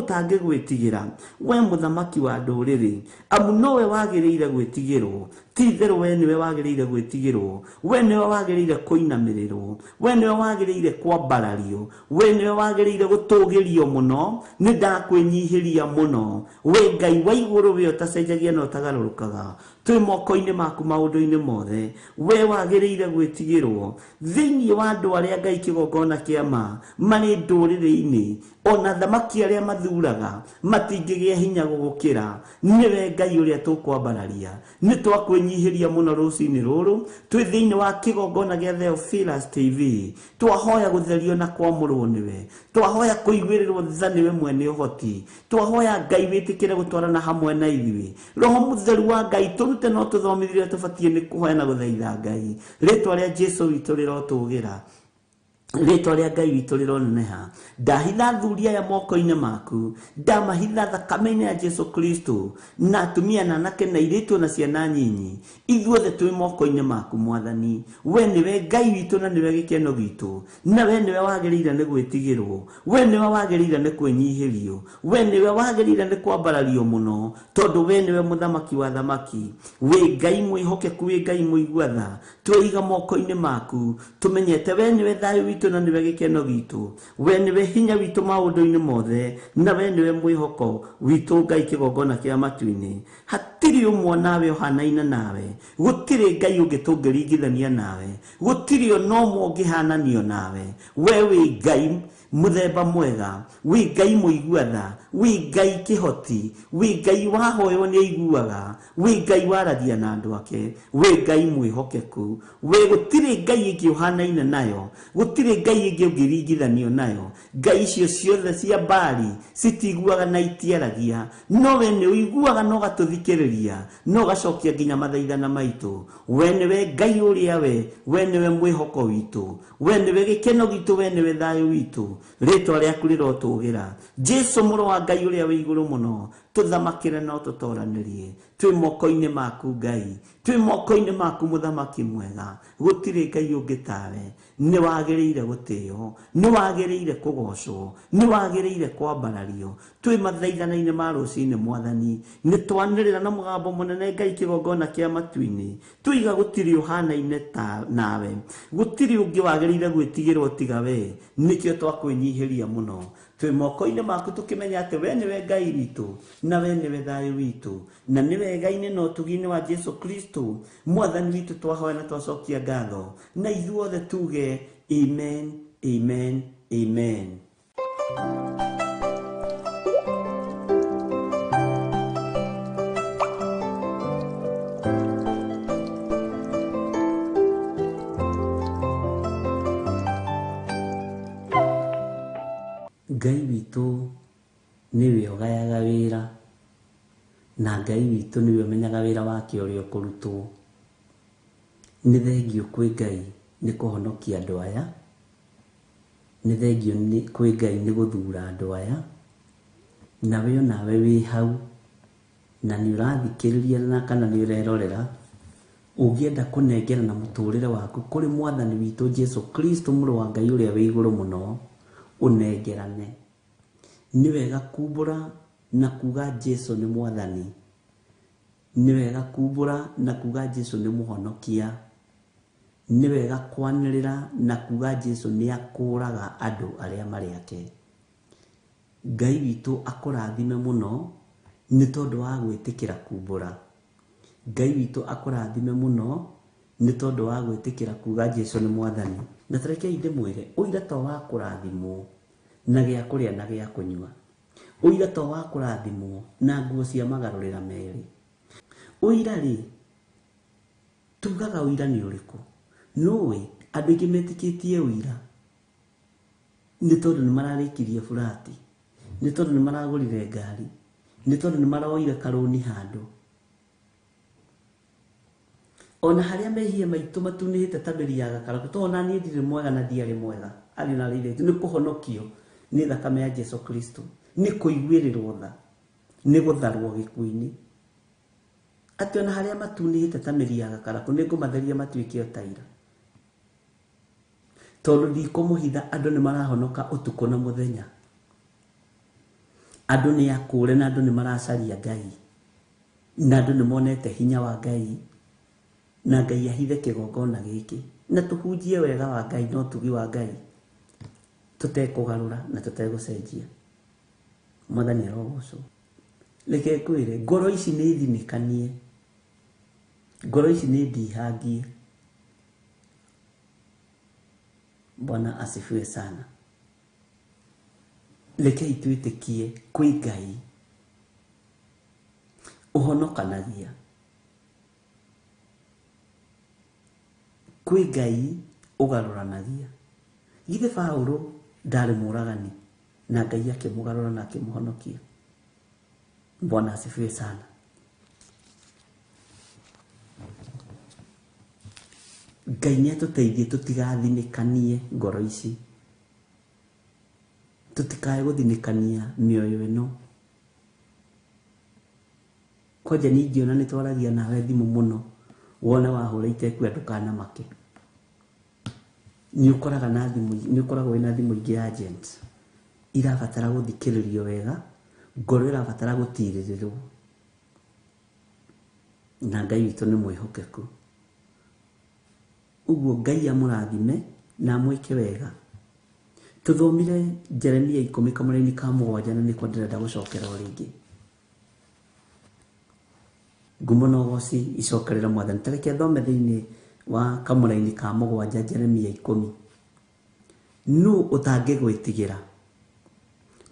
ũtangĩgwĩtigĩra we mũthamaki wa ndũrĩrĩ? Amu nowe wagĩrĩire gwĩtigĩrwo. Ti itherũ we nĩwe wagĩrĩire gwĩtigĩrwo, we nĩwe wagĩrĩire kũinamĩrĩrwo, we nĩwe wagĩrĩire kwambarario, we nĩwe wagĩrĩire gũtũgĩrio mũno. Nĩ ndakwĩnyihĩria mũno we Ngai wa igũrũ, we ũtacenjagia na ũtagarũrũkaga. Twĩ moko-inĩ maku maũndũ-inĩ mothe, we wagĩrĩire gwĩtigĩrwo thĩinĩ wa andũ arĩa Ngai kĩgongona kĩa ma marĩ ndũrĩrĩ-inĩ. Ona thamaki arĩa mathuraga matingĩgĩa hinya gũgũkĩra. Nĩwe Ngai ũrĩa tũkwambararia. Nĩ twakwĩnyihĩria mũno rũcinĩ rũrũ twĩ thĩinĩ wa kĩgongona gĩa Theophilus TV. Twahoya gũtherio na kwamũrwo nĩwe, twahoya kũiguĩrĩrwo tha nĩwe mwene ũhoti, twahoya Ngai wĩtĩkĩre gũtwarana hamwe na ithuĩ. Roho mũtheru wa Ngai tũrute no tũthomithie tũbatiĩ nĩ kũhoya na gũthaitha Ngai. Rĩtwa rĩa Jesu witũ rĩrotũgĩra, rĩtwa rĩa Ngai witũ rĩroneneha. Ndahitha athuri aya moko-inĩ maku, ndamahitha thakame-inĩ ya Jesu Kristo, na atumia na anake na airĩtu na ciana nyinyi, ithuothe twĩ moko-inĩ maku mwathani. We nĩwe Ngai witũ na nĩwe gĩkeno gitũ, na we nĩwe wagĩrĩire nĩ gwĩtigĩrwo, we nĩwe wagĩrĩire nĩ kwĩnyihĩrio, we nĩwe wagĩrĩire nĩ kwambarario mũno, tondũ we nĩwe mũthamaki wa thamaki. Wĩ Ngai mwĩhokeku, wĩ Ngai mũigua tha. Twĩiga moko-inĩ maku, tũmenyete we nĩwe thayũ witũ. witũ na nĩwe gĩkeno gitũ, we nĩwe hinya witũ maũndũ-inĩ mothe, na we nĩwe mwĩhoko witũ Ngai kĩgongona kĩa matu-inĩ. Hatirĩ ũmwe nawe ũhanaine nawe, gũtirĩ Ngai ũngĩ tũngĩringithania nawe, gũtirĩ ona ũmwe ũngĩhananio nawe. We wĩ Ngai mũthemba mwega, wĩ Ngai mũigua tha, wĩ Ngai kĩhoti, wĩ Ngai wahoywo nĩ aiguaga, wĩ Ngai waragia na andũ ake, wĩ Ngai mwĩhokeku. We gũtirĩ Ngai ĩngĩ ũhanaine nayo, gũtirĩ Ngai ĩngĩ ũngĩringithanio nayo. Ngai icio ciothe cia Baali citiguaga na itiaragia, no we nĩ ũiguaga na ũgatũthikĩrĩria na ũgacokia nginya mathaithana maitũ. We nĩwe Ngai ũrĩa we nĩwe mwĩhoko witũ, we nĩwe gĩkeno gitũ, we nĩwe thayũ witũ. Rĩtwa rĩaku rĩrotũgĩra. Jesu mũrũ wa Ngai ũrĩa wĩ igũrũ mũno, tũthamakĩre na ũtũtoranĩrie. Twĩ moko-inĩ maku Ngai, twĩ moko-inĩ maku mũthamaki mwega. Gũtirĩ Ngai ũngĩ tawe. Nĩ wagĩrĩire gũtĩo, nĩ wagĩrĩire kũgocwo, nĩ wagĩrĩire kwambarario. Twĩ mathaithana-inĩ ma rũcinĩ Mwathani, nĩ twanĩrĩra na mũgambo mũnene Ngai kĩgongona kĩa matu-inĩ, tuiga gũtirĩ ũhanaine ta nawe, gũtirĩ ũngĩ wagĩrĩire gwĩtigĩrwo tiga we. Nĩkĩo twakwĩnyihĩria mũno. Twĩ moko-inĩ maku tũkĩmenya atĩ we nĩwe Ngai witũ na we nĩwe thayũ witũ, na nĩ wega-inĩ na ũtugi-inĩ wa Jesu Kristo Mwathani witũ twahoya na twacokia ngatho, na ithuothe tuge amen, amen, amen. Ngai witũ nĩwe ũgayaga wĩra, na Ngai witũ nĩwe ũmenyaga wĩra wake ũrĩa ũkũrutwo. Nĩ thengio kwĩ Ngai nĩ kũhonokia andũ aya, nĩ thengio kwĩ Ngai nĩ gũthura andũ aya, nawe onawe wĩ hau na nĩ ũrathikĩrĩria na kana nĩ ũrerorera, ũngĩenda kũnengerana mũtũrĩre waku kũrĩ Mwathani witũ Jesu Kristo mũrũ wa Ngai ũrĩa wĩ igũrũ mũno, ũnengerane. Nĩ wega kumbũra na kuga Jesu nĩ Mwathani, nĩ wega kumbũra na kuga Jesu nĩ mũhonokia, nĩ wega kwanĩrĩra na kuga Jesu nĩ akũraga andũ arĩa marĩ ake. Ngai witũ akũrathime mũno nĩ tondũ wa gwĩtĩkĩra kumbũra. Ngai witũ akũrathime mũno nĩ tondũ wa gwĩtĩkĩra kuga Jesu nĩ Mwathani. Na tarekei ndĩmwĩre, ũira to wa kũrathimwo na gĩa kũrĩa na gĩa kũnyua, ũira to wa kũrathimwo na nguo cia magarũrĩra merĩ. Ũira rĩ, tugaga ũira nĩ ũrĩkũ? Nũĩ andũ aingĩ metĩkĩtie ũira nĩ tondũ nĩ mararĩkirie burati, nĩ tondũ nĩ maragũrire ngari, nĩ tondũ nĩ maroire karũni handũ. Ona harĩa mehia maitũ matunĩhĩte ta mĩri ya gakaraku, tondũ ona niĩ ndirĩ mwega na ndiarĩ mwega, arĩ na rĩrĩ nĩ kũhonokio nĩ thakame ya Jesu Kristo, nĩ kũiguĩrĩrwo tha, nĩ gũtharwo gĩkuũ-inĩ. Atĩ ona harĩa matunĩhĩte ta mĩri ya gakaraku, nĩ ngũmatheria matuĩke o ta ira. Tondũ ndikũmũhitha, andũ nĩ marahonoka ũtukũ na mũthenya. Andũ nĩ akũre na andũ nĩ maracaria Ngai, na andũ nĩ monete hinya wa Ngai, na Ngai ahithe kĩgongona gĩkĩ, na tũhunjie wega wa Ngai na ũtugi wa Ngai, tũtekũgarũra na tũtegũcenjia. Mwathani arogocwo. Reke ngwĩre, ngoro ici nĩ ithinĩkanie, ngoro ici nĩ ndihangie. Bwana asifiwe sana. Rekei twĩtĩkie kwĩ Ngai ũhonokanagia, kwĩ Ngai ũgarũranagia. Githĩ Paũlũ ndarĩ mũragani na Ngai akĩmũgarũra na akĩmũhonokia? Bwana asifiwe sana. Ngai nĩ atũteithie tũtigathinĩkanie ngoro ici, tũtikae gũthinĩkania mĩoyo ĩno. Kwanja niĩ ingĩona nĩ twaragia nawe thimũ mũno, wone wahũra itekua ndũkanamake. Nĩ ũkoraga na thimũ, nĩ ũkoragwo wĩna thimũ ingĩ agent irabatara gũthikĩrĩrio wega, ngoro ĩrabatara gũtirĩrĩrwo, na Ngai witũ nĩ mwĩhokeku. Ũguo Ngai amũrathime na amwĩke wega. Tuthomire Jeremia 10 kamũraini ka 7 na nĩkuo ndĩrenda gũcokera o rĩngĩ. Ngumo na ũgoci icokerera Mwathani. Ta reke thome thĩinĩ wa kamũraini ka 7 Jeremia 10. Nũ ũtangĩgwĩtigĩra,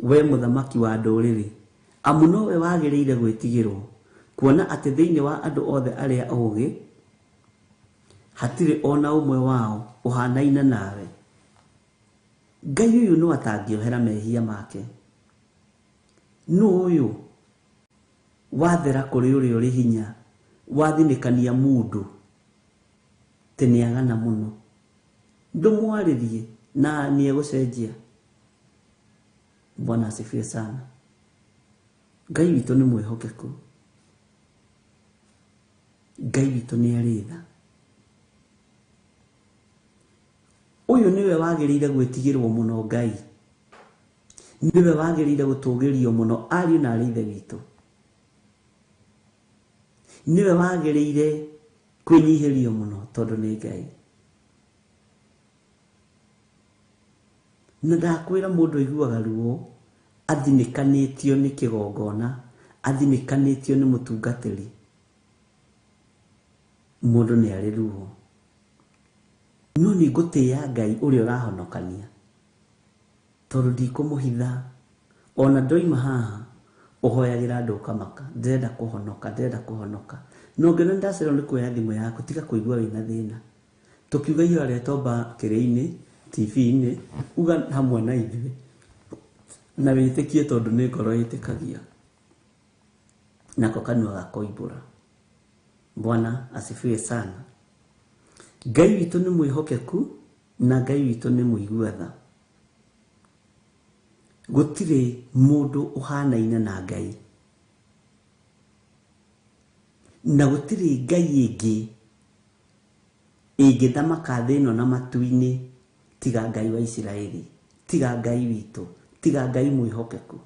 we mũthamaki wa ndũrĩrĩ? Amu nowe wagĩrĩire gwĩtigĩrwo, kuona atĩ thĩinĩ wa andũ othe arĩa ogĩ hatirĩ ona ũmwe wao ũhanaine nawe. Ngai ũyũ no atangĩohera mehia make. Nũ ũyũ wathera kũrĩ ũrĩa ũrĩ hinya, wathinĩkania mũndũ tĩ nĩagana mũno. Ndũmwarĩrie na nĩegũcenjia. Bwana asifiwe sana. Ngai witũ nĩ mwĩhokeku. Ngai witũ nĩ arĩ tha. Ũyũ nĩwe wagĩrĩire gwĩtigĩrwo mũno Ngai. Nĩwe wagĩrĩire gũtũgĩrio mũno ariũ na arĩ ithe witũ. Nĩwe wagĩrĩire kwĩnyihĩrio mũno tondũ nĩ Ngai. Na ndakwĩra mũndũ aiguaga ruo athinĩkanĩtio nĩ kĩgongona, athinĩkanĩtio nĩ mũtungatĩri. Mũndũ nĩ arĩ ruo. No nĩ ngũtĩĩa Ngai ũrĩa ũrahonokania, tondũ ndikũmũhitha. Ona ndoima haha ũhoyagĩra andũ ũkamaka, ndĩrenda kũhonoka, ndĩrenda kũhonoka. No ngĩona nĩndacererwo nĩ kuoya thimũ yaku, tiga kũigua wĩna thĩna. Tũkiuga ihoya rĩa tomba kĩrĩa-inĩ, TV-inĩ, uga hamwe na ithuĩ na wĩtĩkie, tondũ nĩ ngoro ĩtĩkagia nako kanua gakoimbũra. Bwana asifiwe sana. Ngai witũ nĩ mwĩhokeku na Ngai witũ nĩ mũigua tha. Gũtirĩ mũndũ ũhanaine na Ngai, na gũtirĩ Ngai ĩngĩ ĩngĩthamaka thĩ ĩno na matu-inĩ tiga Ngai wa Isiraeli, tiga Ngai witũ, tiga Ngai mwĩhokeku.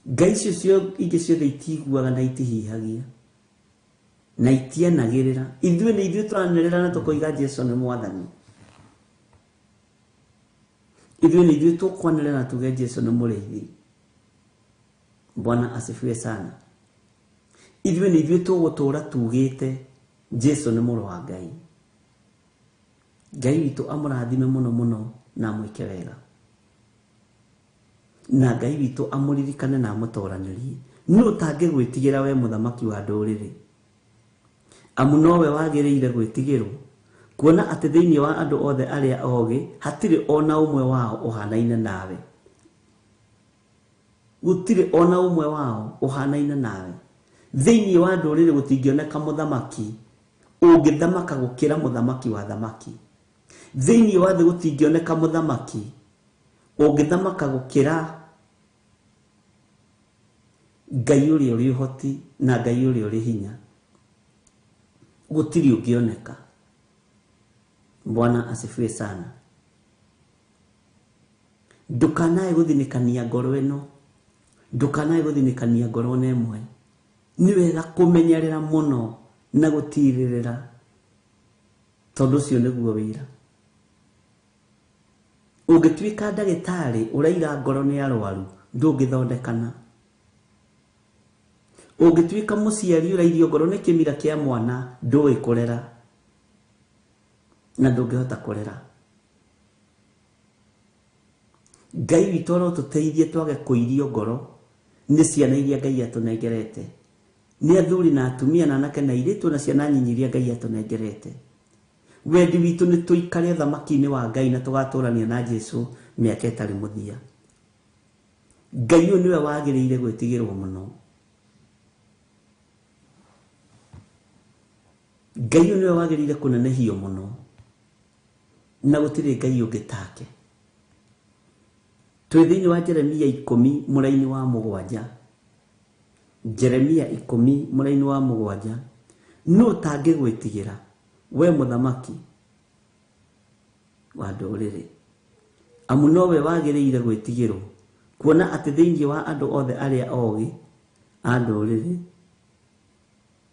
Ngai icio ingĩ ciothe itiguaga na itihihagia na itianagĩrĩra. Ithuĩ nĩ ithuĩ tũranĩrĩra na tũkoiga Jesu nĩ Mwathani. Ithuĩ nĩ ithuĩ tũkwanĩrĩra na tuge Jesu nĩ mũrĩithi. Bwana asifiwe sana. Ithuĩ nĩ ithuĩ tũgũtũra tugĩte Jesu nĩ mũrũ wa Ngai. Ngai witũ amũrathime mũno mũno na amwĩke wega. Na Ngai witũ amũririkane na amũtoranĩrie. Nũ ũtangĩgwĩtigĩra we mũthamaki wa ndũrĩrĩ? Amu nowe wagĩrĩire gwĩtigĩrwo, kuona atĩ thĩinĩ wa andũ othe arĩa ogĩ hatirĩ ona ũmwe wao ũhanaine nawe. Gũtirĩ ona ũmwe wao ũhanaine nawe. Thĩinĩ wa ndũrĩrĩ gũtingĩoneka mũthamaki ũngĩthamaka gũkĩra mũthamaki wa thamaki. Thĩinĩ wa thĩ gũtingĩoneka mũthamaki ũngĩthamaka gũkĩra Ngai ũrĩa ũrĩ ũhoti na Ngai ũrĩa ũrĩ hinya. Gũtirĩ ũngĩoneka. Bwana asifiwe sana. Ndũkanae gũthinĩkania ngoro ĩno, ndũkanae gũthinĩkania ngoro ona ĩmwe. Nĩ wega kũmenyerera mũno na gũtirĩrĩra, tondũ ũcio nĩguo wĩra. Ũngĩtuĩka ndagĩtarĩ ũraiga ngoro nĩ arwaru, ndũngĩthondekana. Ũngĩtuĩka mũciari ũrairio ngoro nĩ kĩmira kĩa mwana, ndũĩ kũrera na ndũngĩhota kũrera. Ngai witũ arotũteithie twage kũirio ngoro nĩ ciana iria Ngai atũnengerete, nĩ athuri na atumia na anake na airĩtu na ciana nyinyi iria Ngai atũnengerete. Wendi witũ nĩ tũikare ũthamaki-inĩ wa Ngai na tũgatũrania na Jesu mĩaka ĩtarĩ mũthia. Ngai ũyũ nĩwe wagĩrĩire gwĩtigĩrwo mũno. Ngai ũyũ nĩwe wagĩrĩire kũnenehio mũno, na gũtirĩ Ngai ũngĩ take. Twĩ thĩinĩ wa Jeremia 10 mũraini wa 7. Jeremia 10 mũraini wa 7. Nũ ũtangĩgwĩtigĩra, we mũthamaki wa ndũrĩrĩ? Amu nowe wagĩrĩire gwĩtigĩrwo, kuona atĩ thĩinĩ wa andũ othe arĩa ogĩ a ndũrĩrĩ.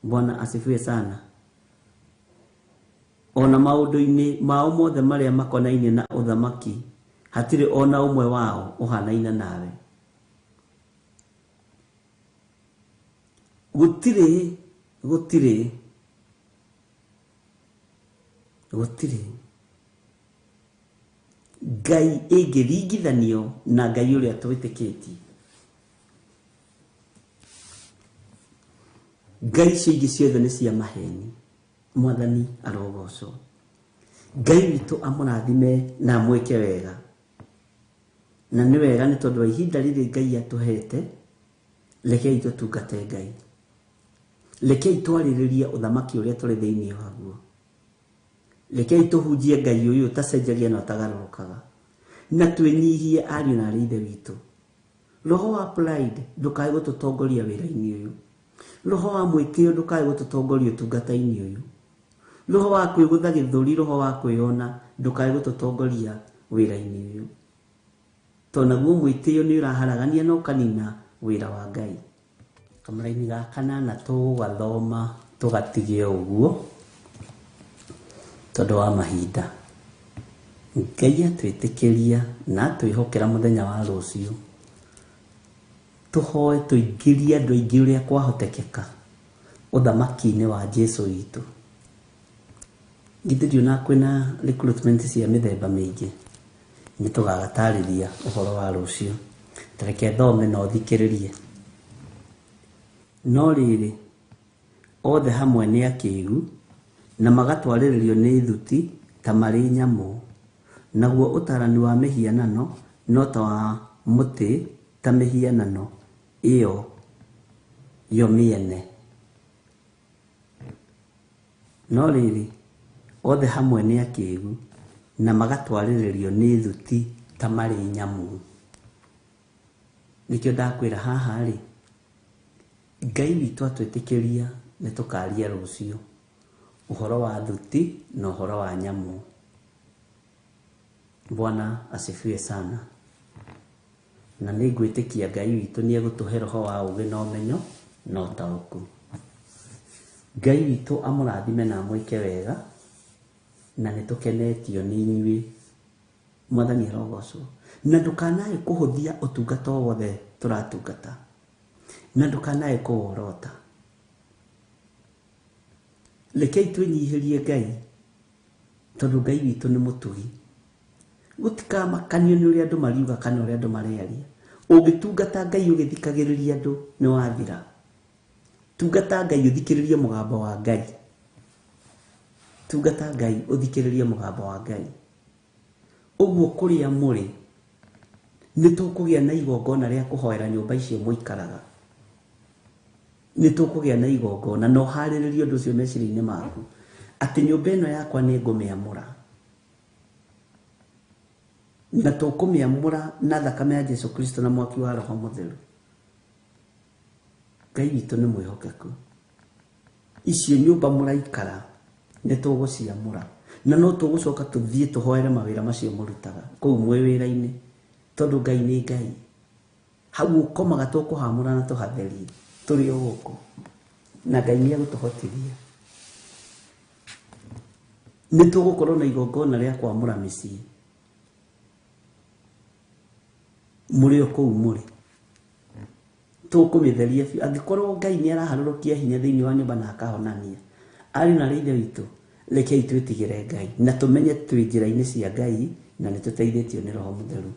Bwana asifiwe sana. Ona maũndũ-inĩ mao mothe marĩa makonainie na ũthamaki Hatirĩ ona ũmwe wao ũhanaine nawe. Gũtirĩ, gũtirĩ, gũtirĩ Ngai ĩngĩringithanio na Ngai ũrĩa twĩtĩkĩtie. Ngai icio ingĩ ciothe nĩ cia maheni. Mwathani arogocwo. Ngai witũ amũrathime na amwĩke wega. Na nĩ wega nĩ tondũ wa ihinda rĩrĩ Ngai atũhete, rekei tũtungate Ngai. Rekei twarĩrĩrie ũthamaki ũrĩa tũrĩ thĩinĩ waguo. Rekei tũhunjie Ngai ũyũ ũtacenjagia na ũtagarũrũkaga. Na twĩnyihie ariũ na arĩ ithe witũ. Roho wa pride ndũkae gũtũtongoria wĩra-inĩ ũyũ. Roho wa mwĩtĩo ndũkae gũtũtongoria ũtungata-inĩ ũyũ. Roho wa kwĩgũtha gĩthũri, roho wa kwĩona ndũkae gũtũtongoria wĩra-inĩ ũyũ. Tondũ naguo mwĩtĩo nĩ ũraharagania na ũkanina wĩra wa Ngai. Kamũraini ga kanana tũgũgathoma tũgatige ũguo tondũ wa mahinda. Ngai atwĩtĩkĩria na atwĩhokera mũthenya wa rũciũ, tũhoe tũingĩrie andũ aingĩ ũrĩa kwahotekeka ũthamaki-inĩ wa Jesũ witũ. Githĩ ndionaga kwĩna recruitment cia mĩthemba mĩingĩ? Nĩ tũgagatarĩria ũhoro wa rũciũ. Ta reke thome na ũthikĩrĩrie. No rĩrĩ, othe hamwe nĩ akĩĩgu, na magatwarĩrĩrio nĩ thuti ta marĩ nyamũ. Naguo ũtarani wa mĩhianano no ta wa mũtĩ, ta mĩhianano ĩyo yo mĩene. No rĩrĩ, othe hamwe nĩ akĩĩgu, na magatwarĩrĩrio nĩ thuti ta marĩ nyamũ. Nĩkĩo ndakwĩra haha rĩ, Ngai witũ atwĩtĩkĩria nĩ tũkaria rũciũ ũhoro wa thuti na ũhoro wa nyamũ. Bwana asifiwe sana. Na nĩ ngwĩtĩkia Ngai witũ nĩ egũtũhe roho wa ũũgĩ na ũmenyo na ũtaũku. Ngai witũ amũrathime na amwĩke wega, na nĩ tũkenetio nĩ inyuĩ. Mwathani arogocwo. Na ndũkanae kũhũthia ũtungata o wothe tũratungata, na ndũkanae kũworota. Rekei twĩnyihĩrie Ngai, tondũ Ngai witũ nĩ mũtugi. Gũtikamakanio nĩ ũrĩa andũ mariuga kana ũrĩa andũ marearia. Ũngĩtungata Ngai ũgĩthikagĩrĩria andũ nĩ wathira. Tungata Ngai ũthikĩrĩrie mũgambo wa Ngai. Tungata Ngai ũthikĩrĩrie mũgambo wa Ngai. Ũguo kũrĩa mũrĩ nĩ tũkũgĩa na igongona rĩa kũhoera nyũmba icio mũikaraga. Nĩ tũkũgĩa na igongona, na ũharĩrĩrie ũndũ ũcio meciria-inĩ maku atĩ nyũmba ĩno yakwa nĩ ngũmĩamũra, na tũkũmĩamũra na thakame ya Jesu Kristo na mwaki wa Roho Mũtheru. Ngai witũ nĩ mwĩhokeku. Icio nyũmba mũraikara nĩ tũgũciamũra, na no tũgũcoka tũthiĩ tũhoere mawĩra macio mũrutaga kũu mwĩ wĩra-inĩ, tondũ Ngai nĩ Ngai. Hau ũkomaga tũkũhamũra na tũhatherie tũrĩ o gũkũ, na Ngai nĩ egũtũhotithia. Nĩ tũgũkorwo na igongona rĩa kwamũra mĩciĩ mũrĩ o kũu mũrĩ, tũkũmĩtheria biũ. Angĩkorwo Ngai nĩ araharũrũkia hinya thĩinĩ wa nyũmba na akahonania, ariũ na arĩ ithe witũ, rekei twĩtigĩre Ngai na tũmenye twĩ njĩra-inĩ cia Ngai na nĩ tũteithĩtio nĩ Roho Mũtheru.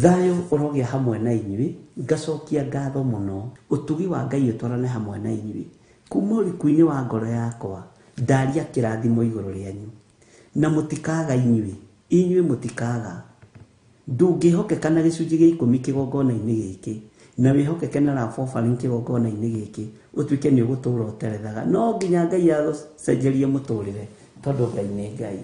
Thayũ ũrogĩa hamwe na inyuĩ. Ngacokia ngatho mũno. Ũtugi wa Ngai ũtwarane hamwe na inyuĩ. Kuma ũriku-inĩ wa ngoro yakwa ndaria kĩrathimo igũrũ rĩanyu, na mũtikaga inyuĩ, inyuĩ mũtikaga. Ndũngĩhokeka na gĩcunjĩ gĩa ikũmi kĩgongona-inĩ gĩkĩ, na wĩhokeke na love offering kĩgongona-inĩ gĩkĩ, ũtuĩke nĩ ũgũtũra ũterethaga. No nginya Ngai agũcenjerie mũtũrĩre, tondũ Ngai nĩ Ngai.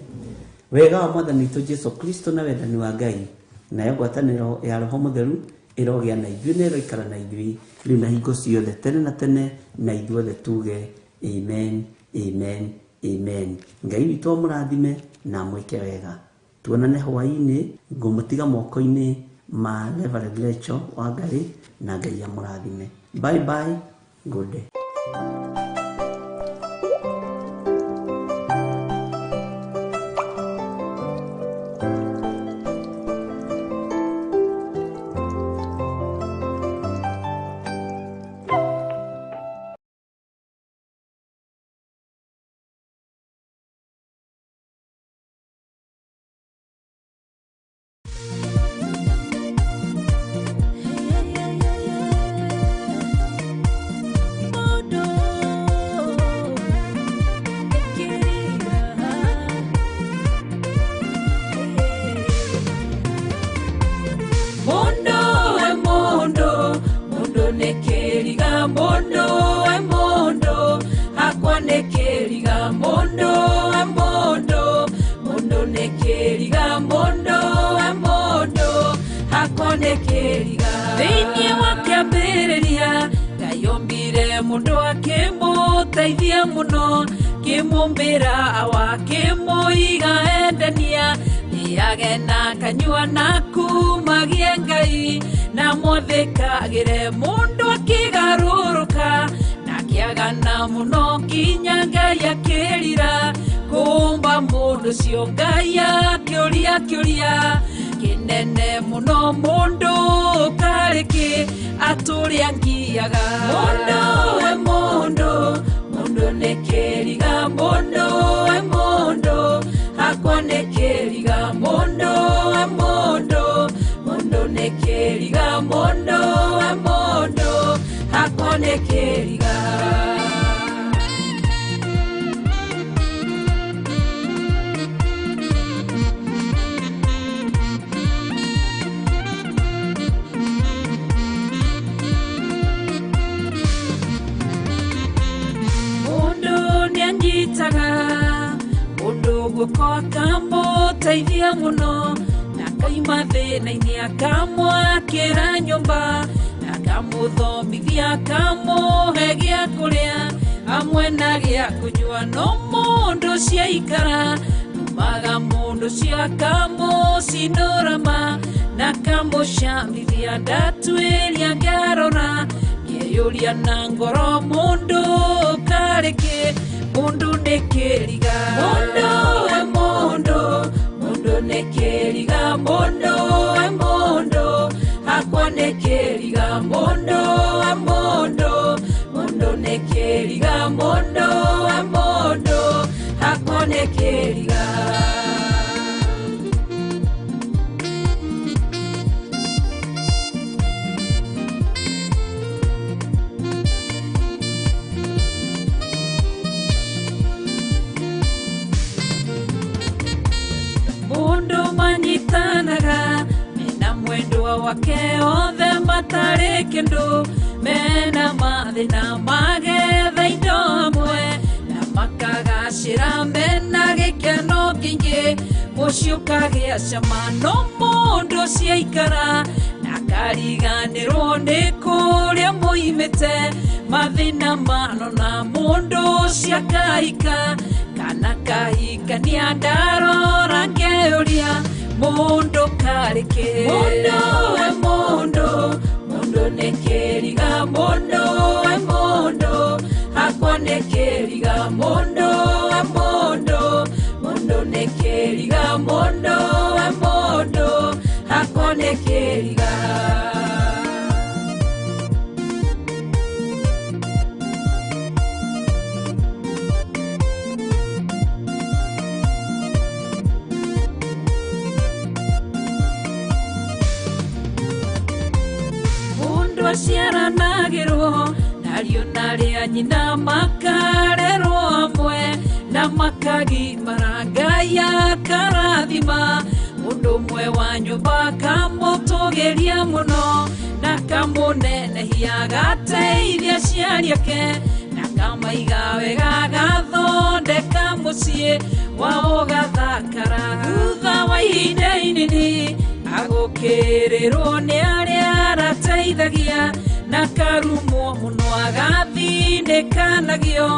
Wega wa Mwathani witũ Jesu Kristo na wendani wa Ngai, nayo ngwatanĩro ya Roho Mũtheru ĩrogĩa na ithuĩ na ĩroikara na ithuĩ rĩu na hingo ciothe tene na tene, na ithuothe tuge amen, amen, amen. Ngai witũ amũrathime na amwĩke wega. Tuonane hwaĩ-inĩ, ngũmũtiga moko-inĩ ma Reverend Rachel Wangari, na Ngai amũrathime. Bye bye, good day. nĩ kĩriga mũndũ we mũndũ hakwa nĩ kĩriga mũndũ we mũndũ mũndũ nĩ kĩriga mũndũ we mũndũ hakwa nĩ kĩriga thĩinĩ wa kĩambĩrĩria Ngai ombire mũndũ akĩmũteithia mũno kĩmũmbĩra awa kĩmũiga endania age na kanyua na kumagie Ngai na mwathĩkagĩre mũndũ akĩgarũrũka na akĩagana mũno nginya Ngai akĩrira kũmba mũndũ ũcio Ngai akĩũria kĩũria kĩnene mũno mũndũ karĩ kĩ atũrĩa ngiaga mũndũ we mũndũ mũndũ nĩ kĩriga mũndũ we mũndũ hakwa nĩ kĩriga mũndũ we mũndũ mũndũ nĩ kĩriga mũndũ we mũndũ hakwa nĩ kĩriga. Mũndũ nĩanyitaga mũndũ guoko akamũteithia mũno na akaima thĩna-inĩ akamwakĩra nyũmba na akamũthomithia akamũhe gĩa kũrĩa hamwe na gĩa kũnyua no mũndũ ũcio aikara numaga mũndũ ũcio akamũcinũrama na akamũcamithia ndatuĩria ngarora ngeyũria na ngoro mũndũ karĩ kĩ mũndũ nĩ kĩriga mũndũ we mũndũ mũndũ nĩ kĩriga mũndũ we mũndũ hakwa nĩ kĩriga mũndũ we mũndũ mũndũ nĩ kĩriga mũndũ we mũndũ hakwa nĩ kĩriga. Mũndũ manyitanaga mena mwendwa wake othe matarĩ kĩndũ mena mathĩna magetha indo hamwe na makagacĩra mena gĩkeno kĩingĩ mũciĩ ũkagĩa cama no mũndũ ũcio aikara na akariganĩrwo nĩ kũrĩa moimĩte mathĩna manona mũndũ ũcio akahika kana kahikania ndarora ngeyũria mũndũ karĩ kĩ mũndũ we mũndũ mũndũ nĩ kĩriga mũndũ we mũndũ hakwa nĩ kĩriga mũndũ we mũndũ mũndũ nĩ kĩriga mũndũ we mũndũ hakwa nĩ kĩriga. Mũndũ aciaranagĩrwo nario narĩa nyina makarerwo hamwe na makagimara Ngai akarathima mũndũ ũmwe wa nyũmba akamũtũgĩria mũno na akamũnenehia agateithia aciari ake na akamaiga wega agathondeka mũciĩ wao ũgathakara thutha wa ihinda inini agũkĩrĩrwo nĩ arĩa arateithagia na karumwo mũno agathinĩkanagio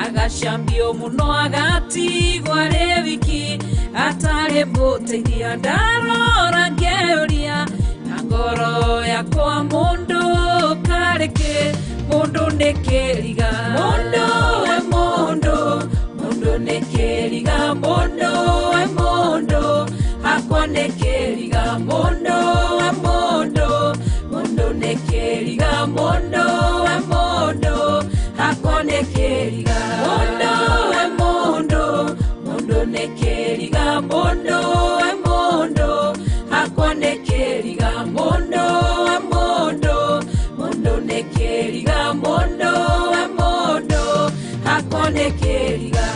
agacambio mũno agatigwo arĩ wiki atarĩ mũteithia ndarora ngeyũria na ngoro yakwa mũndũ karĩ kĩ mũndũ nĩ kĩriga mũndũ we mũndũ mũndũ nĩ kĩriga mũndũ we mũndũ hakwa nĩ kĩriga mũndũ we mũndũ mũndũ nĩ kĩriga mũndũ we mũndũ hakwa nĩ kĩriga mũndũ we mũndũ mũndũ nĩ kĩriga mũndũ we mũndũ hakwa nĩ kĩriga mũndũ we mũndũ mũndũ nĩ kĩriga mũndũ we mũndũ hakwa nĩ kĩriga.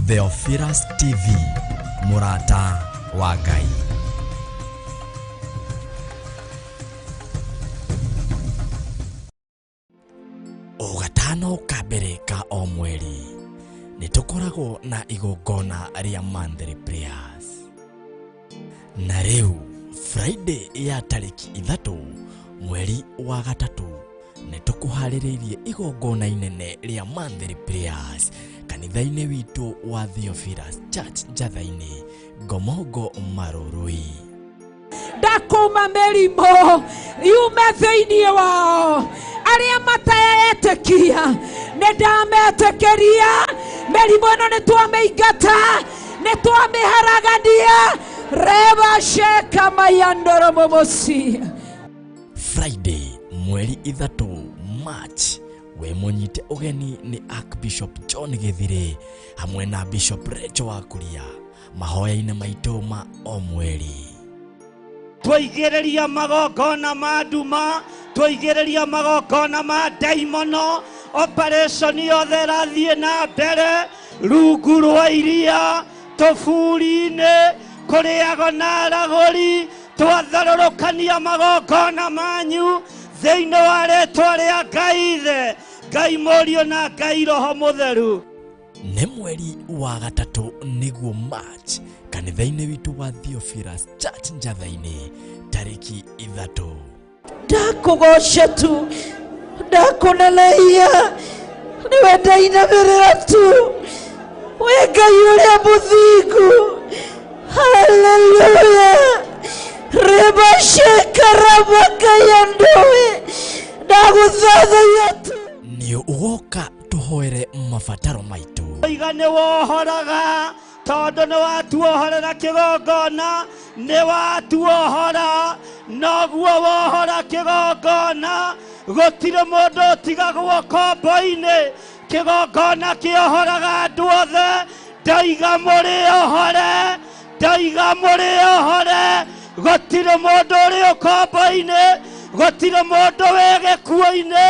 Theophilus TV, mũrata wa Ngai. O gatano ka mbere ka o mweri nĩ tũkoragwo na igongona rĩa monthly prayers. Na rĩu Friday ya tarĩki 3 mweri wa 3 nĩ tũkũharĩrĩirie igongona inene rĩa monthly prayers kanitha-inĩ witũ wa Theophilus Church Njatha-inĩ, Ngomongo Marurui. Ndakũma mĩrimũ yume thĩinĩ wao, arĩa mataetĩkia nĩ ndametĩkĩria. Mĩrimũ ĩno nĩ twamĩingata, nĩ twamĩharagania. Reba sheka mayandoro momosi. Friday mweri 3 March we mũnyite ũgeni nĩ Archbishop John Githire hamwe na Bishop Rachel wa Kuria mahoya-inĩ maitũ ma o mweri. Twaigĩrĩria magongona ma nduma, twaigĩrĩria magongona ma ndaimono, operation yothe ĩrathiĩ na mbere rungu rwa iria, tũburi-inĩ, kũrĩago na aragũri. Twatharũrũkania magongona manyu thĩinĩ wa rĩtwa rĩa Ngai Ithe, Ngai Mũriũ na Ngai Roho Mũtheru. Nĩ mweri wa 3 nĩguo March kanitha-inĩ witũ wa Theophilus Church Njatha-inĩ tarĩki 3. Ndakũgoca tu, ndakũneneia, nĩwe ndainamĩrĩra tu, wĩ Ngai ũrĩa mũthingu. Haleluya. Reba sheka rabakayandowe, ndagũthathaiya tu. Nĩ ũgoka tũhoere mabataro maitũ. Iga nĩ wohoraga tondũ nĩ watuohorera kĩgongona, nĩ watuohora noguo wohora kĩgongona. Gũtirĩ mũndũ ũtigagwo kombo-inĩ, kĩgongona kĩohoraga andũ othe. Ndaiga mũrĩohore, ndaiga mũrĩohore. Gũtirĩ mũndũ ũrĩ ũkombo-inĩ, gũtirĩ mũndũ wĩ gĩkuũ-inĩ,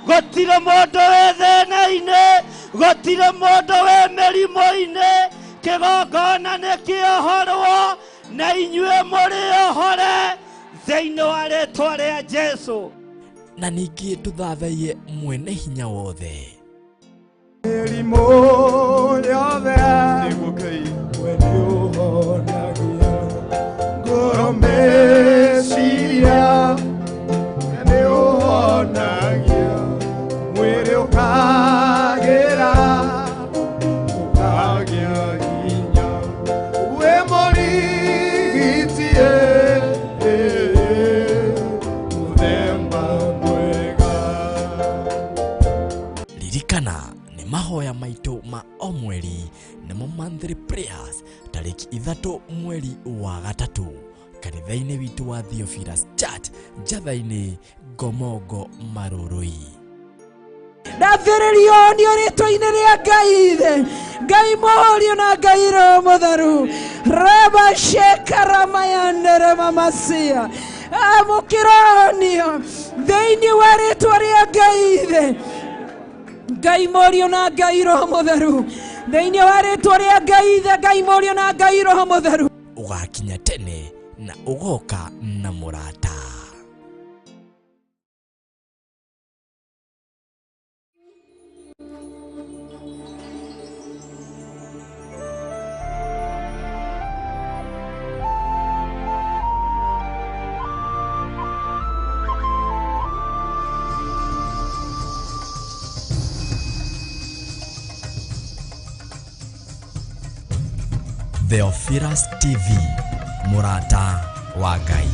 gũtirĩ mũndũ wĩ thĩna-inĩ, gũtirĩ mũndũ wĩ mĩrimũ-inĩ. Kĩgongona nĩ kĩohorwo na inyuĩ mũrĩohore thĩinĩ wa rĩtwa rĩa Jesũ. Na ningĩ tũthathaiye mwene hinya wothe. Mĩrimũ yothe nĩguo Ngai we nĩũhonagia ngoro, meciria nĩũhonagia mwĩrĩ ũkagĩra, ũkagĩa hinya. Wĩ mũrigiti mũthemba mwega. Ririkana nĩ mahoya maitũ ma o mweri nĩmo monthly prayers tarĩki 3 mweri wa 3 kanitha-inĩ witũ wa Theophilus Church Njatha-inĩ, Ngomongo Marurui. Ndathĩrĩrio nĩ rĩtwa-inĩ rĩa Ngai Ithe, Ngai Mũriũ na Ngai Roho Mũtheru. Reba sheka ramayanere mamasia. Amũkĩronio thĩinĩ wa rĩtwa rĩa Ngai Ithe, Ngai Mũriũ na Ngai Roho Mũtheru. Thĩinĩ wa rĩtwa rĩa Ngai Ithe, Ngai Mũriũ na Ngai Roho Mũtheru. Ũgakinya tene na ũgoka na mũrata. Theophilus TV, mũrata wa Ngai.